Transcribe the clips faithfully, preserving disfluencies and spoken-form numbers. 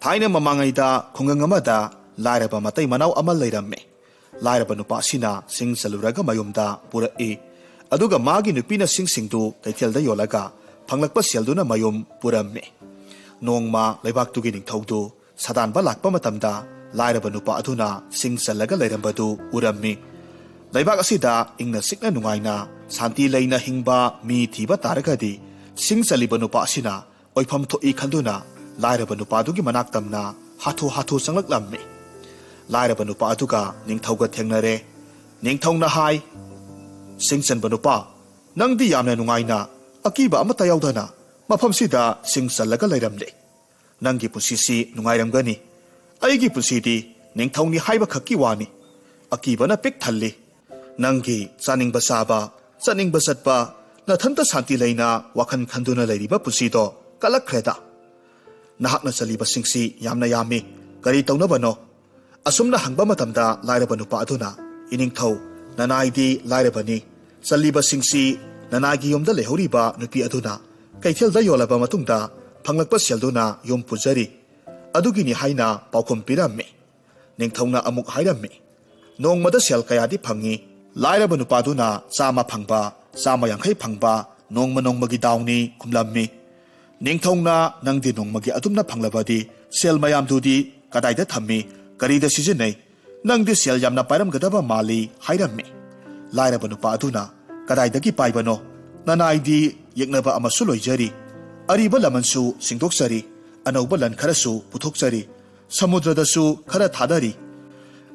ꯊꯥꯏꯅ ꯃꯃꯥꯡꯉꯩꯗ ꯈꯨꯡꯒꯪ ꯑꯃꯗ ꯂꯥꯏꯔꯕ ꯃꯇꯩ ꯃꯅꯥꯎ ꯑꯃ ꯂꯩꯔꯝꯃꯤ꯫ ꯂꯥꯏꯔꯕ ꯅꯨꯄꯥ ꯑꯁꯤꯅ ꯁꯤꯡ ꯆꯜꯂꯨꯔꯒ ꯃꯌꯨꯝꯗ ꯄꯨꯔꯛꯏ꯫ ꯑꯗꯨꯒ ꯃꯥꯒꯤ ꯅꯨꯄꯤꯅ ꯁꯤꯡꯁꯤꯡꯗꯨ ꯀꯩꯊꯦꯜꯗ ꯌꯣꯜꯂꯒ ꯐꯪꯂꯛꯄ ꯁꯦꯜꯗꯨꯅ ꯃꯌꯨꯝ ꯄꯨꯔꯝꯃꯤ꯫ ꯅꯣꯡꯃ ꯂꯩꯕꯥꯛꯇꯨꯒꯤ ꯅꯤꯡꯊꯧꯗꯨ ꯁꯥꯗꯥꯟꯕ ꯂꯥꯛꯄ ꯃꯇꯝꯗ ꯂꯥꯏꯔꯕ ꯅꯨꯄꯥ ꯑꯗꯨꯅ ꯁꯤꯡ ꯆꯜꯂꯒ ꯂꯩꯔꯝꯕꯗꯨ ꯎꯔꯝꯃꯤ꯫ ꯂꯩꯕꯥꯛ ꯑꯁꯤꯗ ꯏꯪꯅ ꯆꯤꯛꯅ ꯅꯨꯡꯉꯥꯏꯅ ꯁꯥꯟꯇꯤ ꯂꯩꯅ ꯍꯤꯡꯕ ꯃꯤ ꯊꯤꯕ ꯇꯥꯔꯒꯗꯤ ꯁꯤꯡ ꯆꯜꯂꯤꯕ ꯅꯨꯄꯥ ꯑꯁꯤꯅ ꯑꯣꯏꯐꯝ ꯊꯣꯛꯏ ꯈꯟꯗꯨꯅ ꯂꯥꯏꯔꯕ ꯅꯨꯄꯥꯗꯨꯒꯤ ꯃꯅꯥꯛ ꯇꯝꯅ ꯍꯥꯊꯨ ꯍꯥꯊꯨ ꯆꯪꯂꯛꯂꯝꯃꯤ꯫ ꯂꯥꯏꯔꯕ ꯅꯨꯄꯥ ꯑꯗꯨꯒ ꯅꯤꯡꯊꯧꯒ ꯊꯦꯡꯅꯔꯦ꯫ ꯅꯤꯡꯊꯧꯅ ꯍꯥꯏ, "ꯁꯤꯡ ꯆꯟꯕ ꯅꯨꯄꯥ, ꯅꯪꯗꯤ ꯌꯥꯝꯅ ꯅꯨꯡꯉꯥꯏꯅ ꯑꯀꯤꯕ ꯑꯃꯠꯇ ꯌꯥꯎꯗꯅ ꯃꯐꯝꯁꯤꯗ ꯁꯤꯡ ꯆꯜꯂꯒ ꯂꯩꯔꯝꯂꯦ꯫ ꯅꯪꯒꯤ ꯄꯨꯟꯁꯤꯁꯤ ꯅꯨꯡꯉꯥꯏꯔꯝꯒꯅꯤ꯫ ꯑꯩꯒꯤ ꯄꯨꯟꯁꯤꯗꯤ ꯅꯤꯡꯊꯧꯅꯤ ꯍꯥꯏꯕ ꯈꯛꯀꯤ ꯋꯥꯅꯤ꯫ ꯑꯀꯤꯕꯅ ꯄꯤꯛ ꯊꯜꯂꯤ꯫ ꯅꯪꯒꯤ ꯆꯥꯅꯤꯡꯕ ꯆꯥꯕ, ꯆꯠꯅꯤꯡꯕ ꯆꯠꯄ, ꯅꯊꯟꯇ ꯁꯥꯟꯇꯤ ꯂꯩꯅ ꯋꯥꯈꯜ ꯈꯟꯗꯨꯅ ꯂꯩꯔꯤꯕ ꯄꯨꯟꯁꯤꯗꯣ ꯀꯜꯂꯛꯈ꯭ꯔꯦꯗ꯫ ꯅꯍꯥꯛꯅ ꯆꯜꯂꯤꯕꯁꯤꯡꯁꯤ ꯌꯥꯝꯅ ꯌꯥꯝꯃꯤ꯫ ꯀꯔꯤ ꯇꯧꯅꯕꯅꯣ?" ꯑꯁꯨꯝꯅ ꯍꯪꯕ ꯃꯇꯝꯗ ꯂꯥꯏꯔꯕ ꯅꯨꯄꯥ ꯑꯗꯨꯅ, "ꯏꯅꯤꯡꯊꯧ, ꯅꯅꯥꯏꯗꯤ ꯂꯥꯏꯔꯕꯅꯤ꯫ ꯆꯜꯂꯤꯕꯁꯤꯡꯁꯤ ꯅꯅꯥꯏꯒꯤ ꯌꯨꯝꯗ ꯂꯩꯍꯧꯔꯤꯕ ꯅꯨꯄꯤ ꯑꯗꯨꯅ ꯀꯩꯊꯦꯜꯗ ꯌꯣꯜꯂꯕ ꯃꯇꯨꯡꯗ ꯐꯪꯂꯛꯄ ꯁꯦꯜꯗꯨꯅ ꯌꯨꯝ ꯄꯨꯖꯔꯤ꯫ ꯑꯗꯨꯒꯤꯅꯤ" ꯍꯥꯏꯅ ꯄꯥꯎꯈꯨꯝ ꯄꯤꯔꯝꯃꯤ꯫ ꯅꯤꯡꯊꯧꯅ ꯑꯃꯨꯛ ꯍꯥꯏꯔꯝꯃꯤ, "ꯅꯣꯡꯃꯗ ꯁꯦꯜ ꯀꯌꯥꯗꯤ ꯐꯪꯏ?" ꯂꯥꯏꯔꯕ ꯅꯨꯄꯥꯗꯨꯅ ꯆꯥꯝꯃ ꯐꯪꯕ, ꯆꯥꯝꯃ ꯌꯥꯡꯈꯩ ꯐꯪꯕ, ꯅꯣꯡꯃ ꯅꯣꯡꯃꯒꯤ ꯗꯥꯎꯅꯤ ꯈꯨꯝꯂꯝꯃꯤ꯫ "ꯅꯤꯡꯊꯧꯅ ꯅꯪꯗꯤ ꯅꯣꯡꯃꯒꯤ ꯑꯗꯨꯝꯅ ꯐꯪꯂꯕꯗꯤ ꯁꯦꯜ ꯃꯌꯥꯝꯗꯨꯗꯤ ꯀꯗꯥꯏꯗ ꯊꯝꯃꯤ? ꯀꯔꯤꯗ ꯁꯤꯖꯤꯟꯅꯩ? ꯅꯪꯗꯤ ꯁꯦꯜ ꯌꯥꯝꯅ ꯄꯥꯏꯔꯝꯒꯗꯕ ꯃꯥꯜꯂꯤ" ꯍꯥꯏꯔꯝꯃꯤ꯫ ꯂꯥꯏꯔꯕ ꯅꯨꯄꯥ ꯑꯗꯨꯅ, "ꯀꯗꯥꯏꯗꯒꯤ ꯄꯥꯏꯕꯅꯣ? ꯅꯅꯥꯏꯗꯤ ꯌꯦꯛꯅꯕ ꯑꯃꯁꯨ ꯂꯣꯏꯖꯔꯤ꯫ ꯑꯔꯤꯕ ꯂꯃꯟꯁꯨ ꯁꯤꯡꯗꯣꯛꯆꯔꯤ꯫ ꯑꯅꯧꯕ ꯂꯟ ꯈꯔꯁꯨ ꯄꯨꯊꯣꯛꯆꯔꯤ꯫ ꯁꯃꯨꯗ꯭ꯔꯗꯁꯨ ꯈꯔ ꯊꯥꯗꯔꯤ꯫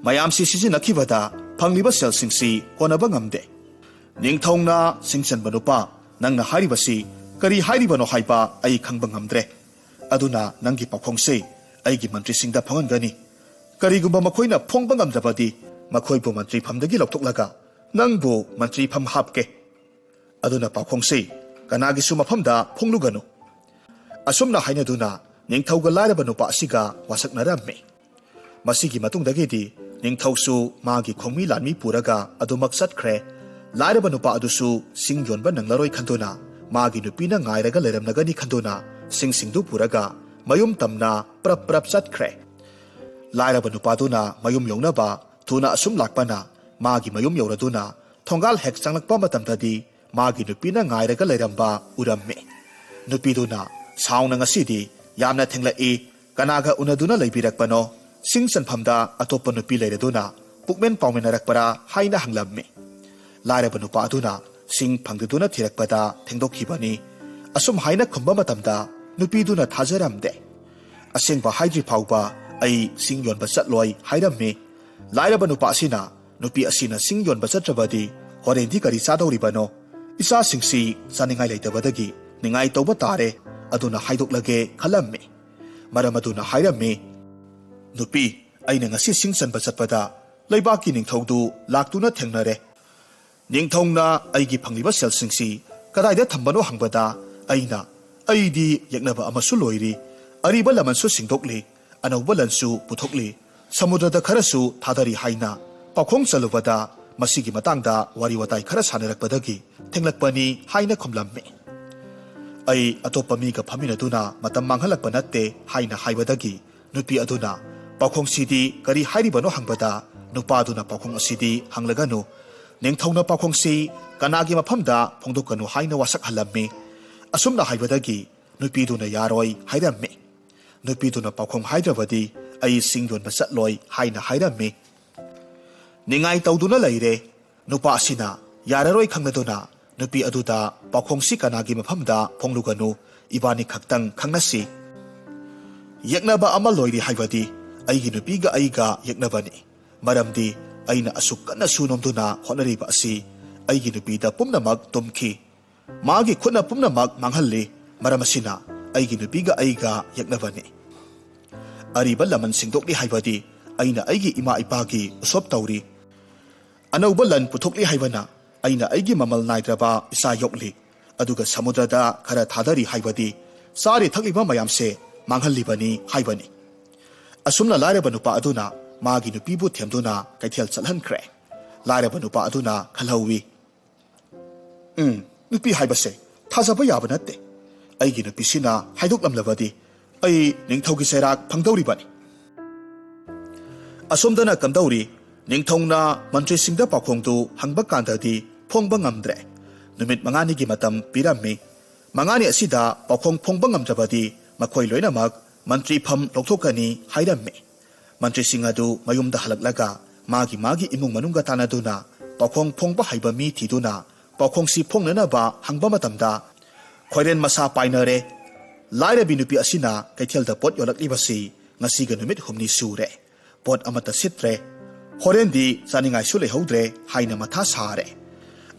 ꯃꯌꯥꯝꯁꯤ ꯁꯤꯖꯤꯟꯅꯈꯤꯕꯗ ꯐꯪꯂꯤꯕ ꯁꯦꯜꯁꯤꯡꯁꯤ ꯀꯣꯟꯅꯕ ꯉꯝꯗꯦ꯫ ꯅꯤꯡꯊꯧꯅ, ꯁꯤꯡꯆꯟꯕ ꯅꯨꯄꯥ, ꯅꯪꯅ ꯍꯥꯏꯔꯤꯕꯁꯤ ꯀꯔꯤ ꯍꯥꯏꯔꯤꯕꯅꯣ ꯍꯥꯏꯕ ꯑꯩ ꯈꯪꯕ ꯉꯝꯗ꯭ꯔꯦ꯫ ꯑꯗꯨꯅ ꯅꯪꯒꯤ ꯄꯥꯎꯈꯣꯡꯁꯤ ꯑꯩꯒꯤ ꯃꯟꯇ꯭ꯔꯤꯁꯤꯡꯗ ꯐꯣꯡꯍꯟꯒꯅꯤ꯫ ꯀꯔꯤꯒꯨꯝꯕ ꯃꯈꯣꯏꯅ ꯐꯣꯡꯕ ꯉꯝꯗ꯭ꯔꯕꯗꯤ ꯃꯈꯣꯏꯕꯨ ꯃꯟꯇ꯭ꯔꯤꯐꯝꯗꯒꯤ ꯂꯧꯊꯣꯛꯂꯒ ꯅꯪꯕꯨ ꯃꯟꯇ꯭ꯔꯤꯐꯝ ꯍꯥꯞꯀꯦ꯫ ꯑꯗꯨꯅ ꯄꯥꯎꯈꯣꯡꯁꯤ ꯀꯅꯥꯒꯤꯁꯨ ꯃꯐꯝꯗ ꯐꯣꯡꯂꯨꯒꯅꯨ꯫" ꯑꯁꯨꯝꯅ ꯍꯥꯏꯅꯗꯨꯅ ꯅꯤꯡꯊꯧꯒ ꯂꯥꯏꯔꯕ ꯅꯨꯄꯥ ꯑꯁꯤꯒ ꯋꯥꯁꯛꯅꯔꯝꯃꯤ꯫ ꯃꯁꯤꯒꯤ ꯃꯇꯨꯡꯗꯒꯤꯗꯤ ꯅꯤꯡꯊꯧꯁꯨ ꯃꯥꯒꯤ ꯈꯣꯡꯃꯤ ꯂꯥꯟꯃꯤ ꯄꯨꯔꯒ ꯑꯗꯨꯃꯛ ꯆꯠꯈ꯭ꯔꯦ꯫ ꯂꯥꯏꯔꯕ ꯅꯨꯄꯥ ꯑꯗꯨꯁꯨ ꯁꯤꯡ ꯌꯣꯟꯕ ꯅꯪꯂꯔꯣꯏ ꯈꯟꯗꯨꯅ, ꯃꯥꯒꯤ ꯅꯨꯄꯤꯅ ꯉꯥꯏꯔꯒ ꯂꯩꯔꯝꯂꯒꯅꯤ ꯈꯟꯗꯨꯅ, ꯁꯤꯡꯁꯤꯡꯗꯨ ꯄꯨꯔꯒ ꯃꯌꯨꯝ ꯇꯝꯅ ꯄ꯭ꯔꯞ ꯄ꯭ꯔꯞ ꯆꯠꯈ꯭ꯔꯦ꯫ ꯂꯥꯏꯔꯕ ꯅꯨꯄꯥꯗꯨꯅ ꯃꯌꯨꯝ ꯌꯧꯅꯕ ꯊꯨꯅ ꯑꯁꯨꯝ ꯂꯥꯛꯄꯅ ꯃꯥꯒꯤ ꯃꯌꯨꯝ ꯌꯧꯔꯗꯨꯅ ꯊꯣꯡꯒꯥꯜ ꯍꯦꯛ ꯆꯪꯂꯛꯄ ꯃꯇꯝꯗꯗꯤ ꯃꯥꯒꯤ ꯅꯨꯄꯤꯅ ꯉꯥꯏꯔꯒ ꯂꯩꯔꯝꯕ ꯎꯔꯝꯃꯤ꯫ ꯅꯨꯄꯤꯗꯨꯅ ꯁꯥꯎꯅ ꯉꯁꯤꯗꯤ ꯌꯥꯝꯅ ꯊꯦꯡꯂꯛꯏ, ꯀꯅꯥꯒ ꯎꯅꯗꯨꯅ ꯂꯩꯕꯤꯔꯛꯄꯅꯣ? ꯁꯤꯡ ꯆꯟꯐꯝꯗ ꯑꯇꯣꯞꯄ ꯅꯨꯄꯤ ꯂꯩꯔꯗꯨꯅ ꯄꯨꯛꯃꯦꯟ ꯄꯥꯎꯃꯤꯟꯅꯔꯛꯄ꯭ꯔꯥ ꯍꯥꯏꯅ ꯍꯪꯂꯝꯃꯤ꯫ ꯂꯥꯏꯔꯕ ꯅꯨꯄꯥ ꯑꯗꯨꯅ ꯁꯤꯡ ꯐꯪꯗꯗꯨꯅ ꯊꯤꯔꯛꯄꯗ ꯊꯦꯡꯗꯣꯛꯈꯤꯕꯅꯤ꯫ ꯑꯁꯨꯝ ꯍꯥꯏꯅ ꯈꯨꯝꯕ ꯃꯇꯝꯗ ꯅꯨꯄꯤꯗꯨꯅ ꯊꯥꯖꯔꯝꯗꯦ꯫ "ꯑꯁꯦꯡꯕ ꯍꯥꯏꯗ꯭ꯔꯤ ꯐꯥꯎꯕ ꯑꯩ ꯁꯤꯡ ꯌꯣꯟꯕ ꯆꯠꯂꯣꯏ" ꯍꯥꯏꯔꯝꯃꯤ꯫ ꯂꯥꯏꯔꯕ ꯅꯨꯄꯥ ꯑꯁꯤꯅ, "ꯅꯨꯄꯤ ꯑꯁꯤꯅ ꯁꯤꯡ ꯌꯣꯟꯕ ꯆꯠꯇ꯭ꯔꯕꯗꯤ ꯍꯣꯔꯦꯟꯗꯤ ꯀꯔꯤ ꯆꯥꯗꯧꯔꯤꯕꯅꯣ? ꯏꯆꯥꯁꯤꯡꯁꯤ ꯆꯥꯅꯤꯡꯉꯥꯏ ꯂꯩꯇꯕꯗꯒꯤ ꯅꯤꯡꯉꯥꯏ ꯇꯧꯕ ꯇꯥꯔꯦ, ꯑꯗꯨꯅ ꯍꯥꯏꯗꯣꯛꯂꯒꯦ" ꯈꯜꯂꯝꯃꯤ꯫ ꯃꯔꯝ ꯑꯗꯨꯅ ꯍꯥꯏꯔꯝꯃꯤ, "ꯅꯨꯄꯤ, ꯑꯩꯅ ꯉꯁꯤ ꯁꯤꯡ ꯆꯟꯕ ꯆꯠꯄꯗ ꯂꯩꯕꯥꯛꯀꯤ ꯅꯤꯡꯊꯧꯗꯨ ꯂꯥꯛꯇꯨꯅ ꯊꯦꯡꯅꯔꯦ꯫ ꯅꯤꯡꯊꯧꯅ ꯑꯩꯒꯤ ꯐꯪꯂꯤꯕ ꯁꯦꯜꯁꯤꯡꯁꯤ ꯀꯗꯥꯏꯗ ꯊꯝꯕꯅꯣ ꯍꯪꯕꯗ ꯑꯩꯅ, 'ꯑꯩꯗꯤ ꯌꯦꯛꯅꯕ ꯑꯃꯁꯨ ꯂꯣꯏꯔꯤ, ꯑꯔꯤꯕ ꯂꯃꯟꯁꯨ ꯁꯤꯡꯗꯣꯛꯂꯤ, ꯑꯅꯧꯕ ꯂꯟꯁꯨ ꯄꯨꯊꯣꯛꯂꯤ, ꯁꯃꯨꯗ꯭ꯔꯗ ꯈꯔꯁꯨ ꯊꯥꯗꯔꯤ' ꯍꯥꯏꯅ ꯄꯥꯎꯈꯣꯡ ꯆꯜꯂꯨꯕꯗ ꯃꯁꯤꯒꯤ ꯃꯇꯥꯡꯗ ꯋꯥꯔꯤ ꯋꯥꯇꯥꯏ ꯈꯔ ꯁꯥꯟꯅꯔꯛꯄꯗꯒꯤ ꯊꯦꯡꯂꯛꯄꯅꯤ" ꯍꯥꯏꯅ ꯈꯨꯝꯂꯝꯃꯤ꯫ "ꯑꯩ ꯑꯇꯣꯞꯄ ꯃꯤꯒ ꯐꯝꯃꯤꯟꯅꯗꯨꯅ ꯃꯇꯝ ꯃꯥꯡꯍꯜꯂꯛꯄ ꯅꯠꯇꯦ" ꯍꯥꯏꯅ ꯍꯥꯏꯕꯗꯒꯤ ꯅꯨꯄꯤ ꯑꯗꯨꯅ, "ꯄꯥꯎꯈꯣꯡꯁꯤꯗꯤ ꯀꯔꯤ ꯍꯥꯏꯔꯤꯕꯅꯣ?" ꯍꯪꯕꯗ ꯅꯨꯄꯥꯗꯨꯅ, "ꯄꯥꯎꯈꯣꯡ ꯑꯁꯤꯗꯤ ꯍꯪꯂꯒꯅꯨ, ꯅꯤꯡꯊꯧꯅ ꯄꯥꯎꯈꯣꯡꯁꯤ ꯀꯅꯥꯒꯤ ꯃꯐꯝꯗ ꯐꯣꯡꯗꯣꯛꯀꯅꯨ ꯍꯥꯏꯅ ꯋꯥꯁꯛꯍꯜꯂꯝꯃꯤ" ꯑꯁꯨꯝꯅ ꯍꯥꯏꯕꯗꯒꯤ ꯅꯨꯄꯤꯗꯨꯅ ꯌꯥꯔꯣꯏ ꯍꯥꯏꯔꯝꯃꯤ꯫ ꯅꯨꯄꯤꯗꯨꯅ, "ꯄꯥꯎꯈꯣꯡ ꯍꯥꯏꯗ꯭ꯔꯕꯗꯤ ꯑꯩ ꯁꯤꯡ ꯌꯣꯟꯕ ꯆꯠꯂꯣꯏ" ꯍꯥꯏꯅ ꯍꯥꯏꯔꯝꯃꯤ꯫ ꯅꯤꯡꯉꯥꯏ ꯇꯧꯗꯨꯅ ꯂꯩꯔꯦ꯫ ꯅꯨꯄꯥ ꯑꯁꯤꯅ ꯌꯥꯔꯔꯣꯏ ꯈꯪꯂꯗꯨꯅ ꯅꯨꯄꯤ ꯑꯗꯨꯗ, "ꯄꯥꯎꯈꯣꯡꯁꯤ ꯀꯅꯥꯒꯤ ꯃꯐꯝꯗ ꯐꯣꯡꯂꯨꯒꯅꯨ, ꯏꯕꯥꯅꯤ ꯈꯛꯇꯪ ꯈꯪꯅꯁꯤ꯫ ꯌꯦꯛꯅꯕ ꯑꯃ ꯂꯣꯏꯔꯤ ꯍꯥꯏꯕꯗꯤ ꯑꯩꯒꯤ ꯅꯨꯄꯤꯒ ꯑꯩꯒ ꯌꯦꯛꯅꯕꯅꯤ꯫ ꯃꯔꯝꯗꯤ ꯑꯩꯅ ꯑꯁꯨꯛ ꯀꯟꯅꯁꯨ ꯅꯣꯝꯗꯨꯅ ꯍꯣꯠꯅꯔꯤꯕ ꯑꯁꯤ ꯑꯩꯒꯤ ꯅꯨꯄꯤꯗ ꯄꯨꯝꯅꯃꯛ ꯇꯨꯝꯈꯤ꯫ ꯃꯥꯒꯤ ꯈꯨꯠꯅ ꯄꯨꯝꯅꯃꯛ ꯃꯥꯡꯍꯜꯂꯤ꯫ ꯃꯔꯝ ꯑꯁꯤꯅ ꯑꯩꯒꯤ ꯅꯨꯄꯤꯒ ꯑꯩꯒ ꯌꯦꯛꯅꯕꯅꯤ꯫ ꯑꯔꯤꯕ ꯂꯃꯟ ꯁꯤꯡꯗꯣꯛꯂꯤ ꯍꯥꯏꯕꯗꯤ ꯑꯩꯅ ꯑꯩꯒꯤ ꯏꯃꯥ ꯏꯄꯥꯒꯤ ꯎꯁꯣꯞ ꯇꯧꯔꯤ꯫ ꯑꯅꯧꯕ ꯂꯟ ꯄꯨꯊꯣꯛꯂꯤ ꯍꯥꯏꯕꯅ ꯑꯩꯅ ꯑꯩꯒꯤ ꯃꯃꯜ ꯅꯥꯏꯗ꯭ꯔꯕ ꯏꯆꯥ ꯌꯣꯛꯂꯤ꯫ ꯑꯗꯨꯒ ꯁꯃꯨꯗ꯭ꯔꯗ ꯈꯔ ꯊꯥꯗꯔꯤ ꯍꯥꯏꯕꯗꯤ ꯆꯥꯔꯤ ꯊꯛꯂꯤꯕ ꯃꯌꯥꯝꯁꯦ ꯃꯥꯡꯍꯜꯂꯤꯕꯅꯤ" ꯍꯥꯏꯕꯅꯤ꯫ ꯑꯁꯨꯝꯅ ꯂꯥꯏꯔꯕ ꯅꯨꯄꯥ ꯑꯗꯨꯅ ꯃꯥꯒꯤ ꯅꯨꯄꯤꯕꯨ ꯊꯦꯝꯗꯨꯅ ꯀꯩꯊꯦꯜ ꯆꯠꯍꯟꯈ꯭ꯔꯦ꯫ ꯂꯥꯏꯔꯕ ꯅꯨꯄꯥ ꯑꯗꯨꯅ ꯈꯜꯍꯧꯋꯤ, "ꯎꯝ, ꯅꯨꯄꯤ ꯍꯥꯏꯕꯁꯦ ꯊꯥꯖꯕ ꯌꯥꯕ ꯅꯠꯇꯦ꯫ ꯑꯩꯒꯤ ꯅꯨꯄꯤꯁꯤꯅ ꯍꯥꯏꯗꯣꯛꯂꯝꯂꯕꯗꯤ ꯑꯩ ꯅꯤꯡꯊꯧꯒꯤ ꯆꯩꯔꯥꯛ ꯐꯪꯗꯧꯔꯤꯕꯅꯤ꯫ ꯑꯁꯣꯝꯗꯅ ꯀꯝꯗꯧꯔꯤ? ꯅꯤꯡꯊꯧꯅ ꯃꯟꯇ꯭ꯔꯤꯁꯤꯡꯗ ꯄꯥꯎꯈꯣꯡꯗꯨ ꯍꯪꯕ ꯀꯥꯟꯗꯗꯤ ꯐꯣꯡꯕ ꯉꯝꯗ꯭ꯔꯦ꯫ ꯅꯨꯃꯤꯠ ꯃꯉꯥꯅꯤꯒꯤ ꯃꯇꯝ ꯄꯤꯔꯝꯃꯤ꯫ ꯃꯉꯥꯅꯤ ꯑꯁꯤꯗ ꯄꯥꯎꯈꯣꯡ ꯐꯣꯡꯕ ꯉꯝꯗ꯭ꯔꯕꯗꯤ ꯃꯈꯣꯏ ꯂꯣꯏꯅꯃꯛ ꯃꯟꯇ꯭ꯔꯤ ꯐꯝ ꯂꯧꯊꯣꯛꯀꯅꯤ ꯍꯥꯏꯔꯝꯃꯤ꯫ ꯃꯟꯇ꯭ꯔꯤꯁꯤꯡ ꯑꯗꯨ ꯃꯌꯨꯝꯗ ꯍꯜꯂꯛꯂꯒ ꯃꯥꯒꯤ ꯃꯥꯒꯤ ꯏꯃꯨꯡ ꯃꯅꯨꯡꯒ ꯇꯥꯟꯅꯗꯨꯅ ꯄꯥꯎꯈꯣꯡ ꯐꯣꯡꯕ ꯍꯩꯕ ꯃꯤ ꯊꯤꯗꯨꯅ ꯄꯥꯎꯈꯣꯡꯁꯤ ꯐꯣꯡꯅꯅꯕ ꯍꯪꯕ ꯃꯇꯝꯗ, ꯈꯣꯏꯔꯦꯟ ꯃꯁꯥ ꯄꯥꯏꯅꯔꯦ꯫ ꯂꯥꯏꯔꯕꯤ ꯅꯨꯄꯤ ꯑꯁꯤꯅ ꯀꯩꯊꯦꯜꯗ ꯄꯣꯠ ꯌꯣꯜꯂꯛꯂꯤꯕꯁꯤ ꯉꯁꯤꯒ ꯅꯨꯃꯤꯠ ꯍꯨꯝꯅꯤ ꯁꯨꯔꯦ꯫ ꯄꯣꯠ ꯑꯃꯠꯇ ꯁꯤꯠꯇ꯭ꯔꯦ꯫ ꯍꯣꯔꯦꯟꯗꯤ ꯆꯥꯅꯤꯡꯉꯥꯏꯁꯨ ꯂꯩꯍꯧꯗ꯭ꯔꯦ ꯍꯥꯏꯅ ꯃꯊꯥ ꯁꯥꯔꯦ꯫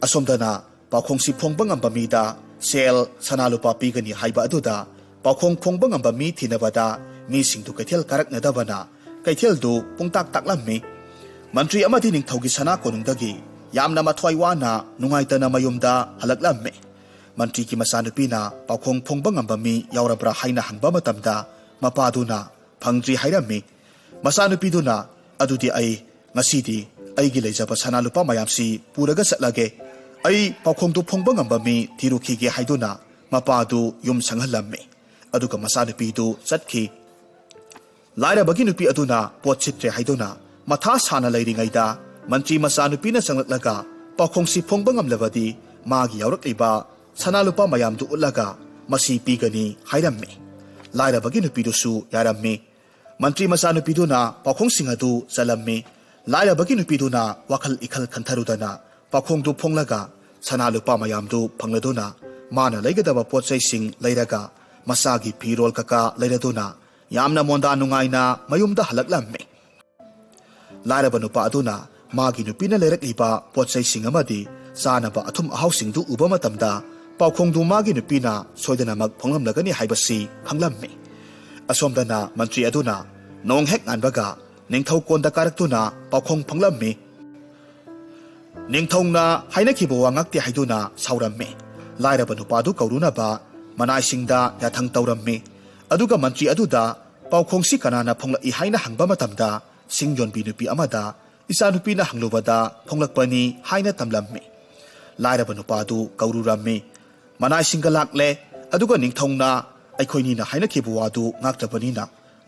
ꯑꯁꯣꯝꯗꯅ ꯄꯥꯎꯈꯣꯡꯁꯤ ꯐꯣꯡꯕ ꯉꯝꯕ ꯃꯤꯗ ꯁꯦꯜ, ꯁꯅꯥ ꯂꯨꯄꯥ ꯄꯤꯒꯅꯤ ꯍꯥꯏꯕ ꯑꯗꯨꯗ ꯄꯥꯎꯈꯣꯡ ꯐꯣꯡꯕ ꯉꯝꯕ ꯃꯤ ꯊꯤꯅꯕꯗ ꯃꯤꯁꯤꯡꯗꯨ ꯀꯩꯊꯦꯜ ꯀꯥꯔꯛꯅꯗꯕꯅ ꯀꯩꯊꯦꯜꯗꯨ ꯄꯨꯡꯇꯥꯛ ꯇꯥꯛꯂꯝꯃꯤ꯫ ꯃꯟꯇ꯭ꯔꯤ ꯑꯃꯗꯤ ꯅꯤꯡꯊꯧꯒꯤ ꯁꯅꯥ ꯀꯣꯅꯨꯡꯗꯒꯤ ꯌꯥꯝꯅ ꯃꯊ꯭ꯋꯥꯏ ꯋꯥꯅ ꯅꯨꯡꯉꯥꯏꯇꯅ ꯃꯌꯨꯝꯗ ꯍꯜꯂꯛꯂꯝꯃꯤ꯫ ꯃꯟꯇ꯭ꯔꯤꯒꯤ ꯃꯆꯥꯅꯨꯄꯤꯅ ꯄꯥꯎꯈꯣꯡ ꯐꯣꯡꯕ ꯉꯝꯕ ꯃꯤ ꯌꯥꯎꯔꯕ꯭ꯔꯥ ꯍꯥꯏꯅ ꯍꯪꯕ ꯃꯇꯝꯗ ꯃꯄꯥꯗꯨꯅ ꯐꯪꯗ꯭ꯔꯤ ꯍꯥꯏꯔꯝꯃꯤ꯫ ꯃꯆꯥꯅꯨꯄꯤꯗꯨꯅ, "ꯑꯗꯨꯗꯤ ꯑꯩ ꯉꯁꯤꯗꯤ ꯑꯩꯒꯤ ꯂꯩꯖꯕ ꯁꯅꯥ ꯂꯨꯄꯥ ꯃꯌꯥꯝꯁꯤ ꯄꯨꯔꯒ ꯆꯠꯂꯒꯦ꯫ ꯑꯩ ꯄꯥꯎꯈꯣꯡꯗꯨ ꯐꯣꯡꯕ ꯉꯝꯕ ꯃꯤ ꯊꯤꯔꯨꯈꯤꯒꯦ" ꯍꯥꯏꯗꯨꯅ ꯃꯄꯥꯗꯨ ꯌꯨꯝ ꯁꯪꯍꯜꯂꯝꯃꯤ꯫ ꯑꯗꯨꯒ ꯃꯆꯥꯅꯨꯄꯤꯗꯨ ꯆꯠꯈꯤ꯫ ꯂꯥꯏꯔꯕꯒꯤ ꯅꯨꯄꯤ ꯑꯗꯨꯅ ꯄꯣꯠ ꯁꯤꯠꯇ꯭ꯔꯦ ꯍꯥꯏꯗꯨꯅ ꯃꯊꯥ ꯁꯥꯅ ꯂꯩꯔꯤꯉꯩꯗ ꯃꯟꯇ꯭ꯔꯤ ꯃꯆꯥꯅꯨꯄꯤꯅ ꯆꯪꯂꯛꯂꯒ ꯄꯥꯎꯈꯣꯡꯁꯤ ꯐꯣꯡꯕ ꯉꯝꯂꯕꯗꯤ ꯃꯥꯒꯤ ꯌꯥꯎꯔꯛꯂꯤꯕ ꯁꯅꯥ ꯂꯨꯄꯥ ꯃꯌꯥꯝꯗꯨ ꯎꯠꯂꯒ ꯃꯁꯤ ꯄꯤꯒꯅꯤ ꯍꯥꯏꯔꯝꯃꯤ꯫ ꯂꯥꯏꯔꯕꯒꯤ ꯅꯨꯄꯤꯗꯨꯁꯨ ꯌꯥꯔꯝꯃꯤ꯫ ꯃꯟꯇ꯭ꯔꯤ ꯃꯆꯥꯅꯨꯄꯤꯗꯨꯅ ꯄꯥꯎꯈꯣꯡꯁꯤꯡ ꯑꯗꯨ ꯆꯜꯂꯝꯃꯤ꯫ ꯂꯥꯏꯔꯕꯒꯤ ꯅꯨꯄꯤꯗꯨꯅ ꯋꯥꯈꯜ ꯏꯈꯜ ꯈꯟꯊꯔꯨꯗꯅ ꯄꯥꯎꯈꯣꯡꯗꯨ ꯐꯣꯡꯂꯒ ꯁꯅꯥ ꯂꯨꯄꯥ ꯃꯌꯥꯝꯗꯨ ꯐꯪꯂꯗꯨꯅ ꯃꯥꯅ ꯂꯩꯒꯗꯕ ꯄꯣꯠ ꯆꯩꯁꯤꯡ ꯂꯩꯔꯒ ꯃꯆꯥꯒꯤ ꯐꯤꯔꯣꯜ ꯀꯀꯥ ꯂꯩꯔꯗꯨꯅ ꯌꯥꯝꯅ ꯃꯣꯟꯗꯥ ꯅꯨꯡꯉꯥꯏꯅ ꯃꯌꯨꯝꯗ ꯍꯜꯂꯛꯂꯝꯃꯤ꯫ ꯂꯥꯏꯔꯕ ꯅꯨꯄꯥ ꯑꯗꯨꯅ ꯃꯥꯒꯤ ꯅꯨꯄꯤꯅ ꯂꯩꯔꯛꯂꯤꯕ ꯄꯣꯠ ꯆꯩꯁꯤꯡ ꯑꯃꯗꯤ ꯆꯥꯅꯕ ꯑꯊꯨꯝ ꯑꯍꯥꯎꯁꯤꯡꯗꯨ ꯎꯕ ꯃꯇꯝꯗ ꯄꯥꯎꯈꯣꯡꯗꯨ ꯃꯥꯒꯤ ꯅꯨꯄꯤꯅ ꯁꯣꯏꯗꯅꯃꯛ ꯐꯣꯡꯂꯝꯂꯒꯅꯤ ꯍꯥꯏꯕꯁꯤ ꯈꯪꯂꯝꯃꯤ꯫ ꯑꯁꯣꯝꯗꯅ ꯃꯟꯇ꯭ꯔꯤ ꯑꯗꯨꯅ ꯅꯣꯡ ꯍꯦꯛ ꯉꯥꯟꯕꯒ ꯅꯤꯡꯊꯧ ꯀꯣꯟꯗ ꯀꯥꯔꯛꯇꯨꯅ ꯄꯥꯎꯈꯣꯡ ꯐꯣꯡꯂꯝꯃꯤ꯫ ꯅꯤꯡꯊꯧꯅ ꯍꯥꯏꯅꯈꯤꯕ ꯋꯥ ꯉꯥꯛꯇꯦ ꯍꯥꯏꯗꯨꯅ ꯁꯥꯎꯔꯝꯃꯤ꯫ ꯂꯥꯏꯔꯕ ꯅꯨꯄꯥꯗꯨ ꯀꯧꯔꯨꯅꯕ ꯃꯅꯥꯏꯁꯤꯡꯗ ꯌꯥꯊꯪ ꯇꯧꯔꯝꯃꯤ꯫ ꯑꯗꯨꯒ ꯃꯟꯇ꯭ꯔꯤ ꯑꯗꯨꯗ ꯄꯥꯎꯈꯣꯡꯁꯤ ꯀꯅꯥꯅ ꯐꯣꯡꯂꯛꯏ ꯍꯥꯏꯅ ꯍꯪꯕ ꯃꯇꯝꯗ ꯁꯤꯡ ꯌꯣꯟꯕꯤ ꯅꯨꯄꯤ ꯑꯃꯗ ꯏꯆꯥꯅꯨꯄꯤꯅ ꯍꯪꯂꯨꯕꯗ ꯐꯣꯡꯂꯛꯄꯅꯤ ꯍꯥꯏꯅ ꯇꯝꯂꯝꯃꯤ꯫ ꯂꯥꯏꯔꯕ ꯅꯨꯄꯥꯗꯨ ꯀꯧꯔꯨꯔꯝꯃꯤ꯫ ꯃꯅꯥꯏꯁꯤꯡꯒ ꯂꯥꯛꯂꯦ꯫ ꯑꯗꯨꯒ ꯅꯤꯡꯊꯧꯅ ꯑꯩꯈꯣꯏꯅꯤꯅ ꯍꯥꯏꯅꯈꯤꯕ ꯋꯥꯗꯨ ꯉꯥꯛꯇꯕꯅꯤꯅ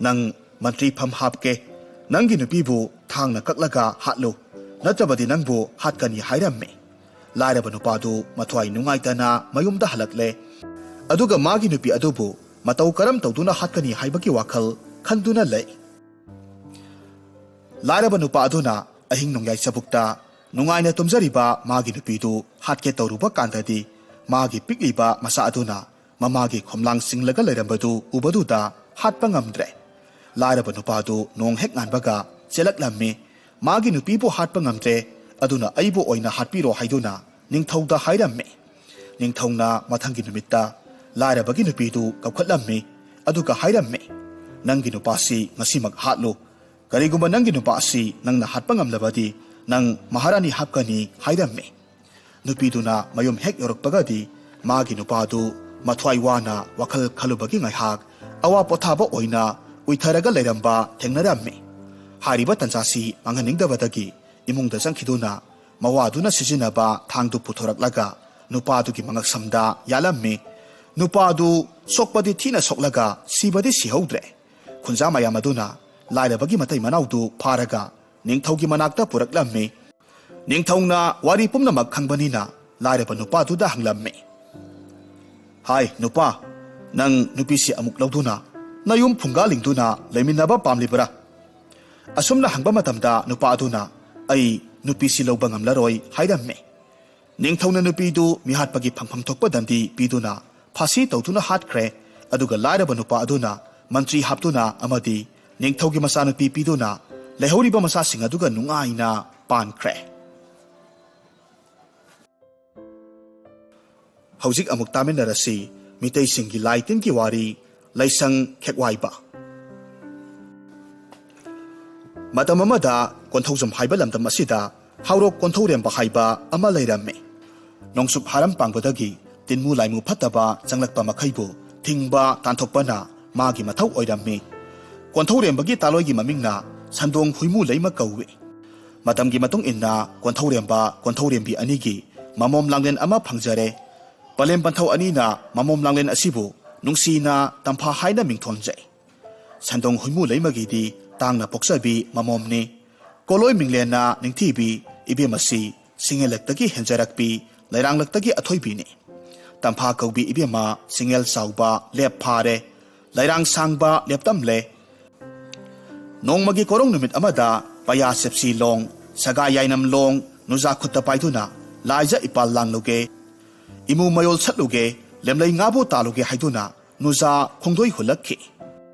ꯅꯪ ꯃꯟꯇ꯭ꯔꯤ ꯐꯝ ꯍꯥꯞꯀꯦ, ꯅꯪꯒꯤ ꯅꯨꯄꯤꯕꯨ ꯊꯥꯡꯅ ꯀꯛꯂꯒ ꯍꯥꯠꯂꯨ, ꯅꯠꯇꯕꯗꯤ ꯅꯪꯕꯨ ꯍꯥꯠꯀꯅꯤ ꯍꯥꯏꯔꯝꯃꯤ꯫ ꯂꯥꯏꯔꯕ ꯅꯨꯄꯥꯗꯨ ꯃꯊ꯭ꯋꯥꯏ ꯅꯨꯡꯉꯥꯏꯇꯅ ꯃꯌꯨꯝꯗ ꯍꯜꯂꯛꯂꯦ꯫ ꯑꯗꯨꯒ ꯃꯥꯒꯤ ꯅꯨꯄꯤ ꯑꯗꯨꯕꯨ ꯃꯇꯧ ꯀꯔꯝ ꯇꯧꯗꯨꯅ ꯍꯥꯠꯀꯅꯤ ꯍꯥꯏꯕꯒꯤ ꯋꯥꯈꯜ ꯈꯟꯗꯨꯅ ꯂꯩ꯫ ꯂꯥꯏꯔꯕ ꯅꯨꯄꯥ ꯑꯗꯨꯅ ꯑꯍꯤꯡ ꯅꯣꯡꯌꯥꯏ ꯆꯕꯨꯛꯇ ꯅꯨꯡꯉꯥꯏꯅ ꯇꯨꯝꯖꯔꯤꯕ ꯃꯥꯒꯤ ꯅꯨꯄꯤꯗꯨ ꯍꯥꯠꯀꯦ ꯇꯧꯔꯨꯕ ꯀꯥꯟꯗꯗꯤ, ꯃꯥꯒꯤ ꯄꯤꯛꯂꯤꯕ ꯃꯆꯥ ꯑꯗꯨꯅ ꯃꯃꯥꯒꯤ ꯈꯣꯝꯂꯥꯡ ꯆꯤꯡꯂꯒ ꯂꯩꯔꯝꯕꯗꯨ ꯎꯕꯗꯨꯗ ꯍꯥꯠꯄ ꯉꯝꯗ꯭ꯔꯦ꯫ ꯂꯥꯏꯔꯕ ꯅꯨꯄꯥꯗꯨ ꯅꯣꯡ ꯍꯦꯛ ꯉꯥꯟꯕꯒ ꯆꯦꯜꯂꯛꯂꯝꯃꯤ꯫ ꯃꯥꯒꯤ ꯅꯨꯄꯤꯕꯨ ꯍꯥꯠꯄ ꯉꯝꯗ꯭ꯔꯦ, ꯑꯗꯨꯅ ꯑꯩꯕꯨ ꯑꯣꯏꯅ ꯍꯥꯠꯄꯤꯔꯣ ꯍꯥꯏꯗꯨꯅ ꯅꯤꯡꯊꯧꯗ ꯍꯥꯏꯔꯝꯃꯤ꯫ ꯅꯤꯡꯊꯧꯅ ꯃꯊꯪꯒꯤ ꯅꯨꯃꯤꯠꯇ ꯂꯥꯏꯔꯕꯒꯤ ꯅꯨꯄꯤꯗꯨ ꯀꯧꯈꯠꯂꯝꯃꯤ, ꯑꯗꯨꯒ ꯍꯥꯏꯔꯝꯃꯤ, "ꯅꯪꯒꯤ ꯅꯨꯄꯥꯁꯤ ꯉꯁꯤꯃꯛ ꯍꯥꯠꯂꯨ꯫ ꯀꯔꯤꯒꯨꯝꯕ ꯅꯪꯒꯤ ꯅꯨꯄꯥ ꯑꯁꯤ ꯅꯪꯅ ꯍꯥꯠꯄ ꯉꯝꯂꯕꯗꯤ, ꯅꯪ ꯃꯍꯥꯔꯥꯅꯤ ꯍꯥꯞꯀꯅꯤ" ꯍꯥꯏꯔꯝꯃꯤ꯫ ꯅꯨꯄꯤꯗꯨꯅ ꯃꯌꯨꯝ ꯍꯦꯛ ꯌꯧꯔꯛꯄꯒꯗꯤ, ꯃꯥꯒꯤ ꯅꯨꯄꯥꯗꯨ ꯃꯊ꯭ꯋꯥꯏ ꯋꯥꯅ ꯋꯥꯈꯜ ꯈꯜꯂꯨꯕꯒꯤ ꯉꯥꯏꯍꯥꯛ ꯑꯋꯥ ꯄꯣꯊꯥꯕ ꯑꯣꯏꯅ ꯎꯏꯊꯔꯒ ꯂꯩꯔꯝꯕ ꯊꯦꯡꯅꯔꯝꯃꯤ꯫ ꯍꯥꯏꯔꯤꯕ ꯇꯟꯖꯥꯁꯤ ꯃꯥꯡꯍꯟꯅꯤꯡꯗꯕꯗꯒꯤ ꯏꯃꯨꯡꯗ ꯆꯪꯈꯤꯗꯨꯅ ꯃꯋꯥꯗꯨꯅ ꯁꯤꯖꯤꯟꯅꯕ ꯊꯥꯡꯗꯨ ꯄꯨꯊꯣꯔꯛꯂꯒ ꯅꯨꯄꯥꯗꯨꯒꯤ ꯃꯉꯛꯁꯝꯗ ꯌꯥꯜꯂꯝꯃꯤ꯫ ꯅꯨꯄꯥꯗꯨ ꯁꯣꯛꯄꯗꯤ ꯊꯤꯅ ꯁꯣꯛꯂꯒ ꯁꯤꯕꯗꯤ ꯁꯤꯍꯧꯗ꯭ꯔꯦ꯫ ꯈꯨꯟꯖꯥ ꯃꯌꯥꯝ ꯑꯗꯨꯅ ꯂꯥꯏꯔꯕꯒꯤ ꯃꯇꯩ ꯃꯅꯥꯎꯗꯨ ꯐꯥꯔꯒ ꯅꯤꯡꯊꯧꯒꯤ ꯃꯅꯥꯛꯇ ꯄꯨꯔꯛꯂꯝꯃꯤ꯫ ꯅꯤꯡꯊꯧꯅ ꯋꯥꯔꯤ ꯄꯨꯝꯅꯃꯛ ꯈꯪꯕꯅꯤꯅ ꯂꯥꯏꯔꯕ ꯅꯨꯄꯥꯗꯨꯗ ꯍꯪꯂꯝꯃꯤ, "ꯍꯥꯏ ꯅꯨꯄꯥ, ꯅꯪ ꯅꯨꯄꯤꯁꯤ ꯑꯃꯨꯛ ꯂꯧꯗꯨꯅ ꯅꯌꯨꯝ ꯐꯨꯡꯒꯥꯂꯤꯡꯗꯨꯅ ꯂꯩꯃꯤꯟꯅꯕ ꯄꯥꯝꯂꯤꯕꯔꯥ?" ꯑꯁꯨꯝꯅ ꯍꯪꯕ ꯃꯇꯝꯗ ꯅꯨꯄꯥ ꯑꯗꯨꯅ, "ꯑꯩ ꯅꯨꯄꯤꯁꯤ ꯂꯧꯕ ꯉꯝꯂꯔꯣꯏ" ꯍꯥꯏꯔꯝꯃꯤ꯫ ꯅꯤꯡꯊꯧꯅ ꯅꯨꯄꯤꯗꯨ ꯃꯤꯍꯥꯠꯄꯒꯤ ꯐꯪꯐꯝ ꯊꯣꯛꯄ ꯗꯟꯗꯤ ꯄꯤꯗꯨꯅ ꯐꯥꯁꯤ ꯇꯧꯗꯨꯅ ꯍꯥꯠꯈ꯭ꯔꯦ꯫ ꯑꯗꯨꯒ ꯂꯥꯏꯔꯕ ꯅꯨꯄꯥ ꯑꯗꯨꯅ ꯃꯟꯇ꯭ꯔꯤ ꯍꯥꯞꯇꯨꯅ ꯑꯃꯗꯤ ꯅꯤꯡꯊꯧꯒꯤ ꯃꯆꯥꯅꯨꯄꯤ ꯄꯤꯗꯨꯅ ꯂꯩꯍꯧꯔꯤꯕ ꯃꯆꯥꯁꯤꯡ ꯑꯗꯨꯒ ꯅꯨꯡꯉꯥꯏꯅ ꯄꯥꯟꯈ꯭ꯔꯦ꯫ ꯍꯧꯖꯤꯛ ꯑꯃꯨꯛ ꯇꯥꯃꯤꯟꯅꯔꯁꯤ ꯃꯤꯇꯩꯁꯤꯡꯒꯤ ꯂꯥꯏ ꯇꯤꯟꯒꯤ ꯋꯥꯔꯤ, ꯂꯥꯏꯁꯪ ꯈꯦꯛꯋꯥꯏꯕ꯫ ꯃꯇꯝ ꯑꯃꯗ ꯀꯣꯟꯊꯧꯖꯝ ꯍꯥꯏꯕ ꯂꯝꯗꯝ ꯑꯁꯤꯗ ꯍꯥꯎꯔꯣꯛ ꯀꯣꯟꯊꯧꯔꯦꯝꯕ ꯍꯥꯏꯕ ꯑꯃ ꯂꯩꯔꯝꯃꯤ꯫ ꯅꯣꯡꯆꯨꯞ ꯍꯥꯔꯝ ꯄꯥꯡꯕꯗꯒꯤ ꯇꯤꯟꯃꯨ ꯂꯥꯏꯃꯨ ꯐꯠꯇꯕ ꯆꯪꯂꯛꯄ ꯃꯈꯩꯕꯨ ꯊꯤꯡꯕ ꯇꯥꯟꯊꯣꯛꯄꯅ ꯃꯥꯒꯤ ꯃꯊꯧ ꯑꯣꯏꯔꯝꯃꯤ꯫ ꯀꯣꯟꯊꯧꯔꯦꯝꯕꯒꯤ ꯇꯥꯂꯣꯏꯒꯤ ꯃꯃꯤꯡꯅ ꯁꯟꯗꯣꯡ ꯍꯨꯏꯃꯨ ꯂꯩꯃ ꯀꯧꯏ꯫ ꯃꯇꯝꯒꯤ ꯃꯇꯨꯡ ꯏꯟꯅ ꯀꯣꯟꯊꯧꯔꯦꯝꯕ, ꯀꯣꯟꯊꯧꯔꯦꯝꯕꯤ ꯑꯅꯤꯒꯤ ꯃꯃꯣꯝ ꯂꯥꯡꯂꯦꯟ ꯑꯃ ꯐꯪꯖꯔꯦ꯫ ꯄꯂꯦꯝ ꯄꯟꯊꯧ ꯑꯅꯤꯅ ꯃꯃꯣꯝ ꯂꯥꯡꯂꯦꯟ ꯑꯁꯤꯕꯨ ꯅꯨꯡꯁꯤꯅ ꯇꯝꯐꯥ ꯍꯥꯏꯅ ꯃꯤꯡꯊꯣꯟꯖꯩ꯫ ꯁꯟꯗꯣꯡ ꯍꯨꯏꯃꯨ ꯂꯩꯃꯒꯤꯗꯤ ꯇꯥꯡꯅ ꯄꯣꯛꯆꯕꯤ ꯃꯃꯣꯝꯅꯤ꯫ ꯀꯣꯂꯣꯏ ꯃꯤꯡꯂꯦꯟꯅ ꯅꯤꯡꯊꯤꯕꯤ ꯏꯕꯦꯝ ꯑꯁꯤ ꯁꯤꯡꯉꯦꯜꯂꯛꯇꯒꯤ ꯍꯦꯟꯖꯔꯛꯄꯤ, ꯂꯩꯔꯥꯡꯂꯛꯇꯒꯤ ꯑꯊꯣꯏꯕꯤꯅꯤ꯫ ꯇꯝꯐꯥ ꯀꯧꯕꯤ ꯏꯕꯦꯝꯃ ꯁꯤꯡꯉꯦꯜ ꯆꯥꯎꯕ ꯂꯦꯞ ꯐꯥꯔꯦ, ꯂꯩꯔꯥꯡ ꯁꯥꯡꯕ ꯂꯦꯞꯇꯝꯂꯦ꯫ ꯅꯣꯡꯃꯒꯤ ꯀꯣꯔꯧ ꯅꯨꯃꯤꯠ ꯑꯃꯗ ꯄꯌꯥ ꯁꯦꯞꯁꯤ ꯂꯣꯡ, ꯁꯒꯥ ꯌꯥꯏꯅꯝ ꯂꯣꯡ, ꯅꯨꯖꯥ ꯈꯨꯠꯇ ꯄꯥꯏꯗꯨꯅ ꯂꯥꯏꯖ ꯏꯄꯥꯜ ꯂꯥꯡꯂꯨꯒꯦ, ꯏꯃꯨ ꯃꯌꯣꯜ ꯁꯠꯂꯨꯒꯦ, ꯂꯦꯝꯂꯩ ꯉꯥꯕꯨ ꯇꯥꯜꯂꯨꯒꯦ ꯍꯥꯏꯗꯨꯅ ꯅꯨꯖꯥ ꯈꯣꯡꯗꯣꯏ ꯍꯨꯜꯂꯛꯈꯤ꯫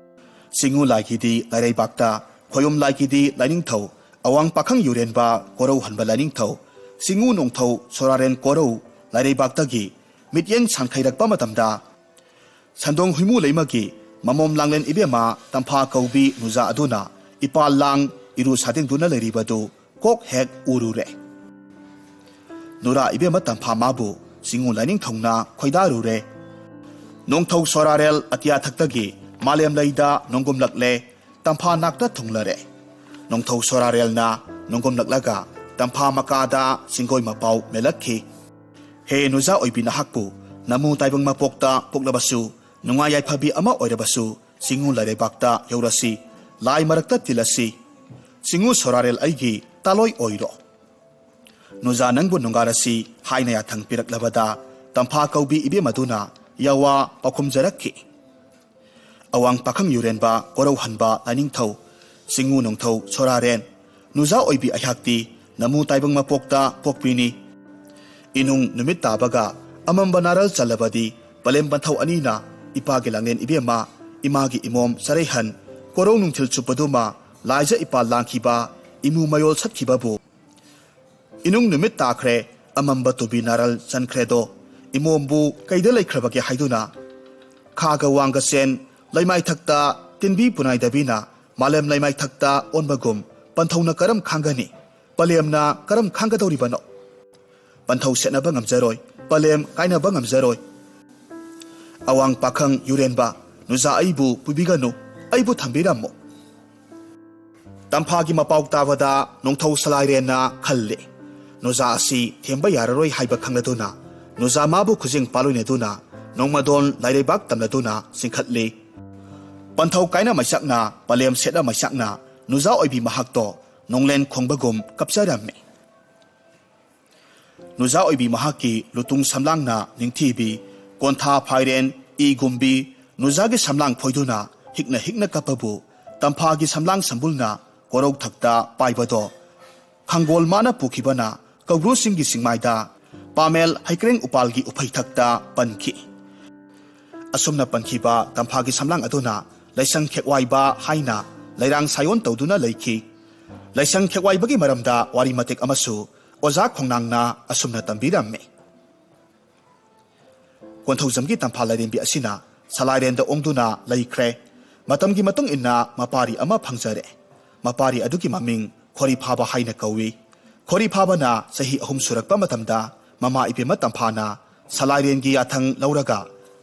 ꯆꯤꯡꯉꯨ ꯂꯥꯏꯒꯤꯗꯤ ꯂꯥꯏꯔꯩꯕꯥꯛꯇ, ꯈꯣꯌꯨꯝ ꯂꯥꯏꯒꯤꯗꯤ ꯂꯥꯏꯅꯤꯡꯊꯧ, ꯑꯋꯥꯡ ꯄꯥꯈꯪ ꯌꯨꯔꯦꯟꯕ ꯀꯣꯔꯧ ꯍꯟꯕ ꯂꯥꯏꯅꯤꯡꯊꯧ, ꯆꯤꯡꯉꯨ ꯅꯣꯡꯊꯧ ꯁꯣꯔꯥꯔꯦꯟ ꯀꯣꯔꯧ ꯂꯥꯏꯔꯩꯕꯥꯛꯇꯒꯤ ꯃꯤꯠꯌꯦꯡ ꯁꯥꯟꯈꯩꯔꯛꯄ ꯃꯇꯝꯗ, ꯁꯟꯗꯣꯡ ꯍꯨꯏꯃꯨ ꯂꯩꯃꯒꯤ ꯃꯃꯣꯝ ꯂꯥꯡꯂꯦꯟ ꯏꯕꯦꯝꯃ ꯇꯝꯐꯥ ꯀꯧꯕꯤ ꯅꯨꯖꯥ ꯑꯗꯨꯅ ꯏꯄꯥꯜ ꯂꯥꯡ ꯏꯔꯨ ꯁꯥꯗꯤꯡꯗꯨꯅ ꯂꯩꯔꯤꯕꯗꯨ ꯀꯣꯛ ꯍꯦꯛ ꯎꯔꯨꯔꯦ꯫ ꯅꯨꯔꯥ ꯏꯕꯦꯝꯃ ꯇꯝꯐꯥ ꯃꯥꯕꯨ ꯆꯤꯡꯉꯨ ꯂꯥꯏꯅꯤꯡꯊꯧꯅ ꯈꯣꯏꯗꯥꯔꯨꯔꯦ꯫ ꯅꯣꯡꯊꯧ ꯁꯣꯔꯥꯔꯦꯜ ꯑꯇꯤꯌꯥꯊꯛꯇꯒꯤ ꯃꯥꯂꯦꯝ ꯂꯩꯗ ꯅꯣꯡꯒꯨꯝꯂꯛꯂꯦ, ꯇꯝꯐꯥ ꯅꯥꯛꯇ ꯊꯨꯡꯂꯔꯦ꯫ ꯅꯣꯡꯊꯧ ꯁꯣꯔꯥꯔꯦꯜꯅ ꯅꯣꯡꯒꯨꯝꯂꯛꯂꯒ ꯇꯝꯐꯥ ꯃꯀꯥꯗ ꯆꯤꯡꯒꯣꯏ ꯃꯄꯥꯎ ꯃꯦꯜꯂꯛꯈꯤ꯫ ꯍꯦ ꯅꯨꯖꯥ ꯑꯣꯏꯕꯤ ꯅꯍꯥꯛꯄꯨ, ꯅꯃꯨ ꯇꯥꯏꯕꯪ ꯃꯄꯣꯛꯇ ꯄꯣꯛꯂꯕꯁꯨ, ꯅꯨꯡꯉꯥꯏ ꯌꯥꯏꯐꯕꯤ ꯑꯃ ꯑꯣꯏꯔꯕꯁꯨ, ꯆꯤꯡꯉꯨ ꯂꯩꯔꯩꯕꯥꯛꯇ ꯌꯧꯔꯁꯤ, ꯂꯥꯏ ꯃꯔꯛꯇ ꯇꯤꯜꯂꯁꯤ꯫ ꯆꯤꯡꯉꯨ ꯁꯣꯔꯥꯔꯦꯜ ꯑꯩꯒꯤ ꯇꯥꯂꯣꯏ ꯑꯣꯏꯔꯣ꯫ ꯅꯨꯖꯥ ꯅꯪꯕꯨ ꯅꯨꯡꯒꯥꯔꯁꯤ ꯍꯥꯏꯅ ꯌꯥꯊꯪ ꯄꯤꯔꯛꯂꯕꯗ ꯇꯝꯐꯥ ꯀꯧꯕꯤ ꯏꯕꯦꯝ ꯑꯗꯨꯅ ꯌꯥꯋꯥ ꯄꯥꯎꯈꯨꯝꯖꯔꯛꯈꯤ꯫ ꯑꯋꯥꯡ ꯄꯥꯈꯪ ꯌꯨꯔꯦꯟꯕ ꯀꯣꯔꯧꯍꯟꯕ ꯂꯥꯏꯅꯤꯡꯊꯧ, ꯆꯤꯡꯉꯨ ꯅꯣꯡꯊꯧ ꯁꯣꯔꯥꯔꯦꯟ, ꯅꯨꯖꯥ ꯑꯣꯏꯕꯤ ꯑꯩꯍꯥꯛꯇꯤ ꯅꯃꯨ ꯇꯥꯏꯕꯪ ꯃꯄꯣꯛꯇ ꯄꯣꯛꯄꯤꯅꯤ꯫ ꯏꯅꯨꯡ ꯅꯨꯃꯤꯠ ꯇꯥꯕꯒ ꯑꯃꯝꯕ ꯅꯥꯔꯜ ꯆꯜꯂꯕꯗꯤ ꯄꯂꯦꯝ ꯄꯟꯊꯧ ꯑꯅꯤꯅ ꯏꯄꯥꯒꯤ ꯂꯥꯡꯂꯦꯟ ꯏꯕꯦꯝꯃ, ꯏꯃꯥꯒꯤ ꯏꯃꯣꯝ ꯆꯔꯩꯍꯟ, ꯀꯣꯔꯧ ꯅꯨꯡꯊꯤꯜ ꯆꯨꯞꯄꯗꯨꯃ ꯂꯥꯏꯖ ꯏꯄꯥꯜ ꯂꯥꯡꯈꯤꯕ, ꯏꯃꯨ ꯃꯌꯣꯜ ꯁꯠꯈꯤꯕꯕꯨ ꯏꯅꯨꯡ ꯅꯨꯃꯤꯠ ꯇꯥꯈ꯭ꯔꯦ, ꯑꯃꯝꯕ ꯇꯨꯕꯤ ꯅꯥꯔꯜ ꯆꯟꯈ꯭ꯔꯦꯗꯣ, ꯏꯃꯣꯝꯕꯨ ꯀꯩꯗ ꯂꯩꯈ꯭ꯔꯕꯒꯦ ꯍꯥꯏꯗꯨꯅ ꯈꯥꯒ ꯋꯥꯡꯒ ꯆꯦꯟ, ꯂꯩꯃꯥꯏꯊꯛꯇ ꯇꯤꯟꯕꯤ ꯄꯨꯅꯥꯏꯗꯕꯤꯅ ꯃꯥꯂꯦꯝ ꯂꯩꯃꯥꯏꯊꯛꯇ ꯑꯣꯟꯕꯒꯨꯝ ꯄꯟꯊꯧꯅ ꯀꯔꯝ ꯈꯥꯡꯒꯅꯤ? ꯄꯂꯦꯝꯅ ꯀꯔꯝ ꯈꯥꯡꯒꯗꯧꯔꯤꯕꯅꯣ? ꯄꯟꯊꯧ ꯁꯦꯠꯅꯕ ꯉꯝꯖꯔꯣꯏ, ꯄꯂꯦꯝ ꯀꯥꯏꯅꯕ ꯉꯝꯖꯔꯣꯏ꯫ ꯑꯋꯥꯡ ꯄꯥꯈꯪ ꯌꯨꯔꯦꯟꯕ, ꯅꯨꯖꯥ ꯑꯩꯕꯨ ꯄꯨꯕꯤꯒꯅꯨ, ꯑꯩꯕꯨ ꯊꯝꯕꯤꯔꯝꯃꯨ꯫ ꯇꯝꯐꯥꯒꯤ ꯃꯄꯥꯎ ꯇꯥꯕꯗ ꯅꯣꯡꯊꯧ ꯁꯂꯥꯏꯔꯦꯟꯅ ꯈꯜꯂꯦ꯫ ꯅꯨꯖꯥ ꯑꯁꯤ ꯊꯦꯝꯕ ꯌꯥꯔꯔꯣꯏ ꯍꯥꯏꯕ ꯈꯪꯂꯗꯨꯅ ꯅꯨꯖꯥ ꯃꯥꯕꯨ ꯈꯨꯖꯤꯡ ꯄꯥꯜꯂꯣꯏꯅꯗꯨꯅ ꯅꯣꯡꯃꯗꯣꯟ ꯂꯥꯏꯔꯩꯕꯥꯛ ꯇꯝꯂꯗꯨꯅ ꯆꯤꯡꯈꯠꯂꯤ꯫ ꯄꯟꯊꯧ ꯀꯥꯏꯅ ꯃꯩꯆꯥꯛꯅ, ꯄꯂꯦꯝ ꯁꯦꯠꯅ ꯃꯩꯆꯥꯛꯅ ꯅꯨꯖꯥ ꯑꯣꯏꯕꯤ ꯃꯍꯥꯛꯇꯣ ꯅꯣꯡꯂꯦꯟ ꯈꯣꯡꯕꯒꯨꯝ ꯀꯞꯆꯔꯝꯃꯤ꯫ ꯅꯨꯖꯥ ꯑꯣꯏꯕꯤ ꯃꯍꯥꯛꯀꯤ ꯂꯨꯇꯨꯡ ꯁꯝꯂꯥꯡꯅ ꯅꯤꯡꯊꯤꯕꯤ, ꯀꯣꯟꯊꯥ ꯐꯥꯏꯔꯦꯟ, ꯏꯒꯨꯝꯕꯤ, ꯅꯨꯖꯥꯒꯤ ꯁꯝꯂꯥꯡ ꯐꯣꯏꯗꯨꯅ ꯍꯤꯛꯅ ꯍꯤꯛꯅ ꯀꯞꯄꯕꯨ ꯇꯝꯐꯥꯒꯤ ꯁꯝꯂꯥꯡ ꯁꯝꯕꯨꯜꯅ ꯀꯣꯔꯧ ꯊꯛꯇ ꯄꯥꯏꯕꯗꯣ ꯈꯪꯒꯣꯜ ꯃꯥꯅ ꯄꯨꯈꯤꯕꯅ ꯀꯧꯕ꯭ꯔꯨ ꯆꯤꯡꯒꯤ ꯆꯤꯡꯃꯥꯏꯗ ꯄꯥꯃꯦꯜ ꯍꯩꯀ꯭ꯔꯦꯡ ꯎꯄꯥꯜꯒꯤ ꯎꯐꯩ ꯊꯛꯇ ꯄꯟꯈꯤ꯫ ꯑꯁꯨꯝꯅ ꯄꯟꯈꯤꯕ ꯇꯝꯐꯥꯒꯤ ꯁꯝꯂꯥꯡ ꯑꯗꯨꯅ ꯂꯥꯏꯁꯪ ꯈꯦꯛꯋꯥꯏꯕ ꯍꯥꯏꯅ ꯂꯩꯔꯥꯡ ꯁꯥꯏꯑꯣꯟ ꯇꯧꯗꯨꯅ ꯂꯩꯈꯤ꯫ ꯂꯥꯏꯁꯪ ꯈꯦꯛꯋꯥꯏꯕꯒꯤ ꯃꯔꯝꯗ ꯋꯥꯔꯤ ꯃꯇꯦꯛ ꯑꯃꯁꯨ ꯑꯣꯖꯥ ꯈꯣꯡꯅꯥꯡꯅ ꯑꯁꯨꯝꯅ ꯇꯝꯕꯤꯔꯝꯃꯤ꯫ ꯀꯣꯟꯊꯧꯖꯝꯒꯤ ꯇꯝꯐꯥ ꯂꯥꯏꯔꯦꯝꯕꯤ ꯑꯁꯤꯅ ꯁꯂꯥꯏꯔꯦꯟꯗ ꯑꯣꯡꯗꯨꯅ ꯂꯩꯈ꯭ꯔꯦ꯫ ꯃꯇꯝꯒꯤ ꯃꯇꯨꯡ ꯏꯟꯅ ꯃꯄꯥꯔꯤ ꯑꯃ ꯐꯪꯖꯔꯦ꯫ ꯃꯄꯥꯔꯤ ꯑꯗꯨꯒꯤ ꯃꯃꯤꯡ ꯈꯣꯔꯤ ꯐꯥꯕ ꯍꯥꯏꯅ ꯀꯧꯏ꯫ ꯈꯣꯔꯤ ꯐꯥꯕꯅ ꯆꯍꯤ ꯑꯍꯨꯝ ꯁꯨꯔꯛꯄ ꯃꯇꯝꯗ ꯃꯃꯥ ꯏꯕꯦꯝꯃ ꯇꯝꯐꯥꯅ ꯁꯂꯥꯏꯔꯦꯟꯒꯤ ꯌꯥꯊꯪ ꯂꯧꯔꯒ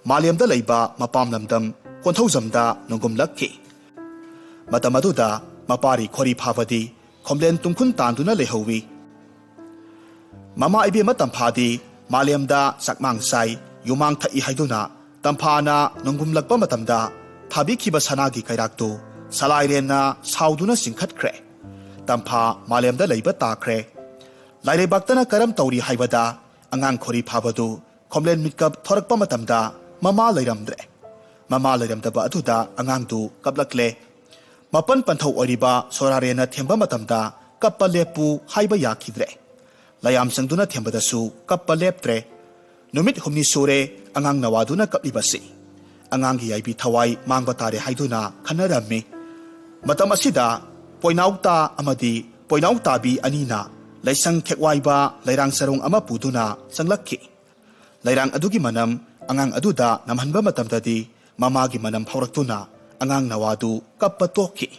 ꯃꯥꯂꯦꯝꯗ ꯂꯩꯕ ꯃꯄꯥꯝ ꯂꯝꯗꯝ ꯀꯣꯟꯊꯧꯖꯝꯗ ꯅꯣꯡꯒꯨꯝꯂꯛꯈꯤ꯫ ꯃꯇꯝ ꯑꯗꯨꯗ ꯃꯄꯥꯔꯤ ꯈꯣꯔꯤ ꯐꯥꯕꯗꯤ ꯈꯣꯝꯂꯦꯟ ꯇꯨꯡꯈꯨꯟ ꯇꯥꯟꯗꯨꯅ ꯂꯩꯍꯧꯋꯤ꯫ ꯃꯃꯥ ꯏꯕꯦꯝꯃ ꯇꯝꯐꯥꯗꯤ ꯃꯥꯂꯦꯝꯗ ꯆꯥꯛꯃꯥꯡ ꯆꯥꯏ, ꯌꯨꯃꯥꯡ ꯊꯛꯏ ꯍꯥꯏꯗꯨꯅ ꯇꯝꯐꯥꯅ ꯅꯣꯡꯒꯨꯝꯂꯛꯄ ꯃꯇꯝꯗ ꯊꯥꯕꯤꯈꯤꯕ ꯁꯅꯥꯒꯤ ꯀꯩꯔꯥꯛꯇꯨ ꯁꯂꯥꯏꯔꯦꯟꯅ ꯁꯥꯎꯗꯨꯅ ꯆꯤꯡꯈꯠꯈ꯭ꯔꯦ꯫ ꯇꯝꯐꯥ ꯃꯥꯂꯦꯝꯗ ꯂꯩꯕ ꯇꯥꯈ꯭ꯔꯦ꯫ ꯂꯥꯏꯔꯩꯕꯥꯛꯇꯅ ꯀꯔꯝ ꯇꯧꯔꯤ ꯍꯥꯏꯕꯗ ꯑꯉꯥꯡ ꯈꯣꯔꯤ ꯐꯥꯕꯗꯨ ꯈꯣꯝꯂꯦꯟ ꯃꯤꯠꯀꯞ ꯊꯣꯔꯛꯄ ꯃꯇꯝꯗ ꯃꯃꯥ ꯂꯩꯔꯝꯗ꯭ꯔꯦ꯫ ꯃꯃꯥ ꯂꯩꯔꯝꯗꯕ ꯑꯗꯨꯗ ꯑꯉꯥꯡꯗꯨ ꯀꯞꯂꯛꯂꯦ꯫ ꯃꯄꯟ ꯄꯟꯊꯧ ꯑꯣꯏꯔꯤꯕ ꯁꯣꯔꯥꯔꯦꯟꯅ ꯊꯦꯝꯕ ꯃꯇꯝꯗ ꯀꯞꯄ ꯂꯦꯞꯄꯨ ꯍꯥꯏꯕ ꯌꯥꯈꯤꯗ꯭ꯔꯦ꯫ ꯂꯌꯥꯝ ꯆꯪꯗꯨꯅ ꯊꯦꯝꯕꯗꯁꯨ ꯀꯞꯄ ꯂꯦꯞꯇ꯭ꯔꯦ꯫ ꯅꯨꯃꯤꯠ ꯍꯨꯝꯅꯤ ꯁꯨꯔꯦ ꯑꯉꯥꯡ ꯅꯋꯥꯗꯨꯅ ꯀꯞꯂꯤꯕꯁꯤ꯫ ꯑꯉꯥꯡꯒꯤ ꯌꯥꯏꯕꯤ ꯊꯋꯥꯏ ꯃꯥꯡꯕ ꯇꯥꯔꯦ ꯍꯥꯏꯗꯨꯅ ꯈꯟꯅꯔꯝꯃꯤ꯫ ꯃꯇꯝ ꯑꯁꯤꯗ ꯄꯣꯏꯅꯥꯎꯇꯥ ꯑꯃꯗꯤ ꯄꯣꯏꯅꯥꯎꯇꯥꯕꯤ ꯑꯅꯤꯅ ꯂꯩꯁꯪ ꯈꯦꯛꯋꯥꯏꯕ ꯂꯩꯔꯥꯡ ꯆꯔꯣꯡ ꯑꯃ ꯄꯨꯗꯨꯅ ꯆꯪꯂꯛꯈꯤ꯫ ꯂꯩꯔꯥꯡ ꯑꯗꯨꯒꯤ ꯃꯅꯝ ꯑꯉꯥꯡ ꯑꯗꯨꯗ ꯅꯝꯍꯟꯕ ꯃꯇꯝꯗꯗꯤ ꯃꯃꯥꯒꯤ ꯃꯅꯝ ꯐꯥꯎꯔꯛꯇꯨꯅ ꯑꯉꯥꯡ ꯅꯋꯥꯗꯨ ꯀꯞꯄ ꯇꯣꯛꯈꯤ꯫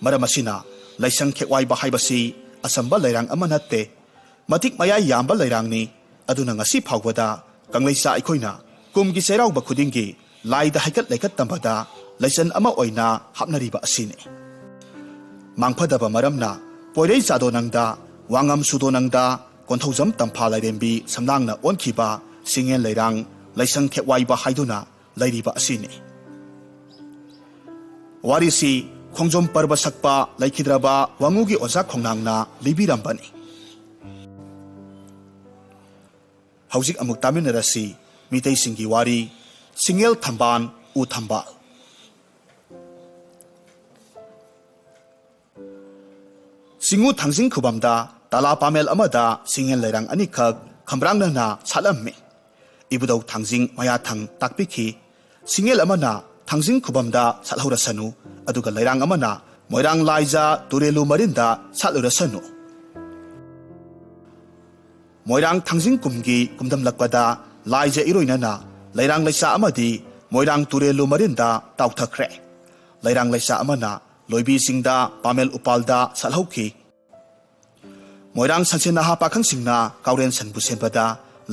ꯃꯔꯝ ꯑꯁꯤꯅ ꯂꯩꯁꯪ ꯈꯦꯛꯋꯥꯏꯕ ꯍꯥꯏꯕꯁꯤ ꯑꯆꯝꯕ ꯂꯩꯔꯥꯡ ꯑꯃ ꯅꯠꯇꯦ꯫ ꯃꯇꯤꯛ ꯃꯌꯥꯏ ꯌꯥꯝꯕ ꯂꯩꯔꯥꯡꯅꯤ꯫ ꯑꯗꯨꯅ ꯉꯁꯤ ꯐꯥꯎꯕꯗ ꯀꯪꯂꯩꯆꯥ ꯑꯩꯈꯣꯏꯅ ꯀꯨꯝꯒꯤ ꯆꯩꯔꯥꯎꯕ ꯈꯨꯗꯤꯡꯒꯤ ꯂꯥꯏꯗ ꯍꯩꯀꯠ ꯂꯩꯀꯠ ꯇꯝꯕꯗ ꯂꯥꯏꯆꯟ ꯑꯃ ꯑꯣꯏꯅ ꯍꯥꯞꯅꯔꯤꯕ ꯑꯁꯤꯅꯤ꯫ ꯃꯥꯡꯐꯗꯕ ꯃꯔꯝꯅ ꯄꯣꯏꯔꯩ ꯆꯥꯗꯣ ꯅꯪꯗ, ꯋꯥꯉꯝ ꯁꯨꯗꯣ ꯅꯪꯗ, ꯀꯣꯟꯊꯧꯖꯝ ꯇꯝꯐꯥ ꯂꯥꯏꯔꯦꯝꯕꯤ ꯁꯝꯂꯥꯡꯅ ꯑꯣꯟꯈꯤꯕ ꯁꯤꯡꯉꯦꯟ ꯂꯩꯔꯥꯡ ꯂꯥꯏꯁꯪ ꯊꯦꯛꯋꯥꯏꯕ ꯍꯥꯏꯗꯨꯅ ꯂꯩꯔꯤꯕ ꯑꯁꯤꯅꯤ꯫ ꯋꯥꯔꯤꯁꯤ ꯈꯣꯡꯖꯣꯝ ꯄꯔꯕ ꯁꯛꯄ ꯂꯩꯈꯤꯗ꯭ꯔꯕ ꯋꯥꯉꯨꯒꯤ ꯑꯣꯖꯥ ꯈꯣꯡꯅꯥꯡꯅ ꯂꯤꯕꯤꯔꯝꯕꯅꯤ꯫ ꯍꯧꯖꯤꯛ ꯑꯃꯨꯛ ꯇꯥꯃꯤꯟꯅꯔꯁꯤ ꯃꯤꯇꯩꯁꯤꯡꯒꯤ ꯋꯥꯔꯤ, ꯁꯤꯡꯉꯦꯜ ꯊꯝꯕꯥꯜ, ꯎ ꯊꯝꯕꯥꯜ꯫ ꯆꯤꯡꯉꯨ ꯊꯥꯡꯖꯤꯡ ꯈꯨꯕꯝꯗ ꯇꯥꯂꯥ ꯄꯥꯃꯦꯜ ꯑꯃꯗ ꯁꯤꯡꯉꯦꯜ ꯂꯩꯔꯥꯡ ꯑꯅꯤꯈꯛ ꯈꯝꯕ꯭ꯔꯥꯡꯅꯅ ꯁꯥꯠꯂꯝꯃꯤ꯫ ꯏꯕꯨꯙꯧ ꯊꯥꯡꯖꯤꯡ ꯃꯌꯥꯊꯪ ꯇꯥꯛꯄꯤꯈꯤ, "ꯁꯤꯡꯉꯦꯜ ꯑꯃꯅ ꯊꯥꯡꯖꯤꯡ ꯈꯨꯕꯝꯗ ꯁꯥꯠꯍꯧꯔꯁꯅꯨ, ꯑꯗꯨꯒ ꯂꯩꯔꯥꯡ ꯑꯃꯅ ꯃꯣꯏꯔꯥꯡ ꯂꯥꯏꯖ ꯇꯨꯔꯦꯂꯨ ꯃꯔꯤꯟꯗ ꯁꯥꯠꯂꯨꯔꯁꯅꯨ꯫ ꯃꯣꯏꯔꯥꯡ ꯊꯥꯡꯖꯤꯡ ꯀꯨꯝꯒꯤ ꯀꯨꯝꯗꯝꯂꯛꯄꯗ ꯂꯥꯏꯖ ꯏꯔꯣꯏꯅꯅ ꯂꯩꯔꯥꯡ ꯂꯩꯆꯥ ꯑꯃꯗꯤ ꯃꯣꯏꯔꯥꯡ ꯇꯨꯔꯦꯂꯨ ꯃꯔꯤꯟꯗ ꯇꯥꯎꯊꯈ꯭ꯔꯦ꯫ ꯂꯩꯔꯥꯡ ꯂꯩꯆꯥ ꯑꯃꯅ ꯂꯣꯏꯕꯤ ꯆꯤꯡꯗ ꯄꯥꯃꯦꯜ ꯎꯄꯥꯜꯗ ꯁꯥꯠꯍꯧꯈꯤ꯫ ꯃꯣꯏꯔꯥꯡ ꯁꯟꯁꯦꯟ ꯅꯍꯥ ꯄꯥꯈꯪꯁꯤꯡꯅ ꯀꯥꯎꯔꯦꯟ ꯁꯟꯕꯨ ꯁꯦꯝꯕꯗ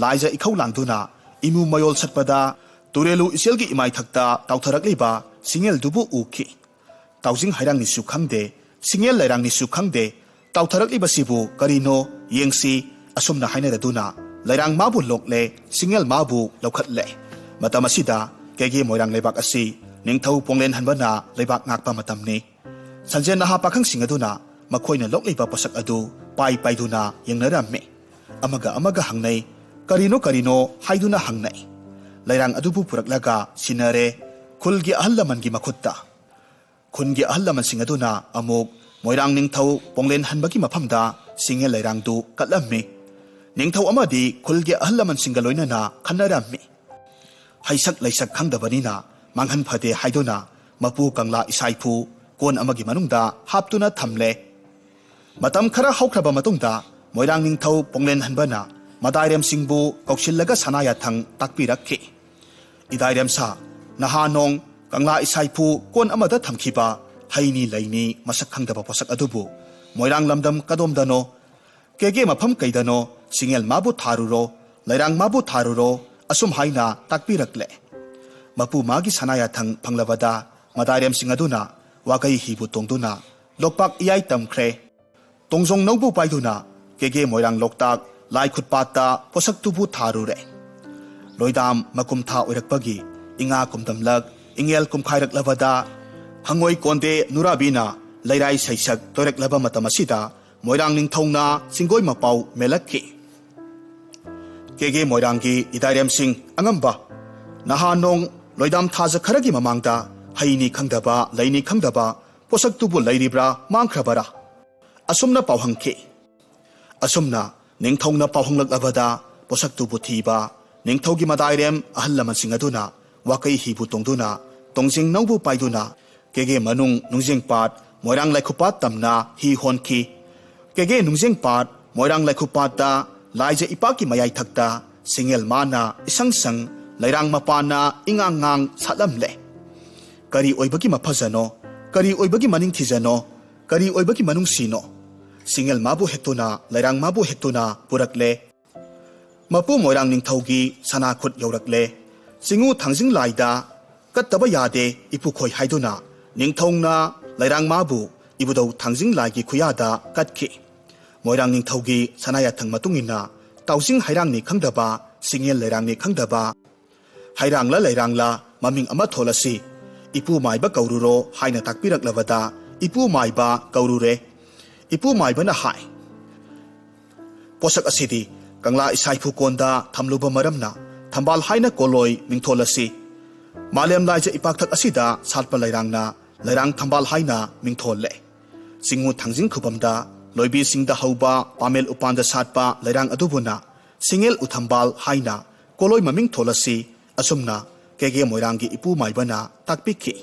ꯂꯥꯏꯖ ꯏꯈꯧ ꯂꯥꯡꯗꯨꯅ ꯏꯃꯨ ꯃꯌꯣꯜ ꯁꯠꯄꯗ ꯇꯨꯔꯦꯂꯨ ꯏꯆꯦꯜꯒꯤ ꯏꯃꯥꯏꯊꯛꯇ ꯇꯥꯎꯊꯔꯛꯂꯤꯕ ꯁꯤꯡꯉꯦꯜꯗꯨꯕꯨ ꯎꯈꯤ꯫ ꯇꯥꯎꯖꯤꯡ ꯍꯩꯔꯥꯡꯅꯤꯁꯨ ꯈꯪꯗꯦ, ꯁꯤꯡꯉꯦꯜ ꯂꯩꯔꯥꯡꯅꯤꯁꯨ ꯈꯪꯗꯦ, ꯇꯥꯎꯊꯔꯛꯂꯤꯕꯁꯤꯕꯨ ꯀꯔꯤꯅꯣ ꯌꯦꯡꯁꯤ" ꯑꯁꯨꯝꯅ ꯍꯥꯏꯅꯔꯗꯨꯅ ꯂꯩꯔꯥꯡ ꯃꯥꯕꯨ ꯂꯣꯛꯂꯦ, ꯁꯤꯡꯉꯦꯜ ꯃꯥꯕꯨ ꯂꯧꯈꯠꯂꯦ꯫ ꯃꯇꯝ ꯑꯁꯤꯗ ꯀꯦꯒꯦ ꯃꯣꯏꯔꯥꯡ ꯂꯩꯕꯥꯛ ꯑꯁꯤ ꯅꯤꯡꯊꯧ ꯄꯣꯡꯂꯦꯟ ꯍꯟꯕꯅ ꯂꯩꯕꯥꯛ ꯉꯥꯛꯄ ꯃꯇꯝꯅꯤ꯫ ꯁꯟꯖꯦꯟ ꯅꯍꯥ ꯄꯥꯈꯪꯁꯤꯡ ꯑꯗꯨꯅ ꯃꯈꯣꯏꯅ ꯂꯣꯛꯂꯤꯕ ꯄꯣꯠꯁꯛ ꯑꯗꯨ ꯄꯥꯏ ꯄꯥꯏꯗꯨꯅ ꯌꯦꯡꯅꯔꯝꯃꯤ꯫ ꯑꯃꯒ ꯑꯃꯒ ꯍꯪꯅꯩ, "ꯀꯔꯤꯅꯣ, ꯀꯔꯤꯅꯣ?" ꯍꯥꯏꯗꯨꯅ ꯍꯪꯅꯩ꯫ ꯂꯩꯔꯥꯡ ꯑꯗꯨꯕꯨ ꯄꯨꯔꯛꯂꯒ ꯁꯤꯟꯅꯔꯦ ꯈꯨꯜꯒꯤ ꯑꯍꯜ ꯂꯃꯟꯒꯤ ꯃꯈꯨꯠꯇ꯫ ꯈꯨꯟꯒꯤ ꯑꯍꯜ ꯂꯃꯟꯁꯤꯡ ꯑꯗꯨꯅ ꯑꯃꯨꯛ ꯃꯣꯏꯔꯥꯡ ꯅꯤꯡꯊꯧ ꯄꯣꯡꯂꯦꯟ ꯍꯟꯕꯒꯤ ꯃꯐꯝꯗ ꯁꯤꯡꯉꯦꯜ ꯂꯩꯔꯥꯡꯗꯨ ꯀꯠꯂꯝꯃꯤ꯫ ꯅꯤꯡꯊꯧ ꯑꯃꯗꯤ ꯈꯨꯜꯒꯤ ꯑꯍꯜ ꯂꯃꯟꯁꯤꯡꯒ ꯂꯣꯏꯅꯅ ꯈꯟꯅꯔꯝꯃꯤ꯫ ꯍꯩꯁꯛ ꯂꯩꯁꯛ ꯈꯪꯗꯕꯅꯤꯅ ꯃꯥꯡꯍꯟ ꯐꯗꯦ ꯍꯥꯏꯗꯨꯅ ꯃꯄꯨ ꯀꯪꯂꯥ ꯏꯁꯥꯏꯐꯨ ꯀꯣꯟ ꯑꯃꯒꯤ ꯃꯅꯨꯡꯗ ꯍꯥꯞꯇꯨꯅ ꯊꯝꯂꯦ꯫ ꯃꯇꯝ ꯈꯔ ꯍꯧꯈ꯭ꯔꯕ ꯃꯇꯨꯡꯗ ꯃꯣꯏꯔꯥꯡ ꯅꯤꯡꯊꯧ ꯄꯣꯡꯂꯦꯟ ꯍꯟꯕꯅ ꯃꯗꯥꯏꯔꯦꯝꯁꯤꯡꯕꯨ ꯀꯧꯁꯤꯜꯂꯒ ꯁꯅꯥ ꯌꯥꯊꯪ ꯇꯥꯛꯄꯤꯔꯛꯈꯤ꯫ "ꯏꯗꯥꯏꯔꯦꯝꯁꯥ, ꯅꯍꯥ ꯅꯣꯡ ꯀꯪꯂꯥ ꯏꯁꯥꯏꯐꯨ ꯀꯣꯟ ꯑꯃꯗ ꯊꯝꯈꯤꯕ ꯍꯩꯅꯤ ꯂꯩꯅꯤ ꯃꯁꯛ ꯈꯪꯗꯕ ꯄꯣꯠꯁꯛ ꯑꯗꯨꯕꯨ ꯃꯣꯏꯔꯥꯡ ꯂꯝꯗꯝ ꯀꯗꯣꯝꯗꯅꯣ? ꯀꯦꯒꯦ ꯃꯐꯝ ꯀꯩꯗꯅꯣ? ꯁꯤꯡꯉꯦꯜ ꯃꯥꯕꯨ ꯊꯥꯔꯨꯔꯣ, ꯂꯩꯔꯥꯡ ꯃꯥꯕꯨ ꯊꯥꯔꯨꯔꯣ" ꯑꯁꯨꯝ ꯍꯥꯏꯅ ꯇꯥꯛꯄꯤꯔꯛꯂꯦ꯫ ꯃꯄꯨ ꯃꯥꯒꯤ ꯁꯅꯥ ꯌꯥꯊꯪ ꯐꯪꯂꯕꯗ ꯃꯗꯥꯏꯔꯦꯝꯁꯤꯡ ꯑꯗꯨꯅ ꯋꯥꯒꯩ ꯍꯤꯕꯨ ꯇꯣꯡꯗꯨꯅ ꯂꯣꯛꯄꯥꯛ ꯏꯌꯥꯏ ꯇꯝꯈ꯭ꯔꯦ꯫ ꯇꯣꯡꯖꯣꯡ ꯅꯧꯕꯨ ꯄꯥꯏꯗꯨꯅ ꯀꯦꯒꯦ ꯃꯣꯏꯔꯥꯡ ꯂꯣꯛꯇꯥꯛ ꯂꯥꯏ ꯈꯨꯠꯄꯥꯠꯇ ꯄꯣꯠꯁꯛꯇꯨꯕꯨ ꯊꯥꯔꯨꯔꯦ꯫ ꯂꯣꯏꯗꯥꯝ ꯃꯀꯨꯝ ꯊꯥ ꯑꯣꯏꯔꯛꯄꯒꯤ ꯏꯉꯥ ꯀꯨꯝꯗꯝꯂꯛ, ꯏꯉꯦꯜ ꯀꯨꯝꯈꯥꯏꯔꯛꯂꯕꯗ, ꯍꯪꯉꯣꯏ ꯀꯣꯟꯗꯦ ꯅꯨꯔꯥꯕꯤꯅ ꯂꯩꯔꯥꯏ ꯁꯩꯁꯛ ꯇꯣꯏꯔꯛꯂꯕ ꯃꯇꯝ ꯑꯁꯤꯗ, ꯃꯣꯏꯔꯥꯡ ꯅꯤꯡꯊꯧꯅ ꯆꯤꯡꯒꯣꯏ ꯃꯄꯥꯎ ꯃꯦꯜꯂꯛꯈꯤ꯫ ꯀꯦꯒꯦ ꯃꯣꯏꯔꯥꯡꯒꯤ ꯏꯗꯥꯏꯔꯦꯝꯁꯤꯡ ꯑꯉꯝꯕ, ꯅꯍꯥ ꯅꯣꯡ ꯂꯣꯏꯗꯥꯝ ꯊꯥꯖ ꯈꯔꯒꯤ ꯃꯃꯥꯡꯗ ꯍꯩꯅꯤ ꯈꯪꯗꯕ, ꯂꯩꯅꯤ ꯈꯪꯗꯕ ꯄꯣꯠꯁꯛꯇꯨꯕꯨ ꯂꯩꯔꯤꯕ꯭ꯔꯥ ꯃꯥꯡꯈ꯭ꯔꯕꯔꯥ? ꯑꯁꯨꯝꯅ ꯄꯥꯎꯍꯪꯈꯤ꯫ ꯑꯁꯨꯝꯅ ꯅꯤꯡꯊꯧꯅ ꯄꯥꯎꯍꯪꯂꯛꯂꯕꯗ ꯄꯣꯠꯁꯛꯇꯨꯕꯨ ꯊꯤꯕ, ꯅꯤꯡꯊꯧꯒꯤ ꯃꯗꯥꯏꯔꯦꯝ ꯑꯍꯜ ꯂꯃꯟꯁꯤꯡ ꯑꯗꯨꯅ ꯋꯥꯀꯩ ꯍꯤꯕꯨ ꯇꯣꯡꯗꯨꯅ, ꯇꯣꯡꯖꯤꯡ ꯅꯧꯕꯨ ꯄꯥꯏꯗꯨꯅ, ꯀꯦꯒꯦ ꯃꯅꯨꯡ ꯅꯨꯡꯖꯦꯡꯄꯥꯠ ꯃꯣꯏꯔꯥꯡ ꯂꯥꯏꯈꯨꯄꯥꯠ ꯇꯝꯅ ꯍꯤ ꯍꯣꯟꯈꯤ꯫ ꯀꯦꯒꯦ ꯅꯨꯡꯖꯦꯡꯄꯥꯠ ꯃꯣꯏꯔꯥꯡ ꯂꯥꯏꯈꯨꯄꯥꯠꯇ ꯂꯥꯏꯖ ꯏꯄꯥꯛꯀꯤ ꯃꯌꯥꯏꯊꯛꯇ ꯁꯤꯡꯉꯦꯜ ꯃꯥꯅ ꯏꯁꯪ ꯁꯪ, ꯂꯩꯔꯥꯡ ꯃꯄꯥꯟꯅ ꯏꯉꯥꯡ ꯉꯥꯡ ꯁꯥꯠꯂꯝꯂꯦ꯫ ꯀꯔꯤ ꯑꯣꯏꯕꯒꯤ ꯃꯐꯖꯅꯣ? ꯀꯔꯤ ꯑꯣꯏꯕꯒꯤ ꯃꯅꯤꯡ ꯊꯤꯖꯅꯣ? ꯀꯔꯤ ꯑꯣꯏꯕꯒꯤ ꯃꯅꯨꯡꯁꯤꯅꯣ? ꯁꯤꯡꯉꯦꯜ ꯃꯥꯕꯨ ꯍꯦꯛꯇꯨꯅ, ꯂꯩꯔꯥꯡ ꯃꯥꯕꯨ ꯍꯦꯛꯇꯨꯅ ꯄꯨꯔꯛꯂꯦ꯫ ꯃꯄꯨ ꯃꯣꯏꯔꯥꯡ ꯅꯤꯡꯊꯧꯒꯤ ꯁꯅꯥ ꯈꯨꯠ ꯌꯧꯔꯛꯂꯦ꯫ ꯆꯤꯡꯉꯨ ꯊꯥꯡꯖꯤꯡ ꯂꯥꯏꯗ ꯀꯠꯇꯕ ꯌꯥꯗꯦ ꯏꯄꯨꯈꯣꯏ ꯍꯥꯏꯗꯨꯅ ꯅꯤꯡꯊꯧꯅ ꯂꯩꯔꯥꯡ ꯃꯥꯕꯨ ꯏꯕꯨꯙꯧ ꯊꯥꯡꯖꯤꯡ ꯂꯥꯏꯒꯤ ꯈꯨꯌꯥꯗ ꯀꯠꯈꯤ꯫ ꯃꯣꯏꯔꯥꯡ ꯅꯤꯡꯊꯧꯒꯤ ꯁꯅꯥ ꯌꯥꯊꯪ ꯃꯇꯨꯡ ꯏꯟꯅ ꯇꯥꯎꯖꯤꯡ ꯍꯩꯔꯥꯡꯅꯤ ꯈꯪꯗꯕ, ꯁꯤꯡꯉꯦꯜ ꯂꯩꯔꯥꯡꯅꯤ ꯈꯪꯗꯕ, ꯍꯩꯔꯥꯡꯂ ꯂꯩꯔꯥꯡꯂ ꯃꯃꯤꯡ ꯑꯃ ꯊꯣꯜꯂꯁꯤ, ꯏꯄꯨ ꯃꯥꯏꯕ ꯀꯧꯔꯨꯔꯣ ꯍꯥꯏꯅ ꯇꯥꯛꯄꯤꯔꯛꯂꯕꯗ ꯏꯄꯨ ꯃꯥꯏꯕ ꯀꯧꯔꯨꯔꯦ꯫ ꯏꯄꯨ ꯃꯥꯏꯕꯅ ꯍꯥꯏ, ꯄꯣꯠꯁꯛ ꯑꯁꯤꯗꯤ ꯀꯪꯂꯥ ꯏꯁꯥꯏꯐꯨ ꯀꯣꯟꯗ ꯊꯝꯂꯨꯕ ꯃꯔꯝꯅ ꯊꯝꯕꯥꯜ ꯍꯥꯏꯅ ꯀꯣꯂꯣꯏ ꯃꯤꯡꯊꯣꯜꯂꯁꯤ꯫ ꯃꯥꯂꯦꯝ ꯂꯥꯏꯖ ꯏꯄꯥꯛꯊꯛ ꯑꯁꯤꯗ ꯁꯥꯠꯄ ꯂꯩꯔꯥꯡꯅ ꯂꯩꯔꯥꯡ ꯊꯝꯕꯥꯜ ꯍꯥꯏꯅ ꯃꯤꯡꯊꯣꯜꯂꯦ꯫ ꯆꯤꯡꯉꯨ ꯊꯥꯡꯖꯤꯡ ꯈꯨꯕꯝꯗ ꯂꯣꯏꯕꯤꯁꯤꯡꯗ ꯍꯧꯕ ꯄꯥꯃꯦꯜ ꯎꯄꯥꯟꯗ ꯁꯥꯠꯄ ꯂꯩꯔꯥꯡ ꯑꯗꯨꯕꯨꯅ ꯁꯤꯡꯉꯦꯜ ꯎꯊꯝꯕꯥꯜ ꯍꯥꯏꯅ ꯀꯣꯂꯣꯏ ꯃꯃꯤꯡ ꯊꯣꯜꯂꯁꯤ꯫ ꯑꯁꯨꯝꯅ ꯀꯦꯒꯦ ꯃꯣꯏꯔꯥꯡꯒꯤ ꯏꯄꯨ ꯃꯥꯏꯕꯅ ꯇꯥꯛꯄꯤꯈꯤ꯫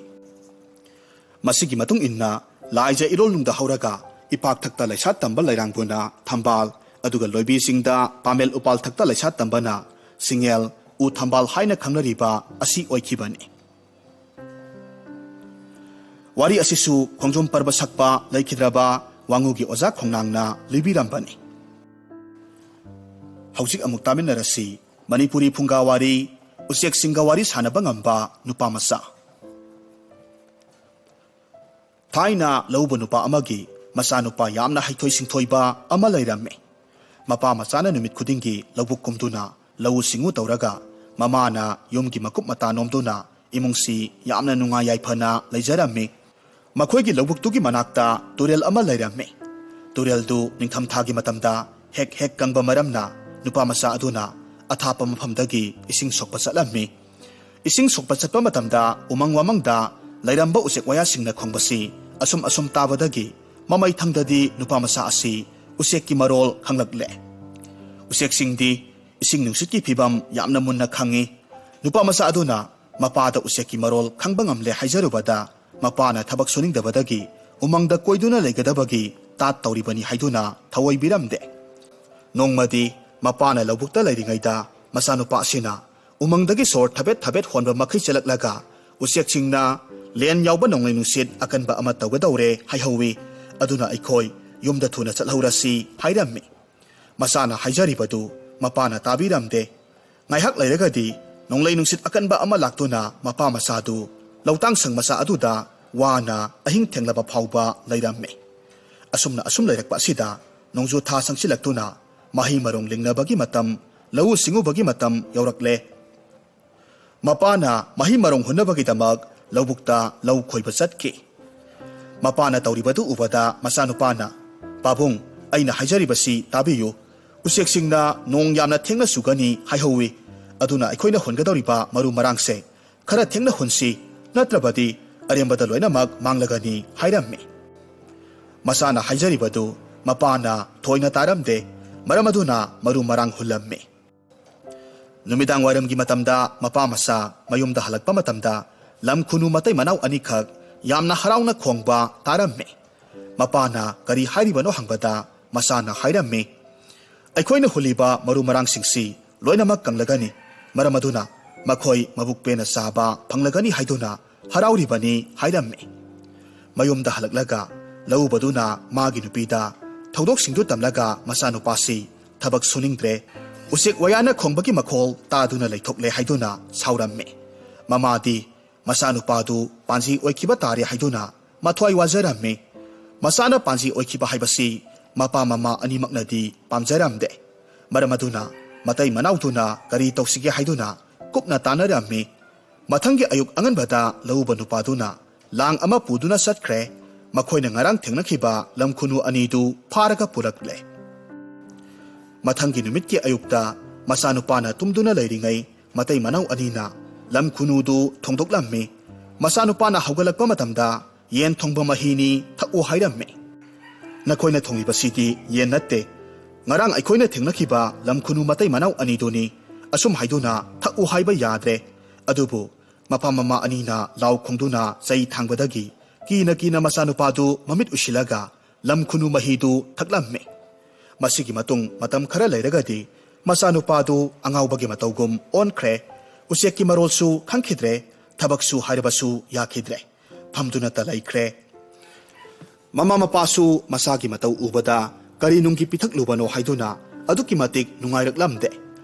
ꯃꯁꯤꯒꯤ ꯃꯇꯨꯡ ꯏꯟꯅ ꯂꯥꯏꯖ ꯏꯔꯣꯜꯅꯨꯡꯗ ꯍꯧꯔꯒ ꯏꯄꯥꯛꯊꯛꯇ ꯂꯩꯁꯥꯠ ꯇꯝꯕ ꯂꯩꯔꯥꯡꯕꯨꯅ ꯊꯝꯕꯥꯜ, ꯑꯗꯨꯒ ꯂꯣꯏꯕꯤꯁꯤꯡꯗ ꯄꯥꯃꯦꯜ ꯎꯄꯥꯜ ꯊꯛꯇ ꯂꯩꯁꯥꯠ ꯇꯝꯕꯅ ꯁꯤꯡꯉꯦꯜ, ꯎ ꯊꯝꯕꯥꯜ ꯍꯥꯏꯅ ꯈꯪꯅꯔꯤꯕ ꯑꯁꯤ ꯑꯣꯏꯈꯤꯕꯅꯤ꯫ ꯋꯥꯔꯤ ꯑꯁꯤꯁꯨ ꯈꯣꯡꯖꯣꯝ ꯄꯔꯕ ꯁꯛꯄ ꯂꯩꯈꯤꯗ꯭ꯔꯕ ꯋꯥꯉꯨꯒꯤ ꯑꯣꯖꯥ ꯈꯣꯡꯅꯥꯡꯅ ꯂꯤꯕꯤꯔꯝꯕꯅꯤ꯫ ꯍꯧꯖꯤꯛ ꯑꯃꯨꯛ ꯇꯥꯃꯤꯟꯅꯔꯁꯤ ꯃꯅꯤꯄꯨꯔꯤ ꯐꯨꯡꯒꯥ ꯋꯥꯔꯤ, ꯎꯆꯦꯛꯁꯤꯡꯒ ꯋꯥꯔꯤ ꯁꯥꯟꯅꯕ ꯉꯝꯕ ꯅꯨꯄꯥ ꯃꯆꯥ꯫ ꯊꯥꯏꯅ ꯂꯧꯎꯕ ꯅꯨꯄꯥ ꯑꯃꯒꯤ ꯃꯆꯥꯅꯨꯄꯥ ꯌꯥꯝꯅ ꯍꯩꯊꯣꯏ ꯁꯤꯡꯊꯣꯏꯕ ꯑꯃ ꯂꯩꯔꯝꯃꯤ꯫ ꯃꯄꯥ ꯃꯆꯥꯅ ꯅꯨꯃꯤꯠ ꯈꯨꯗꯤꯡꯒꯤ ꯂꯧꯕꯨꯛ ꯀꯨꯝꯗꯨꯅ ꯂꯧꯎ ꯁꯤꯡꯎ ꯇꯧꯔꯒ ꯃꯃꯥꯅ ꯌꯨꯝꯒꯤ ꯃꯀꯨꯞ ꯃꯇꯥ ꯅꯣꯝꯗꯨꯅ ꯏꯃꯨꯡꯁꯤ ꯌꯥꯝꯅ ꯅꯨꯡꯉꯥꯏ ꯌꯥꯏꯐꯅ ꯂꯩꯖꯔꯝꯃꯤ꯫ ꯃꯈꯣꯏꯒꯤ ꯂꯧꯕꯨꯛꯇꯨꯒꯤ ꯃꯅꯥꯛꯇ ꯇꯨꯔꯦꯜ ꯑꯃ ꯂꯩꯔꯝꯃꯤ꯫ ꯇꯨꯔꯦꯜꯗꯨ ꯅꯤꯡꯊꯝꯊꯥꯒꯤ ꯃꯇꯝꯗ ꯍꯦꯛ ꯍꯦꯛ ꯀꯪꯕ ꯃꯔꯝꯅ ꯅꯨꯄꯥ ꯃꯆꯥ ꯑꯗꯨꯅ ꯑꯊꯥꯞꯄ ꯃꯐꯝꯗꯒꯤ ꯏꯁꯤꯡ ꯁꯣꯛꯄ ꯆꯠꯂꯝꯃꯤ꯫ ꯏꯁꯤꯡ ꯁꯣꯛꯄ ꯆꯠꯄ ꯃꯇꯝꯗ ꯎꯃꯪ ꯋꯥꯃꯪꯗ ꯂꯩꯔꯝꯕ ꯎꯆꯦꯛ ꯋꯥꯌꯥꯁꯤꯡꯅ ꯈꯣꯡꯕꯁꯤ ꯑꯁꯨꯝ ꯑꯁꯨꯝ ꯇꯥꯕꯗꯒꯤ ꯃꯃꯩ ꯊꯪꯗꯗꯤ ꯅꯨꯄꯥ ꯃꯆꯥ ꯑꯁꯤ ꯎꯆꯦꯛꯀꯤ ꯃꯔꯣꯜ ꯈꯪꯂꯛꯂꯦ꯫ ꯎꯆꯦꯛꯁꯤꯡꯗꯤ ꯏꯁꯤꯡ ꯅꯨꯡꯁꯤꯠꯀꯤ ꯐꯤꯕꯝ ꯌꯥꯝꯅ ꯃꯨꯟꯅ ꯈꯪꯏ꯫ ꯅꯨꯄꯥ ꯃꯆꯥ ꯑꯗꯨꯅ ꯃꯄꯥꯗ ꯎꯆꯦꯛꯀꯤ ꯃꯔꯣꯜ ꯈꯪꯕ ꯉꯝꯂꯦ ꯍꯥꯏꯖꯔꯨꯕꯗ, ꯃꯄꯥꯅ ꯊꯕꯛ ꯁꯨꯅꯤꯡꯗꯕꯗꯒꯤ ꯎꯃꯪꯗ ꯀꯣꯏꯗꯨꯅ ꯂꯩꯒꯗꯕꯒꯤ ꯇꯥꯠ ꯇꯧꯔꯤꯕꯅꯤ ꯍꯥꯏꯗꯨꯅ ꯊꯧꯑꯣꯏꯕꯤꯔꯝꯗꯦ꯫ ꯅꯣꯡꯃꯗꯤ ꯃꯄꯥꯅ ꯂꯧꯕꯨꯛꯇ ꯂꯩꯔꯤꯉꯩꯗ ꯃꯆꯥꯅꯨꯄꯥ ꯑꯁꯤꯅ ꯎꯃꯪꯗꯒꯤ ꯁꯣꯔ ꯊꯕꯦꯠ ꯊꯕꯦꯠ ꯍꯣꯟꯕ ꯃꯈꯩ ꯆꯦꯜꯂꯛꯂꯒ ꯎꯆꯦꯛꯁꯤꯡꯅ ꯂꯦꯟ ꯌꯥꯎꯕ ꯅꯣꯡꯂꯩ ꯅꯨꯡꯁꯤꯠ ꯑꯀꯟꯕ ꯑꯃ ꯇꯧꯒꯗꯧꯔꯦ ꯍꯥꯏꯍꯧꯋꯤ꯫ ꯑꯗꯨꯅ ꯑꯩꯈꯣꯏ ꯌꯨꯝꯗ ꯊꯨꯅ ꯆꯠꯍꯧꯔꯁꯤ ꯍꯥꯏꯔꯝꯃꯤ꯫ ꯃꯆꯥꯅ ꯍꯥꯏꯖꯔꯤꯕꯗꯨ ꯃꯄꯥꯅ ꯇꯥꯕꯤꯔꯝꯗꯦ꯫ ꯉꯥꯏꯍꯥꯛ ꯂꯩꯔꯒꯗꯤ ꯅꯣꯡꯂꯩ ꯅꯨꯡꯁꯤꯠ ꯑꯀꯟꯕ ꯑꯃ ꯂꯥꯛꯇꯨꯅ ꯃꯄꯥ ꯃꯆꯥꯗꯨ ꯂꯧꯇꯥꯡꯁꯪ ꯃꯆꯥ ꯑꯗꯨꯗ ꯋꯥꯅ ꯑꯍꯤꯡ ꯊꯦꯡꯂꯕ ꯐꯥꯎꯕ ꯂꯩꯔꯝꯃꯤ꯫ ꯑꯁꯨꯝꯅ ꯑꯁꯨꯝ ꯂꯩꯔꯛꯄ ꯑꯁꯤꯗ ꯅꯣꯡꯖꯨ ꯊꯥ ꯁꯪꯁꯤꯜꯂꯛꯇꯨꯅ ꯃꯍꯩ ꯃꯔꯣꯡ ꯂꯤꯡꯅꯕꯒꯤ ꯃꯇꯝ, ꯂꯧꯎ ꯁꯤꯡꯎꯕꯒꯤ ꯃꯇꯝ ꯌꯧꯔꯛꯂꯦ꯫ ꯃꯄꯥꯅ ꯃꯍꯩ ꯃꯔꯣꯡ ꯍꯨꯟꯅꯕꯒꯤꯗꯃꯛ ꯂꯧꯕꯨꯛꯇ ꯂꯧ ꯈꯣꯏꯕ ꯆꯠꯈꯤ꯫ ꯃꯄꯥꯅ ꯇꯧꯔꯤꯕꯗꯨ ꯎꯕꯗ ꯃꯆꯥꯅꯨꯄꯥꯅ, "ꯄꯥꯕꯨꯡ, ꯑꯩꯅ ꯍꯥꯏꯖꯔꯤꯕꯁꯤ ꯇꯥꯕꯤꯌꯨ꯫ ꯎꯆꯦꯛꯁꯤꯡꯅ ꯅꯣꯡ ꯌꯥꯝꯅ ꯊꯦꯡꯅ ꯆꯨꯒꯅꯤ ꯍꯥꯏꯍꯧꯋꯤ꯫ ꯑꯗꯨꯅ ꯑꯩꯈꯣꯏꯅ ꯍꯨꯟꯒꯗꯧꯔꯤꯕ ꯃꯔꯨ ꯃꯔꯥꯡꯁꯦ ꯈꯔ ꯊꯦꯡꯅ ꯍꯨꯟꯁꯤ, ꯅꯠꯇ꯭ꯔꯕꯗꯤ ꯑꯔꯦꯝꯕꯗ ꯂꯣꯏꯅꯃꯛ ꯃꯥꯡꯂꯒꯅꯤ" ꯍꯥꯏꯔꯝꯃꯤ꯫ ꯃꯆꯥꯅ ꯍꯥꯏꯖꯔꯤꯕꯗꯨ ꯃꯄꯥꯅ ꯊꯣꯏꯅ ꯇꯥꯔꯝꯗꯦ꯫ ꯃꯔꯝ ꯑꯗꯨꯅ ꯃꯔꯨ ꯃꯔꯥꯡ ꯍꯨꯜꯂꯝꯃꯤ꯫ ꯅꯨꯃꯤꯗꯥꯡ ꯋꯥꯏꯔꯝꯒꯤ ꯃꯇꯝꯗ ꯃꯄꯥ ꯃꯆꯥ ꯃꯌꯨꯝꯗ ꯍꯜꯂꯛꯄ ꯃꯇꯝꯗ ꯂꯝ ꯈꯨꯅꯨ ꯃꯇꯩ ꯃꯅꯥꯎ ꯑꯅꯤꯈꯛ ꯌꯥꯝꯅ ꯍꯔꯥꯎꯅ ꯈꯣꯡꯕ ꯇꯥꯔꯝꯃꯤ꯫ ꯃꯄꯥꯅ ꯀꯔꯤ ꯍꯥꯏꯔꯤꯕꯅꯣ ꯍꯪꯕꯗ ꯃꯆꯥꯅ ꯍꯥꯏꯔꯝꯃꯤ, "ꯑꯩꯈꯣꯏꯅ ꯍꯨꯜꯂꯤꯕ ꯃꯔꯨ ꯃꯔꯥꯡꯁꯤꯡꯁꯤ ꯂꯣꯏꯅꯃꯛ ꯀꯪꯂꯒꯅꯤ꯫ ꯃꯔꯝ ꯑꯗꯨꯅ ꯃꯈꯣꯏ ꯃꯕꯨꯛ ꯄꯦꯟꯅ ꯆꯥꯕ ꯐꯪꯂꯒꯅꯤ ꯍꯥꯏꯗꯨꯅ ꯍꯔꯥꯎꯔꯤꯕꯅꯤ" ꯍꯥꯏꯔꯝꯃꯤ꯫ ꯃꯌꯨꯝꯗ ꯍꯜꯂꯛꯂꯒ ꯂꯧꯎꯕꯗꯨꯅ ꯃꯥꯒꯤ ꯅꯨꯄꯤꯗ ꯊꯧꯗꯣꯛꯁꯤꯡꯗꯨ ꯇꯝꯂꯒ ꯃꯆꯥꯅꯨꯄꯥꯁꯤ ꯊꯕꯛ ꯁꯨꯅꯤꯡꯗ꯭ꯔꯦ, ꯎꯆꯦꯛ ꯋꯥꯌꯥꯅ ꯈꯣꯡꯕꯒꯤ ꯃꯈꯣꯜ ꯇꯥꯗꯨꯅ ꯂꯩꯊꯣꯛꯂꯦ ꯍꯥꯏꯗꯨꯅ ꯁꯥꯎꯔꯝꯃꯤ꯫ ꯃꯃꯥꯗꯤ ꯃꯆꯥꯅꯨꯄꯥꯗꯨ ꯄꯥꯟꯖꯤ ꯑꯣꯏꯈꯤꯕ ꯇꯥꯔꯦ ꯍꯥꯏꯗꯨꯅ ꯃꯊ꯭ꯋꯥꯏ ꯋꯥꯖꯔꯝꯃꯤ꯫ ꯃꯆꯥꯅ ꯄꯥꯟꯖꯤ ꯑꯣꯏꯈꯤꯕ ꯍꯥꯏꯕꯁꯤ ꯃꯄꯥ ꯃꯃꯥ ꯑꯅꯤꯃꯛꯅꯗꯤ ꯄꯥꯝꯖꯔꯝꯗꯦ꯫ ꯃꯔꯝ ꯑꯗꯨꯅ ꯃꯇꯩ ꯃꯅꯥꯎꯗꯨꯅ ꯀꯔꯤ ꯇꯧꯁꯤꯒꯦ ꯍꯥꯏꯗꯨꯅ ꯀꯨꯞꯅ ꯇꯥꯟꯅꯔꯝꯃꯤ꯫ ꯃꯊꯪꯒꯤ ꯑꯌꯨꯛ ꯑꯉꯟꯕꯗ ꯂꯧꯎꯕ ꯅꯨꯄꯥꯗꯨꯅ ꯂꯥꯡ ꯑꯃ ꯄꯨꯗꯨꯅ ꯆꯠꯈ꯭ꯔꯦ꯫ ꯃꯈꯣꯏꯅ ꯉꯔꯥꯡ ꯊꯦꯡꯅꯈꯤꯕ ꯂꯝꯈꯨꯅꯨ ꯑꯅꯤꯗꯨ ꯐꯥꯔꯒ ꯄꯨꯔꯛꯂꯦ꯫ ꯃꯊꯪꯒꯤ ꯅꯨꯃꯤꯠꯀꯤ ꯑꯌꯨꯛꯇ ꯃꯆꯥꯅꯨꯄꯥꯅ ꯇꯨꯝꯗꯨꯅ ꯂꯩꯔꯤꯉꯩ ꯃꯇꯩ ꯃꯅꯥꯎ ꯑꯅꯤꯅ ꯂꯝꯈꯨꯅꯨꯗꯨ ꯊꯣꯡꯗꯣꯛꯂꯝꯃꯤ꯫ ꯃꯆꯥꯅꯨꯄꯥꯅ ꯍꯧꯒꯠꯂꯛꯄ ꯃꯇꯝꯗ ꯌꯦꯟ ꯊꯣꯡꯕ ꯃꯍꯤꯅꯤ, ꯊꯛꯎ ꯍꯥꯏꯔꯝꯃꯤ꯫ "ꯅꯈꯣꯏꯅ ꯊꯣꯡꯂꯤꯕꯁꯤꯗꯤ ꯌꯦꯟ ꯅꯠꯇꯦ꯫ ꯉꯔꯥꯡ ꯑꯩꯈꯣꯏꯅ ꯊꯦꯡꯅꯈꯤꯕ ꯂꯝꯈꯨꯅꯨ ꯃꯇꯩ ꯃꯅꯥꯎ ꯑꯅꯤꯗꯨꯅꯤ꯫ ꯑꯁꯨꯝ ꯍꯥꯏꯗꯨꯅ ꯊꯛꯎ ꯍꯥꯏꯕ ꯌꯥꯗ꯭ꯔꯦ꯫" ꯑꯗꯨꯕꯨ ꯃꯄꯥ ꯃꯃꯥ ꯑꯅꯤꯅ ꯂꯥꯎ ꯈꯣꯡꯗꯨꯅ ꯆꯩ ꯊꯥꯡꯕꯗꯒꯤ ꯀꯤꯅ ꯀꯤꯅ ꯃꯆꯥꯅꯨꯄꯥꯗꯨ ꯃꯃꯤꯠ ꯎꯏꯁꯤꯜꯂꯒ ꯂꯝꯈꯨꯅꯨ ꯃꯍꯤꯗꯨ ꯊꯛꯂꯝꯃꯤ꯫ ꯃꯁꯤꯒꯤ ꯃꯇꯨꯡ ꯃꯇꯝ ꯈꯔ ꯂꯩꯔꯒꯗꯤ ꯃꯆꯥꯅꯨꯄꯥꯗꯨ ꯑꯉꯥꯎꯕꯒꯤ ꯃꯇꯧꯒꯨꯝ ꯑꯣꯟꯈ꯭ꯔꯦ꯫ ꯎꯆꯦꯛꯀꯤ ꯃꯔꯣꯜꯁꯨ ꯈꯪꯈꯤꯗ꯭ꯔꯦ, ꯊꯕꯛꯁꯨ ꯍꯥꯏꯔꯕꯁꯨ ꯌꯥꯈꯤꯗ꯭ꯔꯦ꯫ ꯐꯝꯗꯨꯅꯇ ꯂꯩꯈ꯭ꯔꯦ꯫ ꯃꯃꯥ ꯃꯄꯥꯁꯨ ꯃꯆꯥꯒꯤ ꯃꯇꯧ ꯎꯕꯗ ꯀꯔꯤ ꯅꯨꯡꯒꯤ ꯄꯤꯊꯛꯂꯨꯕꯅꯣ ꯍꯥꯏꯗꯨꯅ ꯑꯗꯨꯛꯀꯤ ꯃꯇꯤꯛ ꯅꯨꯡꯉꯥꯏꯔꯛꯂꯝꯗꯦ꯫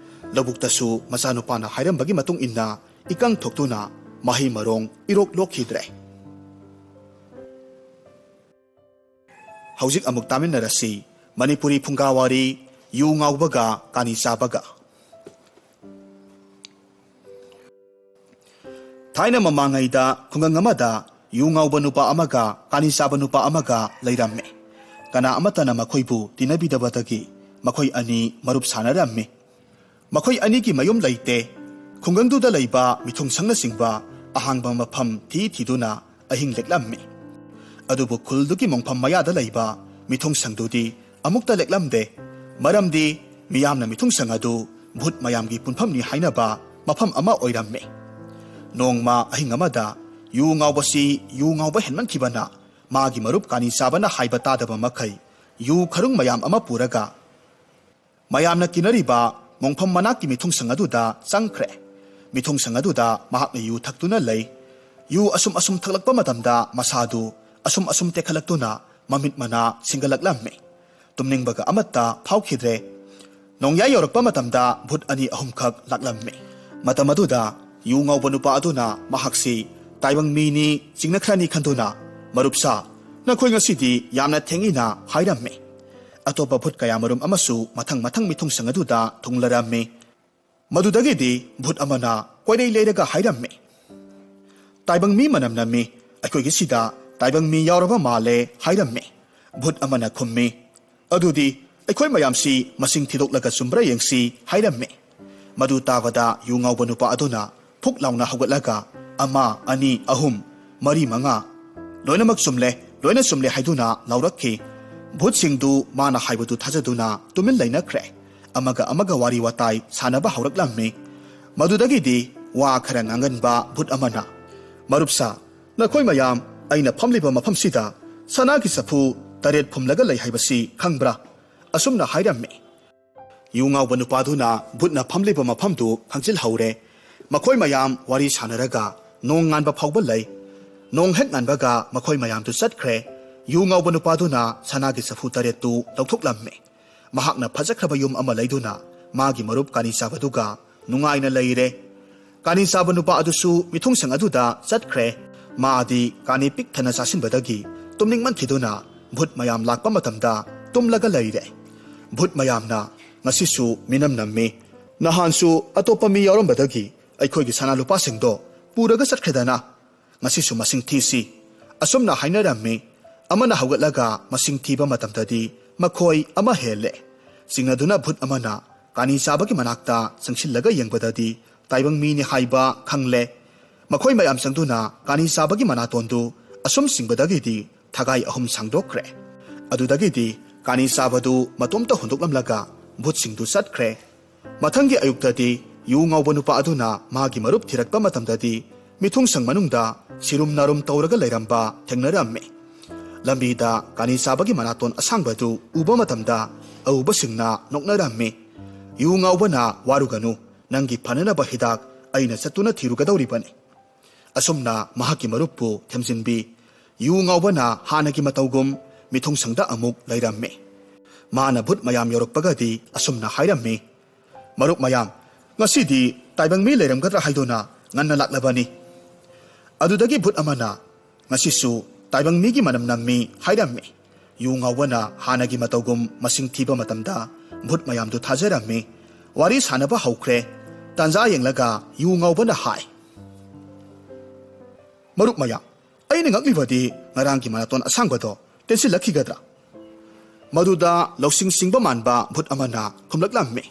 ꯂꯧꯕꯨꯛꯇꯁꯨ ꯃꯆꯥꯅꯨꯄꯥꯅ ꯍꯥꯏꯔꯝꯕꯒꯤ ꯃꯇꯨꯡ ꯏꯟꯅ ꯏꯀꯪ ꯊꯣꯛꯇꯨꯅ ꯃꯍꯩ ꯃꯔꯣꯡ ꯏꯔꯣꯛ ꯂꯣꯛꯈꯤꯗ꯭ꯔꯦ꯫ ꯍꯧꯖꯤꯛ ꯑꯃꯨꯛ ꯇꯥꯃꯤꯟꯅꯔꯁꯤ ꯃꯅꯤꯄꯨꯔꯤ ꯐꯨꯡꯒꯥꯋꯥꯔꯤ ꯌꯨ ꯉꯥꯎꯕꯒ ꯀꯥꯅꯤ ꯆꯥꯕꯒ꯫ ꯊꯥꯏꯅ ꯃꯃꯥꯡꯉꯩꯗ ꯈꯨꯡꯒꯪ ꯑꯃꯗ ꯌꯨ ꯉꯥꯎꯕ ꯅꯨꯄꯥ ꯑꯃꯒ ꯀꯥꯅꯤ ꯆꯥꯕ ꯅꯨꯄꯥ ꯑꯃꯒ ꯂꯩꯔꯝꯃꯤ꯫ ꯀꯅꯥ ꯑꯃꯠꯇꯅ ꯃꯈꯣꯏꯕꯨ ꯇꯤꯟꯅꯕꯤꯗꯕꯗꯒꯤ ꯃꯈꯣꯏ ꯑꯅꯤ ꯃꯔꯨꯞ ꯁꯥꯟꯅꯔꯝꯃꯤ꯫ ꯃꯈꯣꯏ ꯑꯅꯤꯒꯤ ꯃꯌꯨꯝ ꯂꯩꯇꯦ꯫ ꯈꯨꯡꯒꯪꯗꯨꯗ ꯂꯩꯕ ꯃꯤꯊꯨꯡꯁꯪꯅꯆꯤꯡꯕ ꯑꯍꯥꯡꯕ ꯃꯐꯝ ꯊꯤ ꯊꯤꯗꯨꯅ ꯑꯍꯤꯡ ꯂꯦꯛꯂꯝꯃꯤ꯫ ꯑꯗꯨꯕꯨ ꯈꯨꯜꯗꯨꯒꯤ ꯃꯣꯡꯐꯝ ꯃꯌꯥꯗ ꯂꯩꯕ ꯃꯤꯊꯨꯡꯁꯪꯗꯨꯗꯤ ꯑꯃꯨꯛꯇ ꯂꯦꯛꯂꯝꯗꯦ꯫ ꯃꯔꯝꯗꯤ ꯃꯤꯌꯥꯝꯅ ꯃꯤꯊꯨꯡꯁꯪ ꯑꯗꯨ ꯚꯨꯠ ꯃꯌꯥꯝꯒꯤ ꯄꯨꯟꯐꯝꯅꯤ ꯍꯥꯏꯅꯕ ꯃꯐꯝ ꯑꯃ ꯑꯣꯏꯔꯝꯃꯤ꯫ ꯅꯣꯡꯃ ꯑꯍꯤꯡ ꯑꯃꯗ ꯌꯨ ꯉꯥꯎꯕꯁꯤ ꯌꯨ ꯉꯥꯎꯕ ꯍꯦꯟꯃꯟꯈꯤꯕꯅ ꯃꯥꯒꯤ ꯃꯔꯨꯞ ꯀꯥꯅꯤ ꯆꯥꯕꯅ ꯍꯥꯏꯕ ꯇꯥꯗꯕ ꯃꯈꯩ ꯌꯨ ꯈꯔꯨꯡ ꯃꯌꯥꯝ ꯑꯃ ꯄꯨꯔꯒ ꯃꯌꯥꯝꯅ ꯀꯤꯅꯔꯤꯕ ꯃꯣꯡꯐꯝ ꯃꯅꯥꯛꯀꯤ ꯃꯤꯊꯨꯡꯁꯪ ꯑꯗꯨꯗ ꯆꯪꯈ꯭ꯔꯦ꯫ ꯃꯤꯊꯨꯡꯁꯪ ꯑꯗꯨꯗ ꯃꯍꯥꯛꯅ ꯌꯨ ꯊꯛꯇꯨꯅ ꯂꯩ꯫ ꯌꯨ ꯑꯁꯨꯝ ꯑꯁꯨꯝ ꯊꯛꯂꯛꯄ ꯃꯇꯝꯗ ꯃꯁꯥꯗꯨ ꯑꯁꯨꯝ ꯑꯁꯨꯝ ꯇꯦꯛꯈꯠꯂꯛꯇꯨꯅ ꯃꯃꯤꯠ ꯃꯅꯥ ꯁꯤꯡꯒꯠꯂꯛꯂꯝꯃꯤ꯫ ꯇꯨꯝꯅꯤꯡꯕꯒ ꯑꯃꯠꯇ ꯐꯥꯎꯈꯤꯗ꯭ꯔꯦ꯫ ꯅꯣꯡꯌꯥꯏ ꯌꯧꯔꯛꯄ ꯃꯇꯝꯗ ꯚꯨꯠ ꯑꯅꯤ ꯑꯍꯨꯝꯈꯛ ꯂꯥꯛꯂꯝꯃꯤ꯫ ꯃꯇꯝ ꯑꯗꯨꯗ ꯌꯨ ꯉꯥꯎꯕ ꯅꯨꯄꯥ ꯑꯗꯨꯅ ꯃꯍꯥꯛꯁꯤ ꯇꯥꯏꯕꯪ ꯃꯤꯅꯤ ꯆꯤꯡꯅꯈ꯭ꯔꯅꯤ ꯈꯟꯗꯨꯅ, "ꯃꯔꯨꯞꯁꯥ, ꯅꯈꯣꯏ ꯉꯁꯤꯗꯤ ꯌꯥꯝꯅ ꯊꯦꯡꯏꯅ" ꯍꯥꯏꯔꯝꯃꯤ꯫ ꯑꯇꯣꯞꯄ ꯚꯨꯠ ꯀꯌꯥꯃꯔꯨꯝ ꯑꯃꯁꯨ ꯃꯊꯪ ꯃꯊꯪ ꯃꯤꯊꯨꯡꯁꯪ ꯑꯗꯨꯗ ꯊꯨꯡꯂꯔꯝꯃꯤ꯫ ꯃꯗꯨꯗꯒꯤꯗꯤ ꯚꯨꯠ ꯑꯃꯅ ꯀꯣꯏꯔꯩ ꯂꯩꯔꯒ ꯍꯥꯏꯔꯝꯃꯤ, "ꯇꯥꯏꯕꯪ ꯃꯤ ꯃꯅꯝ ꯅꯝꯃꯤ, ꯑꯩꯈꯣꯏꯒꯤꯁꯤꯗ ꯇꯥꯏꯕꯪ ꯃꯤ ꯌꯥꯎꯔꯕ ꯃꯥꯜꯂꯦ" ꯍꯥꯏꯔꯝꯃꯤ꯫ ꯚꯨꯠ ꯑꯃꯅ ꯈꯨꯝꯃꯤ, "ꯑꯗꯨꯗꯤ ꯑꯩꯈꯣꯏ ꯃꯌꯥꯝꯁꯤ ꯃꯁꯤꯡ ꯊꯤꯗꯣꯛꯂꯒ ꯆꯨꯝꯕ꯭ꯔꯥ ꯌꯦꯡꯁꯤ" ꯍꯥꯏꯔꯝꯃꯤ꯫ ꯃꯗꯨ ꯇꯥꯕꯗ ꯌꯨ ꯉꯥꯎꯕ ꯅꯨꯄꯥ ꯑꯗꯨꯅ ꯐꯨꯛ ꯂꯥꯎꯅ ꯍꯧꯒꯠꯂꯒ, "ꯑꯃ, ꯑꯅꯤ, ꯑꯍꯨꯝ, ꯃꯔꯤ, ꯃꯉꯥ, ꯂꯣꯏꯅꯃꯛ ꯆꯨꯝꯂꯦ, ꯂꯣꯏꯅ ꯆꯨꯝꯂꯦ" ꯍꯥꯏꯗꯨꯅ ꯂꯥꯎꯔꯛꯈꯤ꯫ ꯚꯨꯠꯁꯤꯡꯗꯨ ꯃꯥꯅ ꯍꯥꯏꯕꯗꯨ ꯊꯥꯖꯗꯨꯅ ꯇꯨꯃꯤꯟ ꯂꯩꯅꯈ꯭ꯔꯦ꯫ ꯑꯃꯒ ꯑꯃꯒ ꯋꯥꯔꯤ ꯋꯥꯇꯥꯏ ꯁꯥꯟꯅꯕ ꯍꯧꯔꯛꯂꯝꯃꯤ꯫ ꯃꯗꯨꯗꯒꯤꯗꯤ ꯋꯥ ꯈꯔ ꯉꯥꯡꯒꯟꯕ ꯚꯨꯠ ꯑꯃꯅ, "ꯃꯔꯨꯞꯁꯥ, ꯅꯈꯣꯏ ꯃꯌꯥꯝ ꯑꯩꯅ ꯐꯝꯂꯤꯕ ꯃꯐꯝꯁꯤꯗ ꯁꯅꯥꯒꯤ ꯆꯐꯨ ꯇꯔꯦꯠ ꯐꯨꯝꯂꯒ ꯂꯩ ꯍꯥꯏꯕꯁꯤ ꯈꯪꯕ꯭ꯔꯥ?" ꯑꯁꯨꯝꯅ ꯍꯥꯏꯔꯝꯃꯤ꯫ ꯌꯨ ꯉꯥꯎꯕ ꯅꯨꯄꯥꯗꯨꯅ ꯚꯨꯠꯅ ꯐꯝꯂꯤꯕ ꯃꯐꯝꯗꯨ ꯈꯪꯖꯤꯜꯍꯧꯔꯦ꯫ ꯃꯈꯣꯏ ꯃꯌꯥꯝ ꯋꯥꯔꯤ ꯁꯥꯟꯅꯔꯒ ꯅꯣꯡ ꯉꯥꯟꯕ ꯐꯥꯎꯕ ꯂꯩ꯫ ꯅꯣꯡ ꯍꯦꯛ ꯉꯥꯟꯕꯒ ꯃꯈꯣꯏ ꯃꯌꯥꯝꯗꯨ ꯆꯠꯈ꯭ꯔꯦ꯫ ꯌꯨ ꯉꯥꯎꯕ ꯅꯨꯄꯥꯗꯨꯅ ꯁꯅꯥꯒꯤ ꯆꯐꯨ ꯇꯔꯦꯠꯇꯨ ꯂꯧꯊꯣꯛꯂꯝꯃꯤ꯫ ꯃꯍꯥꯛꯅ ꯐꯖꯈ꯭ꯔꯕ ꯌꯨꯝ ꯑꯃ ꯂꯩꯗꯨꯅ ꯃꯥꯒꯤ ꯃꯔꯨꯞ ꯀꯥꯅꯤ ꯆꯥꯕꯗꯨꯒ ꯅꯨꯡꯉꯥꯏꯅ ꯂꯩꯔꯦ꯫ ꯀꯥꯅꯤ ꯆꯥꯕ ꯅꯨꯄꯥ ꯑꯗꯨꯁꯨ ꯃꯤꯊꯨꯡꯁꯪ ꯑꯗꯨꯗ ꯆꯠꯈ꯭ꯔꯦ꯫ ꯃꯥꯗꯤ ꯀꯥꯅꯤ ꯄꯤꯛ ꯊꯟꯅ ꯆꯥꯁꯤꯟꯕꯗꯒꯤ ꯇꯨꯝꯅꯤꯡꯃꯟꯈꯤꯗꯨꯅ ꯚꯨꯠ ꯃꯌꯥꯝ ꯂꯥꯛꯄ ꯃꯇꯝꯗ ꯇꯨꯝꯂꯒ ꯂꯩꯔꯦ꯫ ꯚꯨꯠ ꯃꯌꯥꯝꯅ ꯉꯁꯤꯁꯨ ꯃꯤꯅꯝ ꯅꯝꯃꯤ꯫ "ꯅꯍꯥꯟꯁꯨ ꯑꯇꯣꯞꯄ ꯃꯤ ꯌꯥꯎꯔꯝꯕꯗꯒꯤ ꯑꯩꯈꯣꯏꯒꯤ ꯁꯅꯥ ꯂꯨꯄꯥꯁꯤꯡꯗꯣ ꯄꯨꯔꯒ ꯆꯠꯈ꯭ꯔꯦꯗꯅ, ꯉꯁꯤꯁꯨ ꯃꯁꯤꯡ ꯊꯤꯁꯤ" ꯑꯁꯨꯝꯅ ꯍꯥꯏꯅꯔꯝꯃꯤ꯫ ꯑꯃꯅ ꯍꯧꯒꯠꯂꯒ ꯃꯁꯤꯡ ꯊꯤꯕ ꯃꯇꯝꯗꯗꯤ ꯃꯈꯣꯏ ꯑꯃ ꯍꯦꯜꯂꯦ꯫ ꯆꯤꯡꯅꯗꯨꯅ ꯚꯨꯠ ꯑꯃꯅ ꯀꯥꯅꯤ ꯆꯥꯕꯒꯤ ꯃꯅꯥꯛꯇ ꯆꯪꯁꯤꯜꯂꯒ ꯌꯦꯡꯕꯗꯗꯤ ꯇꯥꯏꯕꯪ ꯃꯤꯅꯤ ꯍꯥꯏꯕ ꯈꯪꯂꯦ꯫ ꯃꯈꯣꯏ ꯃꯌꯥꯝ ꯆꯪꯗꯨꯅ ꯀꯥꯅꯤ ꯆꯥꯕꯒꯤ ꯃꯅꯥꯇꯣꯟꯗꯨ ꯑꯁꯨꯝ ꯆꯤꯡꯕꯗꯒꯤꯗꯤ ꯊꯒꯥꯏ ꯑꯍꯨꯝ ꯁꯥꯡꯗꯣꯛꯈ꯭ꯔꯦ꯫ ꯑꯗꯨꯗꯒꯤꯗꯤ ꯀꯥꯅꯤ ꯆꯥꯕꯗꯨ ꯃꯇꯣꯝꯇ ꯍꯨꯟꯗꯣꯛꯂꯝꯂꯒ ꯚꯨꯠꯁꯤꯡꯗꯨ ꯆꯠꯈ꯭ꯔꯦ꯫ ꯃꯊꯪꯒꯤ ꯑꯌꯨꯛꯇꯗꯤ ꯌꯨ ꯉꯥꯎꯕ ꯅꯨꯄꯥ ꯑꯗꯨꯅ ꯃꯥꯒꯤ ꯃꯔꯨꯞ ꯊꯤꯔꯛꯄ ꯃꯇꯝꯗꯗꯤ ꯃꯤꯊꯨꯡꯁꯪ ꯃꯅꯨꯡꯗ ꯁꯤꯔꯨꯝ ꯅꯥꯔꯨꯝ ꯇꯧꯔꯒ ꯂꯩꯔꯝꯕ ꯊꯦꯡꯅꯔꯝꯃꯤ꯫ ꯂꯝꯕꯤꯗ ꯀꯥꯅꯤ ꯆꯥꯕꯒꯤ ꯃꯅꯥꯇꯣꯟ ꯑꯁꯥꯡꯕꯗꯨ ꯎꯕ ꯃꯇꯝꯗ ꯑꯎꯕꯁꯤꯡꯅ ꯅꯣꯛꯅꯔꯝꯃꯤ꯫ ꯌꯨ ꯉꯥꯎꯕꯅ, "ꯋꯥꯔꯨꯒꯅꯨ, ꯅꯪꯒꯤ ꯐꯅꯅꯕ ꯍꯤꯗꯥꯛ ꯑꯩꯅ ꯆꯠꯇꯨꯅ ꯊꯤꯔꯨꯒꯗꯧꯔꯤꯕꯅꯤ" ꯑꯁꯨꯝꯅ ꯃꯍꯥꯛꯀꯤ ꯃꯔꯨꯞꯄꯨ ꯊꯦꯝꯖꯤꯟꯕꯤ꯫ ꯌꯨ ꯉꯥꯎꯕꯅ ꯍꯥꯟꯅꯒꯤ ꯃꯇꯧꯒꯨꯝ ꯃꯤꯊꯨꯡꯁꯪꯗ ꯑꯃꯨꯛ ꯂꯩꯔꯝꯃꯤ꯫ ꯃꯥꯅ ꯚꯨꯠ ꯃꯌꯥꯝ ꯌꯧꯔꯛꯄꯒꯗꯤ ꯑꯁꯨꯝꯅ ꯍꯥꯏꯔꯝꯃꯤ, "ꯃꯔꯨꯞ ꯃꯌꯥꯝ, ꯉꯁꯤꯗꯤ ꯇꯥꯏꯕꯪ ꯃꯤ ꯂꯩꯔꯝꯒꯗ꯭ꯔꯥ ꯍꯥꯏꯗꯨꯅ ꯉꯟꯅ ꯂꯥꯛꯂꯕꯅꯤ"꯫ ꯑꯗꯨꯗꯒꯤ ꯚꯨꯠ ꯑꯃꯅ, "ꯉꯁꯤꯁꯨ ꯇꯥꯏꯕꯪ ꯃꯤꯒꯤ ꯃꯅꯝ ꯅꯝꯃꯤ" ꯍꯥꯏꯔꯝꯃꯤ꯫ ꯌꯨ ꯉꯥꯎꯕꯅ ꯍꯥꯟꯅꯒꯤ ꯃꯇꯧꯒꯨꯝ ꯃꯁꯤꯡ ꯊꯤꯕ ꯃꯇꯝꯗ ꯚꯨꯠ ꯃꯌꯥꯝꯗꯨ ꯊꯥꯖꯔꯝꯃꯤ꯫ ꯋꯥꯔꯤ ꯁꯥꯟꯅꯕ ꯍꯧꯈ꯭ꯔꯦ꯫ ꯇꯥꯟꯖꯥ ꯌꯦꯡꯂꯒ ꯌꯨ ꯉꯥꯎꯕꯅ ꯍꯥꯏ, "ꯃꯔꯨꯞ ꯃꯌꯥꯝ, ꯑꯩꯅ ꯉꯛꯂꯤꯕꯗꯤ ꯉꯔꯥꯡꯒꯤ ꯃꯅꯥꯇꯣꯟ ꯑꯁꯥꯡꯕꯗꯣ ꯇꯦꯟꯁꯤꯜꯂꯛꯈꯤꯒꯗ꯭ꯔꯥ?" ꯃꯗꯨꯗ ꯂꯧꯁꯤꯡ ꯁꯤꯡꯕ ꯃꯥꯟꯕ ꯚꯨꯠ ꯑꯃꯅ ꯈꯨꯝꯂꯛꯂꯝꯃꯤ,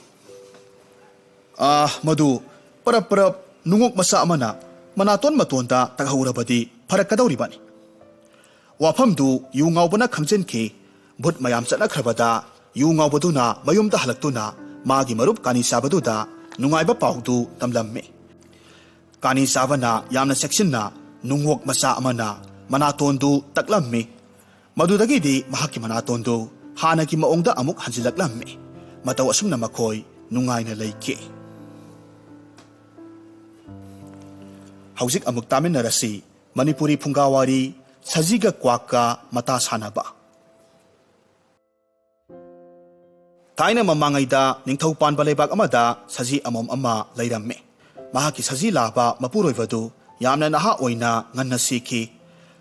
"ꯑꯥ, ꯃꯗꯨ ꯄꯔꯞ ꯄꯔꯞ ꯅꯨꯡꯉꯣꯛ ꯃꯆꯥ ꯑꯃꯅ ꯃꯅꯥꯇꯣꯟ ꯃꯇꯣꯟꯗ ꯇꯛꯍꯧꯔꯕꯗꯤ ꯐꯔꯛꯀꯗꯧꯔꯤꯕꯅꯤ꯫" ꯋꯥꯐꯝꯗꯨ ꯌꯨ ꯉꯥꯎꯕꯅ ꯈꯪꯖꯤꯟꯈꯤ꯫ ꯚꯨꯠ ꯃꯌꯥꯝ ꯆꯠꯅꯈ꯭ꯔꯕꯗ ꯌꯨ ꯉꯥꯎꯕꯗꯨꯅ ꯃꯌꯨꯝꯗ ꯍꯜꯂꯛꯇꯨꯅ ꯃꯥꯒꯤ ꯃꯔꯨꯞ ꯀꯥꯅꯤ ꯆꯥꯕꯗꯨꯗ ꯅꯨꯡꯉꯥꯏꯕ ꯄꯥꯎꯗꯨ ꯇꯝꯂꯝꯃꯤ꯫ ꯀꯥꯅꯤ ꯆꯥꯕꯅ ꯌꯥꯝꯅ ꯆꯦꯛꯁꯤꯟꯅ ꯅꯨꯡꯉꯣꯛ ꯃꯆꯥ ꯑꯃꯅ ꯃꯅꯥꯇꯣꯟꯗꯨ ꯇꯛꯂꯝꯃꯤ꯫ ꯃꯗꯨꯗꯒꯤꯗꯤ ꯃꯍꯥꯛꯀꯤ ꯃꯅꯥꯇꯣꯟꯗꯨ ꯍꯥꯟꯅꯒꯤ ꯃꯑꯣꯡꯗ ꯑꯃꯨꯛ ꯍꯟꯖꯤꯜꯂꯛꯂꯝꯃꯤ꯫ ꯃꯇꯧ ꯑꯁꯨꯝꯅ ꯃꯈꯣꯏ ꯅꯨꯡꯉꯥꯏꯅ ꯂꯩꯈꯤ꯫ ꯍꯧꯖꯤꯛ ꯑꯃꯨꯛ ꯇꯥꯃꯤꯟꯅꯔꯁꯤ ꯃꯅꯤꯄꯨꯔꯤ ꯐꯨꯡꯒꯥꯋꯥꯔꯤ, ꯁꯖꯤꯒ ꯀ꯭ꯋꯥꯛꯀ ꯃꯇꯥ ꯁꯥꯟꯅꯕ꯫ ꯊꯥꯏꯅ ꯃꯃꯥꯡꯉꯩꯗ ꯅꯤꯡꯊꯧ ꯄꯥꯟꯕ ꯂꯩꯕꯥꯛ ꯑꯃꯗ ꯁꯖꯤ ꯑꯃꯣꯝ ꯑꯃ ꯂꯩꯔꯝꯃꯤ꯫ ꯃꯍꯥꯛꯀꯤ ꯁꯖꯤ ꯂꯥꯕ ꯃꯄꯨꯔꯣꯏꯕꯗꯨ ꯌꯥꯝꯅ ꯅꯍꯥ ꯑꯣꯏꯅ ꯉꯟꯅ ꯁꯤꯈꯤ꯫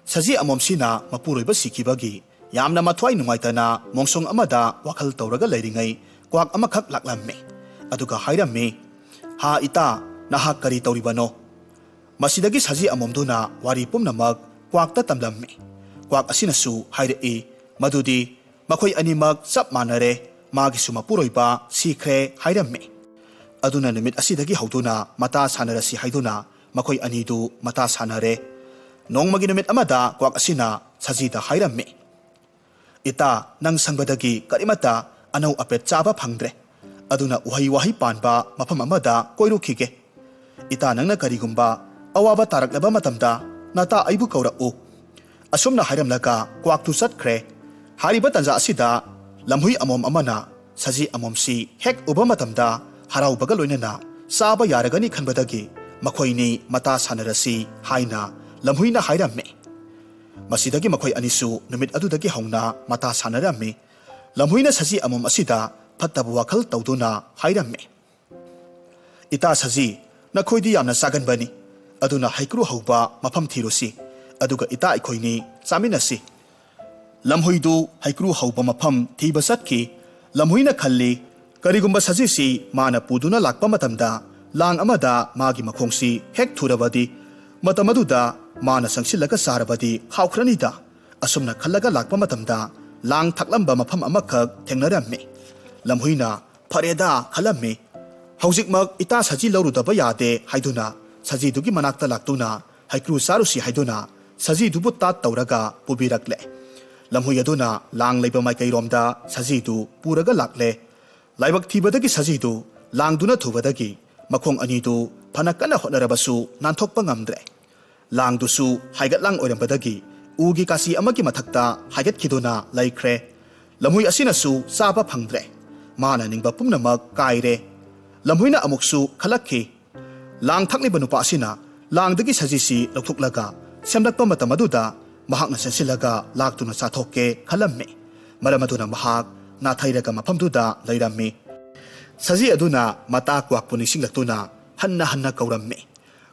ꯁꯖꯤ ꯑꯃꯣꯝꯁꯤꯅ ꯃꯄꯨꯔꯣꯏꯕ ꯁꯤꯈꯤꯕꯒꯤ ꯌꯥꯝꯅ ꯃꯊ꯭ꯋꯥꯏ ꯅꯨꯡꯉꯥꯏꯇꯅ ꯃꯣꯡꯁꯣꯡ ꯑꯃꯗ ꯋꯥꯈꯜ ꯇꯧꯔꯒ ꯂꯩꯔꯤꯉꯩ ꯀ꯭ꯋꯥꯛ ꯑꯃꯈꯛ ꯂꯥꯛꯂꯝꯃꯤ꯫ ꯑꯗꯨꯒ ꯍꯥꯏꯔꯝꯃꯤ, "ꯍꯥ ꯏꯇꯥ, ꯅꯍꯥꯛ ꯀꯔꯤ ꯇꯧꯔꯤꯕꯅꯣ?" ꯃꯁꯤꯗꯒꯤ ꯁꯖꯤ ꯑꯃꯣꯝꯗꯨꯅ ꯋꯥꯔꯤ ꯄꯨꯝꯅꯃꯛ ꯀ꯭ꯋꯥꯛꯇ ꯇꯝꯂꯝꯃꯤ꯫ ꯀ꯭ꯋꯥꯛ ꯑꯁꯤꯅꯁꯨ ꯍꯥꯏꯔꯛꯏ ꯃꯗꯨꯗꯤ ꯃꯈꯣꯏ ꯑꯅꯤꯃꯛ ꯆꯞ ꯃꯥꯟꯅꯔꯦ, ꯃꯥꯒꯤꯁꯨ ꯃꯄꯨꯔꯣꯏꯕ ꯁꯤꯈ꯭ꯔꯦ ꯍꯥꯏꯔꯝꯃꯤ꯫ ꯑꯗꯨꯅ ꯅꯨꯃꯤꯠ ꯑꯁꯤꯗꯒꯤ ꯍꯧꯗꯨꯅ ꯃꯇꯥ ꯁꯥꯟꯅꯔꯁꯤ ꯍꯥꯏꯗꯨꯅ ꯃꯈꯣꯏ ꯑꯅꯤꯗꯨ ꯃꯇꯥ ꯁꯥꯟꯅꯔꯦ꯫ ꯅꯣꯡꯃꯒꯤ ꯅꯨꯃꯤꯠ ꯑꯃꯗ ꯀ꯭ꯋꯥꯛ ꯑꯁꯤꯅ ꯁꯖꯤꯗ ꯍꯥꯏꯔꯝꯃꯤ, "ꯏꯇꯥ, ꯅꯪ ꯁꯪꯕꯗꯒꯤ ꯀꯔꯤꯃꯠꯇ ꯑꯅꯧ ꯑꯄꯦꯠ ꯆꯥꯕ ꯐꯪꯗ꯭ꯔꯦ꯫ ꯑꯗꯨꯅ ꯎꯍꯩ ꯋꯥꯍꯩ ꯄꯥꯟꯕ ꯃꯐꯝ ꯑꯃꯗ ꯀꯣꯏꯔꯨꯈꯤꯒꯦ꯫ ꯏꯇꯥ, ꯅꯪꯅ ꯀꯔꯤꯒꯨꯝꯕ ꯑꯋꯥꯕ ꯇꯥꯔꯛꯂꯕ ꯃꯇꯝꯗ ꯅꯇꯥ ꯑꯩꯕꯨ ꯀꯧꯔꯛꯎ꯫" ꯑꯁꯨꯝꯅ ꯍꯥꯏꯔꯝꯂꯒ ꯀ꯭ꯋꯥꯛꯇꯨ ꯆꯠꯈ꯭ꯔꯦ꯫ ꯍꯥꯏꯔꯤꯕ ꯇꯥꯟꯖꯥ ꯑꯁꯤꯗ ꯂꯝꯍꯨꯏ ꯑꯃꯣꯝ ꯑꯃꯅ ꯁꯖꯤ ꯑꯃꯣꯝꯁꯤ ꯍꯦꯛ ꯎꯕ ꯃꯇꯝꯗ ꯍꯔꯥꯎꯕꯒ ꯂꯣꯏꯅꯅ ꯆꯥꯕ ꯌꯥꯔꯒꯅꯤ ꯈꯟꯕꯗꯒꯤ ꯃꯈꯣꯏꯅꯤ ꯃꯇꯥ ꯁꯥꯟꯅꯔꯁꯤ ꯍꯥꯏꯅ ꯂꯝꯍꯨꯏꯅ ꯍꯥꯏꯔꯝꯃꯤ꯫ ꯃꯁꯤꯗꯒꯤ ꯃꯈꯣꯏ ꯑꯅꯤꯁꯨ ꯅꯨꯃꯤꯠ ꯑꯗꯨꯗꯒꯤ ꯍꯧꯅ ꯃꯇꯥ ꯁꯥꯟꯅꯔꯝꯃꯤ꯫ ꯂꯝꯍꯨꯏꯅ ꯁꯖꯤ ꯑꯃꯣꯝ ꯑꯁꯤꯗ ꯐꯠꯇꯕ ꯋꯥꯈꯜ ꯇꯧꯗꯨꯅ ꯍꯥꯏꯔꯝꯃꯤ, "ꯏꯇꯥ ꯁꯖꯤ, ꯅꯈꯣꯏꯗꯤ ꯌꯥꯝꯅ ꯆꯥꯒꯟꯕꯅꯤ, ꯑꯗꯨꯅ ꯍꯩꯀ꯭ꯔꯨ ꯍꯧꯕ ꯃꯐꯝ ꯊꯤꯔꯨꯁꯤ, ꯑꯗꯨꯒ ꯏꯇꯥ ꯑꯩꯈꯣꯏꯅꯤ ꯆꯥꯃꯤꯟꯅꯁꯤ꯫" ꯂꯝꯍꯨꯏꯗꯨ ꯍꯩꯀ꯭ꯔꯨ ꯍꯧꯕ ꯃꯐꯝ ꯊꯤꯕ ꯆꯠꯈꯤ꯫ ꯂꯝꯍꯨꯏꯅ ꯈꯜꯂꯤ, ꯀꯔꯤꯒꯨꯝꯕ ꯁꯖꯤꯁꯤ ꯃꯥꯅ ꯄꯨꯗꯨꯅ ꯂꯥꯛꯄ ꯃꯇꯝꯗ ꯂꯥꯡ ꯑꯃꯗ ꯃꯥꯒꯤ ꯃꯈꯣꯡꯁꯤ ꯍꯦꯛ ꯊꯨꯔꯕꯗꯤ, ꯃꯇꯝ ꯑꯗꯨꯗ ꯃꯥꯅ ꯆꯪꯁꯤꯜꯂꯒ ꯆꯥꯔꯕꯗꯤ ꯍꯥꯎꯈ꯭ꯔꯅꯤꯗ꯫ ꯑꯁꯨꯝꯅ ꯈꯜꯂꯒ ꯂꯥꯛꯄ ꯃꯇꯝꯗ, ꯂꯥꯡ ꯊꯥꯛꯂꯝꯕ ꯃꯐꯝ ꯑꯃꯈꯛ ꯊꯦꯡꯅꯔꯝꯃꯤ꯫ ꯂꯝꯍꯨꯏꯅ "ꯐꯔꯦꯗ" ꯈꯜꯂꯝꯃꯤ꯫ ꯍꯧꯖꯤꯛꯃꯛ ꯏꯇꯥ ꯁꯖꯤ ꯂꯧꯔꯨꯗꯕ ꯌꯥꯗꯦ ꯍꯥꯏꯗꯨꯅ, ꯁꯖꯤꯗꯨꯒꯤ ꯃꯅꯥꯛꯇ ꯂꯥꯛꯇꯨꯅ ꯍꯩꯀ꯭ꯔꯨ ꯆꯥꯔꯨꯁꯤ ꯍꯥꯏꯗꯨꯅ ꯁꯖꯤꯗꯨꯕꯨ ꯇꯥꯠ ꯇꯧꯔꯒ ꯄꯨꯕꯤꯔꯛꯂꯦ꯫ ꯂꯝꯍꯨꯏ ꯑꯗꯨꯅ ꯂꯥꯡ ꯂꯩꯕ ꯃꯥꯏꯀꯩꯔꯣꯝꯗ ꯁꯖꯤꯗꯨ ꯄꯨꯔꯒ ꯂꯥꯛꯂꯦ꯫ ꯂꯥꯏꯕꯛ ꯊꯤꯕꯗꯒꯤ ꯁꯖꯤꯗꯨ ꯂꯥꯡꯗꯨꯅ ꯊꯨꯕꯗꯒꯤ ꯃꯈꯣꯡ ꯑꯅꯤꯗꯨ ꯐꯅ ꯀꯟꯅ ꯍꯣꯠꯅꯔꯕꯁꯨ ꯅꯥꯟꯊꯣꯛꯄ ꯉꯝꯗ꯭ꯔꯦ꯫ ꯂꯥꯡꯗꯨꯁꯨ ꯍꯥꯏꯒꯠꯂꯥꯡ ꯑꯣꯏꯔꯝꯕꯗꯒꯤ ꯎꯒꯤ ꯀꯥꯆꯤ ꯑꯃꯒꯤ ꯃꯊꯛꯇ ꯍꯥꯏꯒꯠꯈꯤꯗꯨꯅ ꯂꯩꯈ꯭ꯔꯦ꯫ ꯂꯝꯍꯨꯏ ꯑꯁꯤꯅꯁꯨ ꯆꯥꯕ ꯐꯪꯗ꯭ꯔꯦ꯫ ꯃꯥꯅ ꯅꯤꯡꯕ ꯄꯨꯝꯅꯃꯛ ꯀꯥꯏꯔꯦ꯫ ꯂꯝꯍꯨꯏꯅ ꯑꯃꯨꯛꯁꯨ ꯈꯜꯂꯛꯈꯤ, ꯂꯥꯡ ꯊꯛꯂꯤꯕ ꯅꯨꯄꯥ ꯑꯁꯤꯅ ꯂꯥꯡꯗꯒꯤ ꯁꯖꯤꯁꯤ ꯂꯧꯊꯣꯛꯂꯒ ꯁꯦꯝꯂꯛꯄ ꯃꯇꯝ ꯑꯗꯨꯗ ꯃꯍꯥꯛꯅ ꯆꯦꯟꯁꯤꯜꯂꯒ ꯂꯥꯛꯇꯨꯅ ꯆꯥꯊꯣꯛꯀꯦ ꯈꯜꯂꯝꯃꯤ꯫ ꯃꯔꯝ ꯑꯗꯨꯅ ꯃꯍꯥꯛ ꯅꯥꯊꯩꯔꯒ ꯃꯐꯝꯗꯨꯗ ꯂꯩꯔꯝꯃꯤ꯫ ꯁꯖꯤ ꯑꯗꯨꯅ ꯃꯇꯥ ꯀ꯭ꯋꯥꯛꯄꯨ ꯅꯤꯡꯁꯤꯡꯂꯛꯇꯨꯅ ꯍꯟꯅ ꯍꯟꯅ ꯀꯧꯔꯝꯃꯤ꯫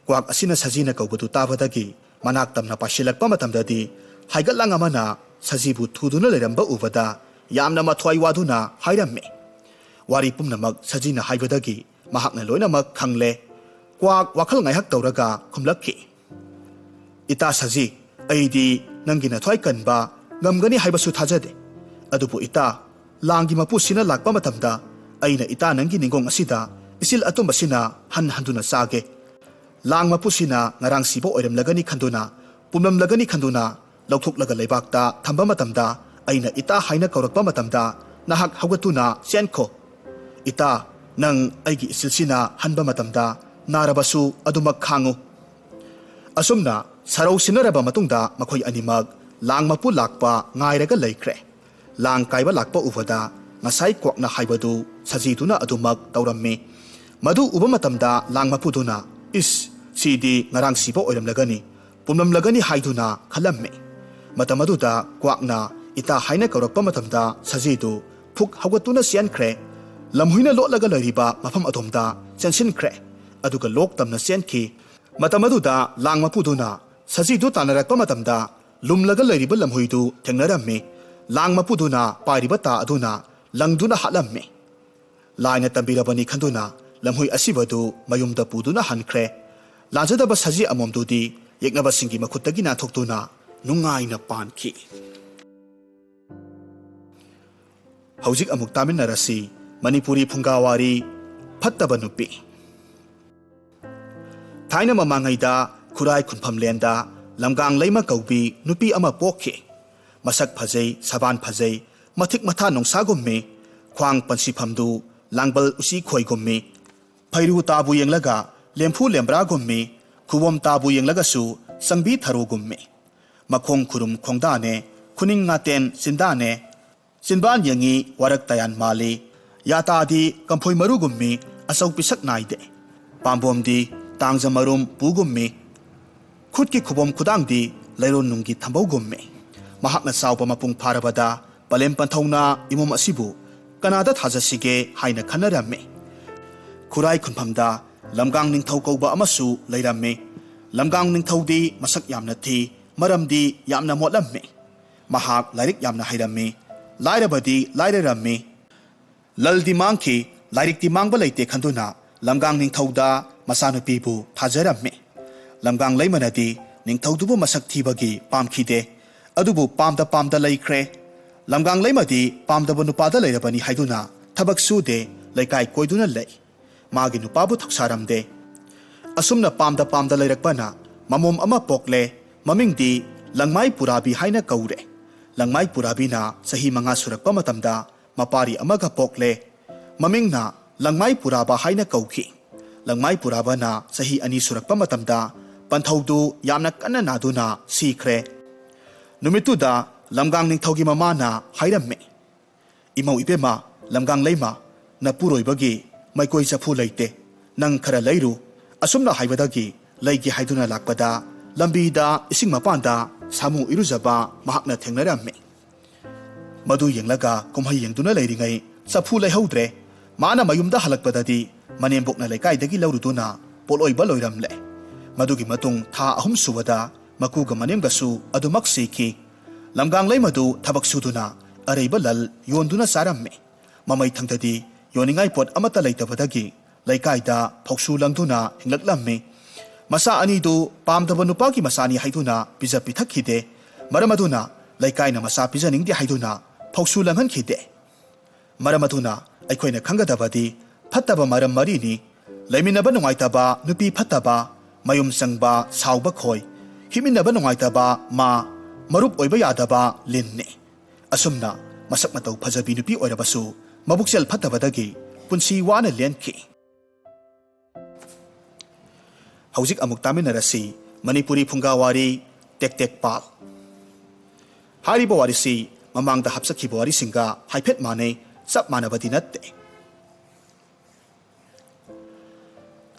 ꯀ꯭ꯋꯥꯛ ꯑꯁꯤꯅ ꯁꯖꯤꯅ ꯀꯧꯕꯗꯨ ꯇꯥꯕꯗꯒꯤ ꯃꯅꯥꯛ ꯇꯝꯅ ꯄꯥꯏꯁꯤꯜꯂꯛꯄ ꯃꯇꯝꯗꯗꯤ, ꯍꯥꯏꯒꯠꯂꯥꯡ ꯑꯃꯅ ꯁꯖꯤꯕꯨ ꯊꯨꯗꯨꯅ ꯂꯩꯔꯝꯕ ꯎꯕꯗ ꯌꯥꯝꯅ ꯃꯊ꯭ꯋꯥꯏ ꯋꯥꯗꯨꯅ ꯍꯥꯏꯔꯝꯃꯤ꯫ ꯋꯥꯔꯤ ꯄꯨꯝꯅꯃꯛ ꯁꯖꯤꯅ ꯍꯥꯏꯕꯗꯒꯤ ꯃꯍꯥꯛꯅ ꯂꯣꯏꯅꯃꯛ ꯈꯪꯂꯦ꯫ ꯀ꯭ꯋꯥꯛ ꯋꯥꯈꯜ ꯉꯥꯏꯍꯥꯛ ꯇꯧꯔꯒ ꯈꯨꯝꯂꯛꯈꯤ, "ꯏꯇꯥ ꯁꯖꯤ, ꯑꯩꯗꯤ ꯅꯪꯒꯤ ꯅꯊ꯭ꯋꯥꯏ ꯀꯟꯕ ꯉꯝꯒꯅꯤ ꯍꯥꯏꯕꯁꯨ ꯊꯥꯖꯗꯦ꯫ ꯑꯗꯨꯕꯨ ꯏꯇꯥ, ꯂꯥꯡꯒꯤ ꯃꯄꯨꯁꯤꯅ ꯂꯥꯛꯄ ꯃꯇꯝꯗ ꯑꯩꯅ ꯏꯇꯥ ꯅꯪꯒꯤ ꯅꯤꯡꯒꯣꯡ ꯑꯁꯤꯗ ꯏꯆꯤꯜ ꯑꯇꯨꯝꯕꯁꯤꯅ ꯍꯟ ꯍꯟꯗꯨꯅ ꯆꯥꯒꯦ꯫ ꯂꯥꯡ ꯃꯄꯨꯁꯤꯅ ꯉꯔꯥꯡ ꯁꯤꯕ ꯑꯣꯏꯔꯝꯂꯒꯅꯤ ꯈꯟꯗꯨꯅ, ꯄꯨꯝꯂꯝꯂꯒꯅꯤ ꯈꯟꯗꯨꯅ ꯂꯧꯊꯣꯛꯂꯒ ꯂꯩꯕꯥꯛꯇ ꯊꯝꯕ ꯃꯇꯝꯗ, ꯑꯩꯅ ꯏꯇꯥ ꯍꯥꯏꯅ ꯀꯧꯔꯛꯄ ꯃꯇꯝꯗ ꯅꯍꯥꯛ ꯍꯧꯒꯠꯇꯨꯅ ꯆꯦꯟꯈꯣ꯫ ꯏꯇꯥ, ꯅꯪ ꯑꯩꯒꯤ ꯏꯆꯤꯜꯁꯤꯅ ꯍꯟꯕ ꯃꯇꯝꯗ ꯅꯥꯔꯕꯁꯨ ꯑꯗꯨꯃꯛ ꯈꯥꯡꯉꯨ꯫" ꯑꯁꯨꯝꯅ ꯁꯔꯧ ꯁꯤꯟꯅꯔꯕ ꯃꯇꯨꯡꯗ ꯃꯈꯣꯏ ꯑꯅꯤꯃꯛ ꯂꯥꯡ ꯃꯄꯨ ꯂꯥꯛꯄ ꯉꯥꯏꯔꯒ ꯂꯩꯈ꯭ꯔꯦ꯫ ꯂꯥꯡ ꯀꯥꯏꯕ ꯂꯥꯛꯄ ꯎꯕꯗ ꯉꯁꯥꯏ ꯀ꯭ꯋꯥꯛꯅ ꯍꯥꯏꯕꯗꯨ ꯁꯖꯤꯗꯨꯅ ꯑꯗꯨꯃꯛ ꯇꯧꯔꯝꯃꯤ꯫ ꯃꯗꯨ ꯎꯕ ꯃꯇꯝꯗ ꯂꯥꯡ ꯃꯄꯨꯗꯨꯅ, "ꯏꯁ, ꯁꯤꯗꯤ ꯉꯔꯥꯡ ꯁꯤꯕ ꯑꯣꯏꯔꯝꯂꯒꯅꯤ, ꯄꯨꯝꯂꯝꯂꯒꯅꯤ" ꯍꯥꯏꯗꯨꯅ ꯈꯜꯂꯝꯃꯤ꯫ ꯃꯇꯝ ꯑꯗꯨꯗ ꯀ꯭ꯋꯥꯛꯅ ꯏꯇꯥ ꯍꯥꯏꯅ ꯀꯧꯔꯛꯄ ꯃꯇꯝꯗ ꯁꯖꯤꯗꯨ ꯐꯨꯛ ꯍꯧꯒꯠꯇꯨꯅ ꯆꯦꯟꯈ꯭ꯔꯦ꯫ ꯂꯝꯍꯨꯏꯅ ꯂꯣꯠꯂꯒ ꯂꯩꯔꯤꯕ ꯃꯐꯝ ꯑꯗꯣꯝꯗ ꯆꯦꯟꯁꯤꯟꯈ꯭ꯔꯦ꯫ ꯑꯗꯨꯒ ꯂꯣꯛ ꯇꯝꯅ ꯆꯦꯟꯈꯤ꯫ ꯃꯇꯝ ꯑꯗꯨꯗ ꯂꯥꯡ ꯃꯄꯨꯗꯨꯅ ꯁꯖꯤꯗꯨ ꯇꯥꯟꯅꯔꯛꯄ ꯃꯇꯝꯗ ꯂꯨꯝꯂꯒ ꯂꯩꯔꯤꯕ ꯂꯝꯍꯨꯏꯗꯨ ꯊꯦꯡꯅꯔꯝꯃꯤ꯫ ꯂꯥꯡ ꯃꯄꯨꯗꯨꯅ ꯄꯥꯏꯔꯤꯕ ꯇꯥ ꯑꯗꯨꯅ ꯂꯪꯗꯨꯅ ꯍꯥꯠꯂꯝꯃꯤ꯫ ꯂꯥꯏꯅ ꯇꯝꯕꯤꯔꯕꯅꯤ ꯈꯟꯗꯨꯅ ꯂꯝꯍꯨꯏ ꯑꯁꯤꯕꯗꯨ ꯃꯌꯨꯝꯗ ꯄꯨꯗꯨꯅ ꯍꯟꯈ꯭ꯔꯦ꯫ ꯂꯥꯟꯖꯗꯕ ꯁꯖꯤ ꯑꯃꯣꯝꯗꯨꯗꯤ ꯌꯦꯛꯅꯕꯁꯤꯡꯒꯤ ꯃꯈꯨꯠꯇꯒꯤ ꯅꯥꯟꯊꯣꯛꯇꯨꯅ ꯅꯨꯡꯉꯥꯏꯅ ꯄꯥꯟꯈꯤ꯫ ꯍꯧꯖꯤꯛ ꯑꯃꯨꯛ ꯇꯥꯃꯤꯟꯅꯔꯁꯤ ꯃꯅꯤꯄꯨꯔꯤ ꯐꯨꯡꯒꯥꯋꯥꯔꯤ ꯐꯠꯇꯕ ꯅꯨꯄꯤ꯫ ꯊꯥꯏꯅ ꯃꯃꯥꯡꯉꯩꯗ ꯈꯨꯔꯥꯏ ꯈꯨꯟꯐꯝꯂꯦꯟꯗ ꯂꯝꯒꯥꯡ ꯂꯩꯃ ꯀꯧꯕꯤ ꯅꯨꯄꯤ ꯑꯃ ꯄꯣꯛꯈꯤ꯫ ꯃꯁꯛ ꯐꯖꯩ, ꯁꯕꯥꯟ ꯐꯖꯩ, ꯃꯊꯤꯛ ꯃꯊꯥ ꯅꯣꯡꯁꯥꯒꯨꯝꯃꯤ, ꯈ꯭ꯋꯥꯡ ꯄꯟꯁꯤꯐꯝꯗꯨ ꯂꯥꯡꯕꯜ ꯎꯆꯤ ꯈꯣꯏꯒꯨꯝꯃꯤ꯫ ꯐꯩꯔꯨ ꯇꯥꯕꯨ ꯌꯦꯡꯂꯒ ꯂꯦꯝꯐꯨ ꯂꯦꯝꯕ꯭ꯔꯥꯒꯨꯝꯃꯤ, ꯈꯨꯕꯣꯝ ꯇꯥꯕꯨ ꯌꯦꯡꯂꯒꯁꯨ ꯆꯪꯕꯤ ꯊꯔꯣꯒꯨꯝꯃꯤ꯫ ꯃꯈꯣꯡ ꯈꯨꯔꯨꯝ ꯈꯣꯡꯗꯥꯅꯦ, ꯈꯨꯅꯤꯡ ꯉꯥꯇꯦꯟ ꯆꯤꯟꯗꯥꯅꯦ, ꯆꯤꯟꯕꯥꯟ ꯌꯦꯡꯉꯤ ꯋꯥꯔꯛ ꯇꯌꯥꯟ ꯃꯥꯜꯂꯤ꯫ ꯌꯥꯇꯥꯗꯤ ꯀꯝꯐꯣꯏ ꯃꯔꯨꯒꯨꯝꯃꯤ, ꯑꯆꯧ ꯄꯤꯁꯛ ꯅꯥꯏꯗꯦ꯫ ꯄꯥꯝꯕꯣꯝꯗꯤ ꯇꯥꯡꯖ ꯃꯔꯨꯝ ꯄꯨꯒꯨꯝꯃꯤ꯫ ꯈꯨꯠꯀꯤ ꯈꯨꯕꯣꯝ ꯈꯨꯗꯥꯡꯗꯤ ꯂꯩꯔꯣꯟ ꯅꯨꯡꯒꯤ ꯊꯝꯕꯧꯒꯨꯝꯃꯤ꯫ ꯃꯍꯥꯛꯅ ꯆꯥꯎꯕ ꯃꯄꯨꯡ ꯐꯥꯔꯕꯗ ꯄꯂꯦꯝ ꯄꯟꯊꯧꯅ ꯏꯃꯣꯝ ꯑꯁꯤꯕꯨ ꯀꯅꯥꯗ ꯊꯥꯖꯁꯤꯒꯦ ꯍꯥꯏꯅ ꯈꯟꯅꯔꯝꯃꯤ꯫ ꯈꯨꯔꯥꯏ ꯈꯨꯟꯐꯝꯗ ꯂꯝꯒꯥꯡ ꯅꯤꯡꯊꯧ ꯀꯧꯕ ꯑꯃꯁꯨ ꯂꯩꯔꯝꯃꯤ꯫ ꯂꯝꯒꯥꯡ ꯅꯤꯡꯊꯧꯗꯤ ꯃꯁꯛ ꯌꯥꯝꯅ ꯊꯤ, ꯃꯔꯝꯗꯤ ꯌꯥꯝꯅ ꯃꯣꯠꯂꯝꯃꯤ꯫ ꯃꯍꯥꯛ ꯂꯥꯏꯔꯤꯛ ꯌꯥꯝꯅ ꯍꯩꯔꯝꯃꯤ꯫ ꯂꯥꯏꯔꯕꯗꯤ ꯂꯥꯏꯔꯔꯝꯃꯤ꯫ ꯂꯜꯗꯤ ꯃꯥꯡꯈꯤ, ꯂꯥꯏꯔꯤꯛꯇꯤ ꯃꯥꯡꯕ ꯂꯩꯇꯦ ꯈꯟꯗꯨꯅ ꯂꯝꯒꯥꯡ ꯅꯤꯡꯊꯧꯗ ꯃꯆꯥꯅꯨꯄꯤꯕꯨ ꯊꯥꯖꯔꯝꯃꯤ꯫ ꯂꯝꯒꯥꯡ ꯂꯩꯃꯅꯗꯤ ꯅꯤꯡꯊꯧꯗꯨꯕꯨ ꯃꯁꯛ ꯊꯤꯕꯒꯤ ꯄꯥꯝꯈꯤꯗꯦ꯫ ꯑꯗꯨꯕꯨ ꯄꯥꯝꯗ ꯄꯥꯝꯗ ꯂꯩꯈ꯭ꯔꯦ꯫ ꯂꯝꯒꯥꯡ ꯂꯩꯃꯗꯤ ꯄꯥꯝꯗꯕ ꯅꯨꯄꯥꯗ ꯂꯩꯔꯕꯅꯤ ꯍꯥꯏꯗꯨꯅ ꯊꯕꯛ ꯁꯨꯗꯦ, ꯂꯩꯀꯥꯏ ꯀꯣꯏꯗꯨꯅ ꯂꯩ꯫ ꯃꯥꯒꯤ ꯅꯨꯄꯥꯕꯨ ꯊꯧꯁꯥꯔꯝꯗꯦ꯫ ꯑꯁꯨꯝꯅ ꯄꯥꯝꯗ ꯄꯥꯝꯗ ꯂꯩꯔꯛꯄꯅ ꯃꯃꯣꯝ ꯑꯃ ꯄꯣꯛꯂꯦ꯫ ꯃꯃꯤꯡꯗꯤ ꯂꯪꯃꯥꯏ ꯄꯨꯔꯥꯕꯤ ꯍꯥꯏꯅ ꯀꯧꯔꯦ꯫ ꯂꯪꯃꯥꯏ ꯄꯨꯔꯥꯕꯤꯅ ꯆꯍꯤ ꯃꯉꯥ ꯁꯨꯔꯛꯄ ꯃꯇꯝꯗ ꯃꯄꯥꯔꯤ ꯑꯃꯒ ꯄꯣꯛꯂꯦ꯫ ꯃꯃꯤꯡꯅ ꯂꯪꯃꯥꯏ ꯄꯨꯔꯥꯕ ꯍꯥꯏꯅ ꯀꯧꯈꯤ꯫ ꯂꯪꯃꯥꯏ ꯄꯨꯔꯥꯕꯅ ꯆꯍꯤ ꯑꯅꯤ ꯁꯨꯔꯛꯄ ꯃꯇꯝꯗ ꯄꯟꯊꯧꯗꯨ ꯌꯥꯝꯅ ꯀꯟꯅ ꯅꯥꯗꯨꯅ ꯁꯤꯈ꯭ꯔꯦ꯫ ꯅꯨꯃꯤꯠꯇꯨꯗ ꯂꯝꯒꯥꯡ ꯅꯤꯡꯊꯧꯒꯤ ꯃꯃꯥꯅ ꯍꯥꯏꯔꯝꯃꯤ, "ꯏꯃꯧ ꯏꯕꯦꯝꯃ, ꯂꯝꯒꯥꯡ ꯂꯩꯃ, ꯅꯄꯨꯔꯣꯏꯕꯒꯤ ꯃꯩꯀꯣꯏ ꯆꯐꯨ ꯂꯩꯇꯦ꯫ ꯅꯪ ꯈꯔ ꯂꯩꯔꯨ꯫" ꯑꯁꯨꯝꯅ ꯍꯥꯏꯕꯗꯒꯤ ꯂꯩꯒꯦ ꯍꯥꯏꯗꯨꯅ ꯂꯥꯛꯄꯗ ꯂꯝꯕꯤꯗ ꯏꯁꯤꯡ ꯃꯄꯥꯟꯗ ꯁꯥꯃꯨ ꯏꯔꯨꯖꯕ ꯃꯍꯥꯛꯅ ꯊꯦꯡꯅꯔꯝꯃꯤ꯫ ꯃꯗꯨ ꯌꯦꯡꯂꯒ ꯀꯨꯝꯍꯩ ꯌꯦꯡꯗꯨꯅ ꯂꯩꯔꯤꯉꯩ ꯆꯐꯨ ꯂꯩꯍꯧꯗ꯭ꯔꯦ꯫ ꯃꯥꯅ ꯃꯌꯨꯝꯗ ꯍꯜꯂꯛꯄꯗꯗꯤ ꯃꯅꯦꯝꯕꯣꯛꯅ ꯂꯩꯀꯥꯏꯗꯒꯤ ꯂꯧꯔꯨꯗꯨꯅ ꯄꯣꯠꯂꯣꯏꯕ ꯂꯣꯏꯔꯝꯂꯦ꯫ ꯃꯗꯨꯒꯤ ꯃꯇꯨꯡ ꯊꯥ ꯑꯍꯨꯝ ꯁꯨꯕꯗ ꯃꯀꯨꯒ ꯃꯅꯦꯝꯒꯁꯨ ꯑꯗꯨꯃꯛ ꯁꯤꯈꯤ꯫ ꯂꯝꯒꯥꯡ ꯂꯩꯃꯗꯨ ꯊꯕꯛ ꯁꯨꯗꯨꯅ ꯑꯔꯩꯕ ꯂꯜ ꯌꯣꯟꯗꯨꯅ ꯆꯥꯔꯝꯃꯤ꯫ ꯃꯃꯩꯊꯪꯗꯗꯤ ꯌꯣꯟꯅꯤꯡꯉꯥꯏ ꯄꯣꯠ ꯑꯃꯠꯇ ꯂꯩꯇꯕꯗꯒꯤ ꯂꯩꯀꯥꯏꯗ ꯐꯧꯁꯨ ꯂꯪꯗꯨꯅ ꯍꯤꯡꯂꯛꯂꯝꯃꯤ꯫ ꯃꯆꯥ ꯑꯅꯤꯗꯨ ꯄꯥꯝꯗꯕ ꯅꯨꯄꯥꯒꯤ ꯃꯆꯥꯅꯤ ꯍꯥꯏꯗꯨꯅ ꯄꯤꯖ ꯄꯤꯊꯛꯈꯤꯗꯦ꯫ ꯃꯔꯝ ꯑꯗꯨꯅ ꯂꯩꯀꯥꯏꯅ ꯃꯆꯥ ꯄꯤꯖꯅꯤꯡꯗꯦ ꯍꯥꯏꯗꯨꯅ ꯐꯧꯁꯨ ꯂꯪꯍꯟꯈꯤꯗꯦ꯫ ꯃꯔꯝ ꯑꯗꯨꯅ ꯑꯩꯈꯣꯏꯅ ꯈꯪꯒꯗꯕꯗꯤ ꯐꯠꯇꯕ ꯃꯔꯝ ꯃꯔꯤꯅꯤ: ꯂꯩꯃꯤꯟꯅꯕ ꯅꯨꯡꯉꯥꯏꯇꯕ, ꯅꯨꯄꯤ ꯐꯠꯇꯕ, ꯃꯌꯨꯝ ꯆꯪꯕ, ꯁꯥꯎꯕ ꯈꯣꯏ, ꯍꯤꯞꯃꯤꯟꯅꯕ ꯅꯨꯡꯉꯥꯏꯇꯕ, ꯃꯥ, ꯃꯔꯨꯞ ꯑꯣꯏꯕ ꯌꯥꯗꯕ, ꯂꯤꯟꯅꯤ꯫ ꯑꯁꯨꯝꯅ ꯃꯁꯛ ꯃꯇꯧ ꯐꯖꯕꯤ ꯅꯨꯄꯤ ꯑꯣꯏꯔꯕꯁꯨ ꯃꯕꯨꯛꯆꯦꯜ ꯐꯠꯇꯕꯗꯒꯤ ꯄꯨꯟꯁꯤ ꯋꯥꯅ ꯂꯦꯟꯈꯤ꯫ ꯍꯧꯖꯤꯛ ꯑꯃꯨꯛ ꯇꯥꯃꯤꯟꯅꯔꯁꯤ ꯃꯅꯤꯄꯨꯔꯤ ꯐꯨꯡꯒꯥ ꯋꯥꯔꯤ ꯇꯦꯛ ꯇꯦꯛ ꯄꯥꯜ꯫ ꯍꯥꯏꯔꯤꯕ ꯋꯥꯔꯤꯁꯤ ꯃꯃꯥꯡꯗ ꯍꯥꯞꯆꯈꯤꯕ ꯋꯥꯔꯤꯁꯤꯡꯒ ꯍꯥꯏꯐꯦꯠ ꯃꯥꯟꯅꯩ, ꯆꯞ ꯃꯥꯟꯅꯕꯗꯤ ꯅꯠꯇꯦ꯫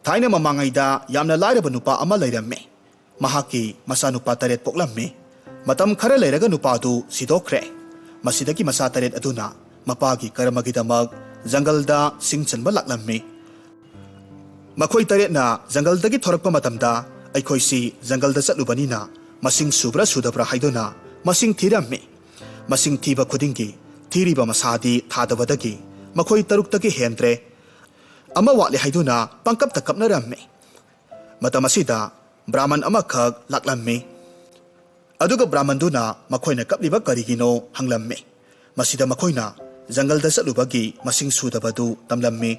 ꯊꯥꯏꯅ ꯃꯃꯥꯡꯉꯩꯗ ꯌꯥꯝꯅ ꯂꯥꯏꯔꯕ ꯅꯨꯄꯥ ꯑꯃ ꯂꯩꯔꯝꯃꯤ꯫ ꯃꯍꯥꯛꯀꯤ ꯃꯆꯥꯅꯨꯄꯥ ꯇꯔꯦꯠ ꯄꯣꯛꯂꯝꯃꯤ꯫ ꯃꯇꯝ ꯈꯔ ꯂꯩꯔꯒ ꯅꯨꯄꯥꯗꯨ ꯁꯤꯗꯣꯛꯈ꯭ꯔꯦ꯫ ꯃꯁꯤꯗꯒꯤ ꯃꯆꯥ ꯇꯔꯦꯠ ꯑꯗꯨꯅ ꯃꯄꯥꯒꯤ ꯀꯔꯃꯒꯤꯗꯃꯛ ꯖꯪꯒꯜꯗ ꯁꯤꯡ ꯆꯟꯕ ꯂꯥꯛꯂꯝꯃꯤ꯫ ꯃꯈꯣꯏ ꯇꯔꯦꯠꯅ ꯖꯪꯒꯜꯗꯒꯤ ꯊꯣꯔꯛꯄ ꯃꯇꯝꯗ ꯑꯩꯈꯣꯏꯁꯤ ꯖꯪꯒꯜꯗ ꯆꯠꯂꯨꯕꯅꯤꯅ ꯃꯁꯤꯡ ꯁꯨꯕ꯭ꯔꯥ ꯁꯨꯗꯕ꯭ꯔꯥ ꯍꯥꯏꯗꯨꯅ ꯃꯁꯤꯡ ꯊꯤꯔꯝꯃꯤ꯫ ꯃꯁꯤꯡ ꯊꯤꯕ ꯈꯨꯗꯤꯡꯒꯤ ꯊꯤꯔꯤꯕ ꯃꯁꯥꯗꯤ ꯊꯥꯗꯕꯗꯒꯤ ꯃꯈꯣꯏ ꯇꯔꯨꯛꯇꯒꯤ ꯍꯦꯟꯗ꯭ꯔꯦ꯫ ꯑꯃ ꯋꯥꯠꯂꯦ ꯍꯥꯏꯗꯨꯅ ꯄꯪꯀꯞꯇ ꯀꯞꯅꯔꯝꯃꯤ꯫ ꯃꯇꯝ ꯑꯁꯤꯗ ꯕ꯭ꯔꯥꯍꯃꯟ ꯑꯃꯈꯛ ꯂꯥꯛꯂꯝꯃꯤ꯫ ꯑꯗꯨꯒ ꯕ꯭ꯔꯥꯍꯃꯟꯗꯨꯅ ꯃꯈꯣꯏꯅ ꯀꯞꯂꯤꯕ ꯀꯔꯤꯒꯤꯅꯣ ꯍꯪꯂꯝꯃꯤ꯫ ꯃꯁꯤꯗ ꯃꯈꯣꯏꯅ ꯖꯪꯒꯜꯗ ꯆꯠꯂꯨꯕꯒꯤ ꯃꯁꯤꯡ ꯁꯨꯗꯕꯗꯨ ꯇꯝꯂꯝꯃꯤ꯫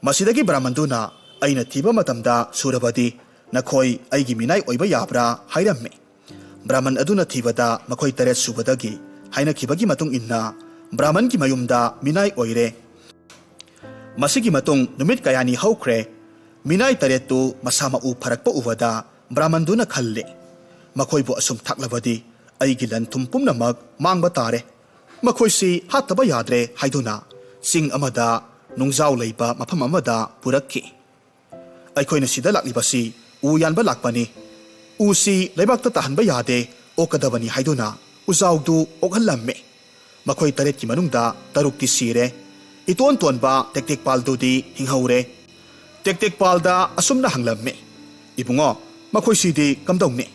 ꯃꯁꯤꯗꯒꯤ ꯕ꯭ꯔꯥꯍꯃꯟꯗꯨꯅ, "ꯑꯩꯅ ꯊꯤꯕ ꯃꯇꯝꯗ ꯁꯨꯔꯕꯗꯤ ꯅꯈꯣꯏ ꯑꯩꯒꯤ ꯃꯤꯅꯥꯏ ꯑꯣꯏꯕ ꯌꯥꯕ꯭ꯔꯥ?" ꯍꯥꯏꯔꯝꯃꯤ꯫ ꯕ꯭ꯔꯥꯍꯃꯟ ꯑꯗꯨꯅ ꯊꯤꯕꯗ ꯃꯈꯣꯏ ꯇꯔꯦꯠ ꯁꯨꯕꯗꯒꯤ ꯍꯥꯏꯅꯈꯤꯕꯒꯤ ꯃꯇꯨꯡ ꯏꯟꯅ ꯕ꯭ꯔꯥꯍꯃꯟꯒꯤ ꯃꯌꯨꯝꯗ ꯃꯤꯅꯥꯏ ꯑꯣꯏꯔꯦ꯫ ꯃꯁꯤꯒꯤ ꯃꯇꯨꯡ ꯅꯨꯃꯤꯠ ꯀꯌꯥꯅꯤ ꯍꯧꯈ꯭ꯔꯦ꯫ ꯃꯤꯅꯥꯏ ꯇꯔꯦꯠꯇꯨ ꯃꯁꯥ ꯃꯎ ꯐꯔꯛꯄ ꯎꯕꯗ ꯕ꯭ꯔꯥꯍꯃꯟꯗꯨꯅ ꯈꯜꯂꯤ, "ꯃꯈꯣꯏꯕꯨ ꯑꯁꯨꯝ ꯊꯥꯛꯂꯕꯗꯤ ꯑꯩꯒꯤ ꯂꯟ ꯊꯨꯝ ꯄꯨꯝꯅꯃꯛ ꯃꯥꯡꯕ ꯇꯥꯔꯦ꯫ ꯃꯈꯣꯏꯁꯤ ꯍꯥꯠꯇꯕ ꯌꯥꯗ꯭ꯔꯦ" ꯍꯥꯏꯗꯨꯅ ꯆꯤꯡ ꯑꯃꯗ ꯅꯨꯡꯖꯥꯎ ꯂꯩꯕ ꯃꯐꯝ ꯑꯃꯗ ꯄꯨꯔꯛꯈꯤ꯫ "ꯑꯩꯈꯣꯏꯅ ꯁꯤꯗ ꯂꯥꯛꯂꯤꯕꯁꯤ ꯎ ꯌꯥꯟꯕ ꯂꯥꯛꯄꯅꯤ꯫ ꯎꯁꯤ ꯂꯩꯕꯥꯛꯇ ꯇꯥꯍꯟꯕ ꯌꯥꯗꯦ, ꯑꯣꯛꯀꯗꯕꯅꯤ" ꯍꯥꯏꯗꯨꯅ ꯎꯖꯥꯎꯗꯨ ꯑꯣꯛꯍꯜꯂꯝꯃꯤ꯫ ꯃꯈꯣꯏ ꯇꯔꯦꯠꯀꯤ ꯃꯅꯨꯡꯗ ꯇꯔꯨꯛꯇꯤ ꯁꯤꯔꯦ꯫ ꯏꯇꯣꯟ ꯇꯣꯟꯕ ꯇꯦꯛꯇꯦꯛꯄꯥꯜꯗꯨꯗꯤ ꯍꯤꯡꯍꯧꯔꯦ꯫ ꯇꯦꯛꯇꯦꯛꯄꯥꯜꯗ ꯑꯁꯨꯝꯅ ꯍꯪꯂꯝꯃꯤ, "ꯏꯕꯨꯡꯉꯣ, ꯃꯈꯣꯏꯁꯤꯗꯤ ꯀꯝꯗꯧꯅꯤ?"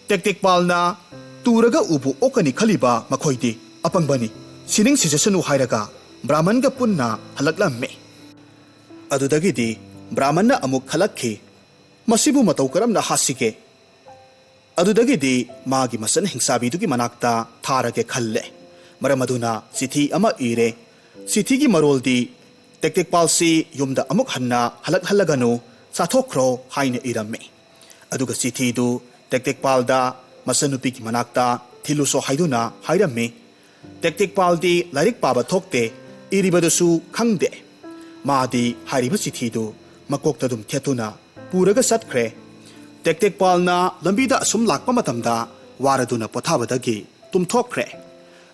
ꯇꯦꯛꯇꯦꯛꯄꯥꯜꯅ, "ꯇꯨꯔꯒ ꯎꯕꯨ ꯑꯣꯛꯀꯅꯤ ꯈꯜꯂꯤꯕ ꯃꯈꯣꯏꯗꯤ ꯑꯄꯪꯕꯅꯤ, ꯁꯤꯅꯤꯡ ꯁꯤꯖꯁꯅꯨ" ꯍꯥꯏꯔꯒ ꯕ꯭ꯔꯥꯍꯃꯟꯒ ꯄꯨꯟꯅ ꯍꯜꯂꯛꯂꯝꯃꯤ꯫ ꯑꯗꯨꯗꯒꯤꯗꯤ ꯕ꯭ꯔꯥꯍꯃꯟꯅ ꯑꯃꯨꯛ ꯈꯜꯂꯛꯈꯤ, "ꯃꯁꯤꯕꯨ ꯃꯇꯧ ꯀꯔꯝꯅ ꯍꯥꯠꯁꯤꯒꯦ?" ꯑꯗꯨꯗꯒꯤꯗꯤ ꯃꯥꯒꯤ ꯃꯆꯟ ꯍꯤꯡꯆꯥꯕꯤꯗꯨꯒꯤ ꯃꯅꯥꯛꯇ ꯊꯥꯔꯒꯦ ꯈꯜꯂꯦ꯫ ꯃꯔꯝ ꯑꯗꯨꯅ ꯆꯤꯊꯤ ꯑꯃ ꯏꯔꯦ꯫ ꯆꯤꯊꯤꯒꯤ ꯃꯔꯣꯜꯗꯤ, "ꯇꯦꯛꯇꯦꯛꯄꯥꯜꯁꯤ ꯌꯨꯝꯗ ꯑꯃꯨꯛ ꯍꯟꯅ ꯍꯜꯂꯛꯍꯜꯂꯒꯅꯨ, ꯆꯥꯊꯣꯛꯈ꯭ꯔꯣ" ꯍꯥꯏꯅ ꯏꯔꯝꯃꯤ꯫ ꯑꯗꯨꯒ ꯆꯤꯊꯤꯗꯨ ꯇꯦꯛꯇꯦꯛꯄꯥꯜꯗ ꯃꯆꯟꯅꯨꯄꯤꯒꯤ ꯃꯅꯥꯛꯇ ꯊꯤꯜꯂꯨꯁꯣ ꯍꯥꯏꯗꯨꯅ ꯍꯥꯏꯔꯝꯃꯤ꯫ ꯇꯦꯛꯇꯦꯛꯄꯥꯜꯗꯤ ꯂꯥꯏꯔꯤꯛ ꯄꯥꯕ ꯊꯣꯛꯇꯦ, ꯏꯔꯤꯕꯗꯨꯁꯨ ꯈꯪꯗꯦ꯫ ꯃꯥꯗꯤ ꯍꯥꯏꯔꯤꯕ ꯆꯤꯊꯤꯗꯨ ꯃꯀꯣꯛꯇ ꯑꯗꯨꯝ ꯊꯦꯠꯇꯨꯅ ꯄꯨꯔꯒ ꯆꯠꯈ꯭ꯔꯦ꯫ ꯇꯦꯛꯇꯦꯛꯄꯥꯜꯅ ꯂꯝꯕꯤꯗ ꯑꯁꯨꯝ ꯂꯥꯛꯄ ꯃꯇꯝꯗ ꯋꯥꯔꯗꯨꯅ ꯄꯣꯊꯥꯕꯗꯒꯤ ꯇꯨꯝꯊꯣꯛꯈ꯭ꯔꯦ꯫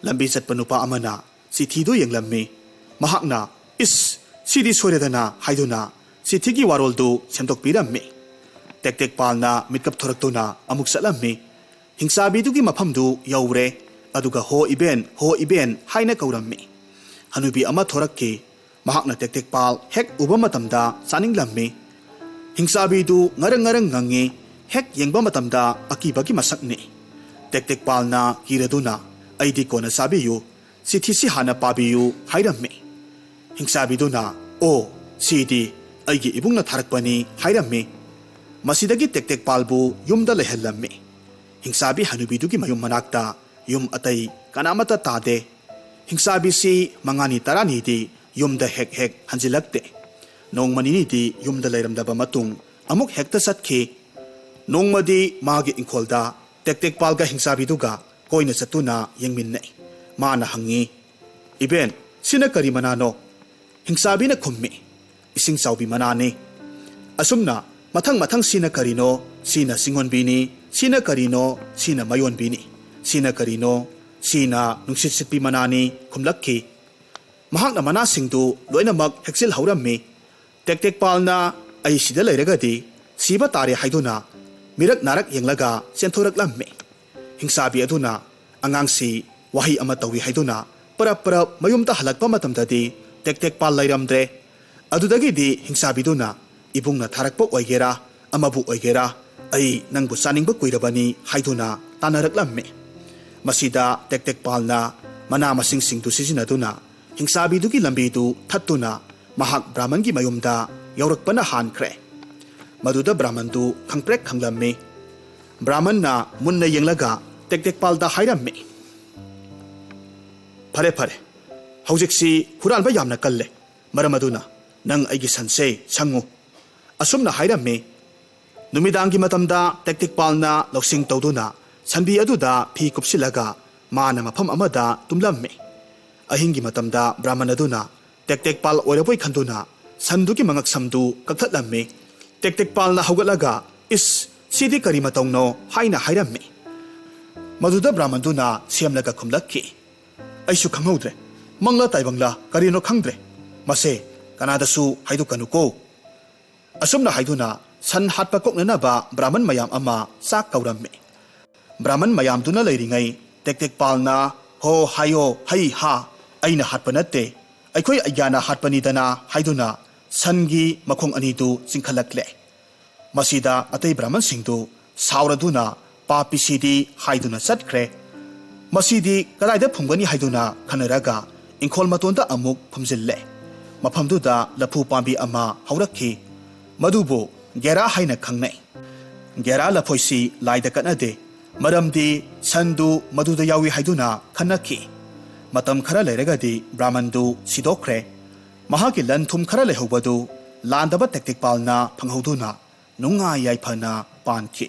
ꯂꯝꯕꯤ ꯆꯠꯄ ꯅꯨꯄꯥ ꯑꯃꯅ ꯆꯤꯊꯤꯗꯨ ꯌꯦꯡꯂꯝꯃꯤ꯫ ꯃꯍꯥꯛꯅ, "ꯏꯁ, ꯁꯤꯗꯤ ꯁꯣꯏꯔꯦꯗꯅ" ꯍꯥꯏꯗꯨꯅ ꯆꯤꯊꯤꯒꯤ ꯋꯥꯔꯣꯜꯗꯨ ꯁꯦꯝꯗꯣꯛꯄꯤꯔꯝꯃꯤ꯫ ꯇꯦꯛꯇꯦꯛꯄꯥꯜꯅ ꯃꯤꯠꯀꯞ ꯊꯣꯔꯛꯇꯨꯅ ꯑꯃꯨꯛ ꯆꯠꯂꯝꯃꯤ꯫ ꯍꯤꯡꯆꯥꯕꯤꯗꯨꯒꯤ ꯃꯐꯝꯗꯨ ꯌꯧꯔꯦ꯫ ꯑꯗꯨꯒ "ꯍꯣ ꯏꯕꯦꯟ, ꯍꯣ ꯏꯕꯦꯟ" ꯍꯥꯏꯅ ꯀꯧꯔꯝꯃꯤ꯫ ꯍꯅꯨꯕꯤ ꯑꯃ ꯊꯣꯔꯛꯈꯤ꯫ ꯃꯍꯥꯛꯅ ꯇꯦꯛꯇꯦꯛꯄꯥꯜ ꯍꯦꯛ ꯎꯕ ꯃꯇꯝꯗ ꯆꯥꯅꯤꯡꯂꯝꯃꯤ꯫ ꯍꯤꯡꯆꯥꯕꯤꯗꯨ ꯉꯔꯪ ꯉꯔꯪ ꯉꯪꯉꯤ꯫ ꯍꯦꯛ ꯌꯦꯡꯕ ꯃꯇꯝꯗ ꯑꯀꯤꯕꯒꯤ ꯃꯁꯛꯅꯤ꯫ ꯇꯦꯛꯇꯦꯛꯄꯥꯜꯅ ꯀꯤꯔꯗꯨꯅ, "ꯑꯩꯗꯤ ꯀꯣꯟꯅ ꯆꯥꯕꯤꯌꯨ, ꯆꯤꯊꯤꯁꯤ ꯍꯥꯟꯅ ꯄꯥꯕꯤꯌꯨ" ꯍꯥꯏꯔꯝꯃꯤ꯫ ꯍꯤꯡꯆꯥꯕꯤꯗꯨꯅ, "ꯑꯣ, ꯁꯤꯗꯤ ꯑꯩꯒꯤ ꯏꯕꯨꯡꯅ ꯊꯥꯔꯛꯄꯅꯤ" ꯍꯥꯏꯔꯝꯃꯤ꯫ ꯃꯁꯤꯗꯒꯤ ꯇꯦꯛꯇꯦꯛꯄꯥꯜꯕꯨ ꯌꯨꯝꯗ ꯂꯩꯍꯜꯂꯝꯃꯤ꯫ ꯍꯤꯡꯆꯥꯕꯤ ꯍꯅꯨꯕꯤꯗꯨꯒꯤ ꯃꯌꯨꯝ ꯃꯅꯥꯛꯇ ꯌꯨꯝ ꯑꯇꯩ ꯀꯅꯥꯃꯠꯇ ꯇꯥꯗꯦ꯫ ꯍꯤꯡꯆꯥꯕꯤꯁꯤ ꯃꯉꯥꯅꯤ ꯇꯔꯥꯅꯤꯗꯤ ꯌꯨꯝꯗ ꯍꯦꯛ ꯍꯦꯛ ꯍꯟꯖꯤꯜꯂꯛꯇꯦ꯫ ꯅꯣꯡꯃ ꯅꯤꯅꯤꯗꯤ ꯌꯨꯝꯗ ꯂꯩꯔꯝꯗꯕ ꯃꯇꯨꯡ ꯑꯃꯨꯛ ꯍꯦꯛꯇ ꯆꯠꯈꯤ꯫ ꯅꯣꯡꯃꯗꯤ ꯃꯥꯒꯤ ꯏꯪꯈꯣꯜꯗ ꯇꯦꯛꯇꯦꯛꯄꯥꯜꯒ ꯍꯤꯡꯆꯥꯕꯤꯗꯨꯒ ꯀꯣꯏꯅ ꯆꯠꯇꯨꯅ ꯌꯦꯡꯃꯤꯟꯅꯩ꯫ ꯃꯥꯅ ꯍꯪꯉꯤ, "ꯏꯕꯦꯟ, ꯁꯤꯅ ꯀꯔꯤ ꯃꯅꯥꯅꯣ?" ꯍꯤꯡꯆꯥꯕꯤꯅ ꯈꯨꯝꯃꯤ, "ꯏꯁꯤꯡ ꯆꯥꯎꯕꯤ ꯃꯅꯥꯅꯤ꯫" ꯑꯁꯨꯝꯅ ꯃꯊꯪ ꯃꯊꯪ ꯁꯤꯅ ꯀꯔꯤꯅꯣ, ꯁꯤꯅ ꯆꯤꯡꯉꯣꯟꯕꯤꯅꯤ, ꯁꯤꯅ ꯀꯔꯤꯅꯣ, ꯁꯤꯅ ꯃꯌꯣꯟꯕꯤꯅꯤ, ꯁꯤꯅ ꯀꯔꯤꯅꯣ, ꯁꯤꯅ ꯅꯨꯡꯁꯤꯠ ꯁꯤꯠꯄꯤ ꯃꯅꯥꯅꯤ ꯈꯨꯝꯂꯛꯈꯤ꯫ ꯃꯍꯥꯛꯅ ꯃꯅꯥꯁꯤꯡꯗꯨ ꯂꯣꯏꯅꯃꯛ ꯍꯦꯛꯆꯤꯜꯍꯧꯔꯝꯃꯤ꯫ ꯇꯦꯛꯇꯦꯛꯄꯥꯜꯅ "ꯑꯩ ꯁꯤꯗ ꯂꯩꯔꯒꯗꯤ ꯁꯤꯕ ꯇꯥꯔꯦ" ꯍꯥꯏꯗꯨꯅ ꯃꯤꯔꯛ ꯅꯥꯔꯛ ꯌꯦꯡꯂꯒ ꯆꯦꯟꯊꯣꯔꯛꯂꯝꯃꯤ꯫ ꯍꯤꯡꯆꯥꯕꯤ ꯑꯗꯨꯅ ꯑꯉꯥꯡꯁꯤ ꯋꯥꯍꯩ ꯑꯃ ꯇꯧꯏ ꯍꯥꯏꯗꯨꯅ ꯄꯔꯞ ꯄꯔꯞ ꯃꯌꯨꯝꯗ ꯍꯜꯂꯛꯄ ꯃꯇꯝꯗꯗꯤ ꯇꯦꯛꯇꯦꯛꯄꯥꯜ ꯂꯩꯔꯝꯗ꯭ꯔꯦ꯫ ꯑꯗꯨꯗꯒꯤꯗꯤ ꯍꯤꯡꯆꯥꯕꯤꯗꯨꯅ, "ꯏꯕꯨꯡꯅ ꯊꯥꯔꯛꯄ ꯑꯣꯏꯒꯦꯔꯥ, ꯑꯃꯕꯨ ꯑꯣꯏꯒꯦꯔꯥ, ꯑꯩ ꯅꯪꯕꯨ ꯆꯥꯅꯤꯡꯕ ꯀꯨꯏꯔꯕꯅꯤ" ꯍꯥꯏꯗꯨꯅ ꯇꯥꯟꯅꯔꯛꯂꯝꯃꯤ꯫ ꯃꯁꯤꯗ ꯇꯦꯛꯇꯦꯛꯄꯥꯜꯅ ꯃꯅꯥ ꯃꯁꯤꯡꯁꯤꯡꯗꯨ ꯁꯤꯖꯤꯟꯅꯗꯨꯅ ꯍꯤꯡꯆꯥꯕꯤꯗꯨꯒꯤ ꯂꯝꯕꯤꯗꯨ ꯊꯠꯇꯨꯅ ꯃꯍꯥꯛ ꯕ꯭ꯔꯥꯍꯃꯟꯒꯤ ꯃꯌꯨꯝꯗ ꯌꯧꯔꯛꯄꯅ ꯍꯥꯟꯈ꯭ꯔꯦ꯫ ꯃꯗꯨꯗ ꯕ꯭ꯔꯥꯍꯃꯟꯗꯨ ꯈꯪꯄ꯭ꯔꯦꯛ ꯈꯪꯂꯝꯃꯤ꯫ ꯕ꯭ꯔꯥꯍꯃꯟꯅ ꯃꯨꯟꯅ ꯌꯦꯡꯂꯒ ꯇꯦꯛꯇꯦꯛꯄꯥꯜꯗ ꯍꯥꯏꯔꯝꯃꯤ, "ꯐꯔꯦ, ꯐꯔꯦ, ꯍꯧꯖꯤꯛꯁꯤ ꯍꯨꯔꯥꯟꯕ ꯌꯥꯝꯅ ꯀꯜꯂꯦ, ꯃꯔꯝ ꯑꯗꯨꯅ ꯅꯪ ꯑꯩꯒꯤ ꯁꯟꯁꯦ ꯁꯪꯉꯨ"꯫ ꯑꯁꯨꯝꯅ ꯍꯥꯏꯔꯝꯃꯤ꯫ ꯅꯨꯃꯤꯗꯥꯡꯒꯤ ꯃꯇꯝꯗ ꯇꯦꯛꯇꯦꯛꯄꯥꯜꯅ ꯂꯧꯁꯤꯡ ꯇꯧꯗꯨꯅ ꯁꯟꯕꯤ ꯑꯗꯨꯗ ꯐꯤ ꯀꯨꯞꯁꯤꯜꯂꯒ ꯃꯥꯅ ꯃꯐꯝ ꯑꯃꯗ ꯇꯨꯝꯂꯝꯃꯤ꯫ ꯑꯍꯤꯡꯒꯤ ꯃꯇꯝꯗ ꯕ꯭ꯔꯥꯍꯃꯟ ꯑꯗꯨꯅ ꯇꯦꯛꯇꯦꯛꯄꯥꯜ ꯑꯣꯏꯔꯕꯣꯏ ꯈꯟꯗꯨꯅ ꯁꯟꯗꯨꯒꯤ ꯃꯉꯛꯁꯝꯗꯨ ꯀꯛꯊꯠꯂꯝꯃꯤ꯫ ꯇꯦꯛꯇꯦꯛꯄꯥꯜꯅ ꯍꯧꯒꯠꯂꯒ, "ꯏꯁ, ꯁꯤꯗꯤ ꯀꯔꯤ ꯃꯇꯧꯅꯣ?" ꯍꯥꯏꯅ ꯍꯥꯏꯔꯝꯃꯤ꯫ ꯃꯗꯨꯗ ꯕ꯭ꯔꯥꯍꯃꯟꯗꯨꯅ ꯁꯦꯝꯂꯒ ꯈꯨꯝꯂꯛꯈꯤ, "ꯑꯩꯁꯨ ꯈꯪꯍꯧꯗ꯭ꯔꯦ, ꯃꯪꯂꯥ ꯇꯥꯏꯕꯪꯂꯥ ꯀꯔꯤꯅꯣ ꯈꯪꯗ꯭ꯔꯦ, ꯃꯁꯦ ꯀꯅꯥꯗꯁꯨ ꯍꯥꯏꯗꯣꯛꯀꯅꯨꯀꯣ"꯫ ꯑꯁꯨꯝꯅ ꯍꯥꯏꯗꯨꯅ ꯁꯟ ꯍꯥꯠꯄ ꯀꯣꯛꯅꯅꯕ ꯕ꯭ꯔꯥꯍꯃꯟ ꯃꯌꯥꯝ ꯑꯃ ꯆꯥꯛ ꯀꯧꯔꯝꯃꯤ꯫ ꯕ꯭ꯔꯥꯍꯃꯟ ꯃꯌꯥꯝꯗꯨꯅ ꯂꯩꯔꯤꯉꯩ ꯇꯦꯛꯇꯦꯛꯄꯥꯜꯅ, "ꯍꯣ ꯍꯥꯏꯌꯣ, ꯍꯩ ꯍꯥ, ꯑꯩꯅ ꯍꯥꯠꯄ ꯅꯠꯇꯦ, ꯑꯩꯈꯣꯏ ꯑꯒ꯭ꯌꯥꯅ ꯍꯥꯠꯄꯅꯤꯗꯅ" ꯍꯥꯏꯗꯨꯅ ꯁꯟꯒꯤ ꯃꯈꯣꯡ ꯑꯅꯤꯗꯨ ꯆꯤꯡꯈꯠꯂꯛꯂꯦ꯫ ꯃꯁꯤꯗ ꯑꯇꯩ ꯕ꯭ꯔꯥꯍꯃꯟꯁꯤꯡꯗꯨ ꯁꯥꯎꯔꯗꯨꯅ, "ꯄꯥꯄꯤꯁꯤꯗꯤ" ꯍꯥꯏꯗꯨꯅ ꯆꯠꯈ꯭ꯔꯦ꯫ ꯃꯁꯤꯗꯤ ꯀꯗꯥꯏꯗ ꯐꯨꯝꯒꯅꯤ ꯍꯥꯏꯗꯨꯅ ꯈꯟꯅꯔꯒ ꯏꯪꯈꯣꯜ ꯃꯇꯣꯟꯗ ꯑꯃꯨꯛ ꯐꯨꯝꯖꯤꯜꯂꯦ꯫ ꯃꯐꯝꯗꯨꯗ ꯂꯐꯨ ꯄꯥꯝꯕꯤ ꯑꯃ ꯍꯧꯔꯛꯈꯤ꯫ ꯃꯗꯨꯕꯨ ꯒꯦꯔꯥ ꯍꯥꯏꯅ ꯈꯪꯅꯩ꯫ ꯒꯦꯔꯥ ꯂꯐꯣꯏꯁꯤ ꯂꯥꯏꯗ ꯀꯠꯅꯗꯦ, ꯃꯔꯝꯗꯤ ꯁꯟꯗꯨ ꯃꯗꯨꯗ ꯌꯥꯎꯏ ꯍꯥꯏꯗꯨꯅ ꯈꯟꯅꯈꯤ꯫ ꯃꯇꯝ ꯈꯔ ꯂꯩꯔꯒꯗꯤ ꯕ꯭ꯔꯥꯍꯃꯟꯗꯨ ꯁꯤꯗꯣꯛꯈ꯭ꯔꯦ꯫ ꯃꯍꯥꯛꯀꯤ ꯂꯟ ꯊꯨꯝ ꯈꯔ ꯂꯩꯍꯧꯕꯗꯨ ꯂꯥꯟꯗꯕ ꯇꯦꯛꯇꯦꯛꯄꯥꯜꯅ ꯐꯪꯍꯧꯗꯨꯅ ꯅꯨꯡꯉꯥꯏ ꯌꯥꯏꯐꯅ ꯄꯥꯟꯈꯤ꯫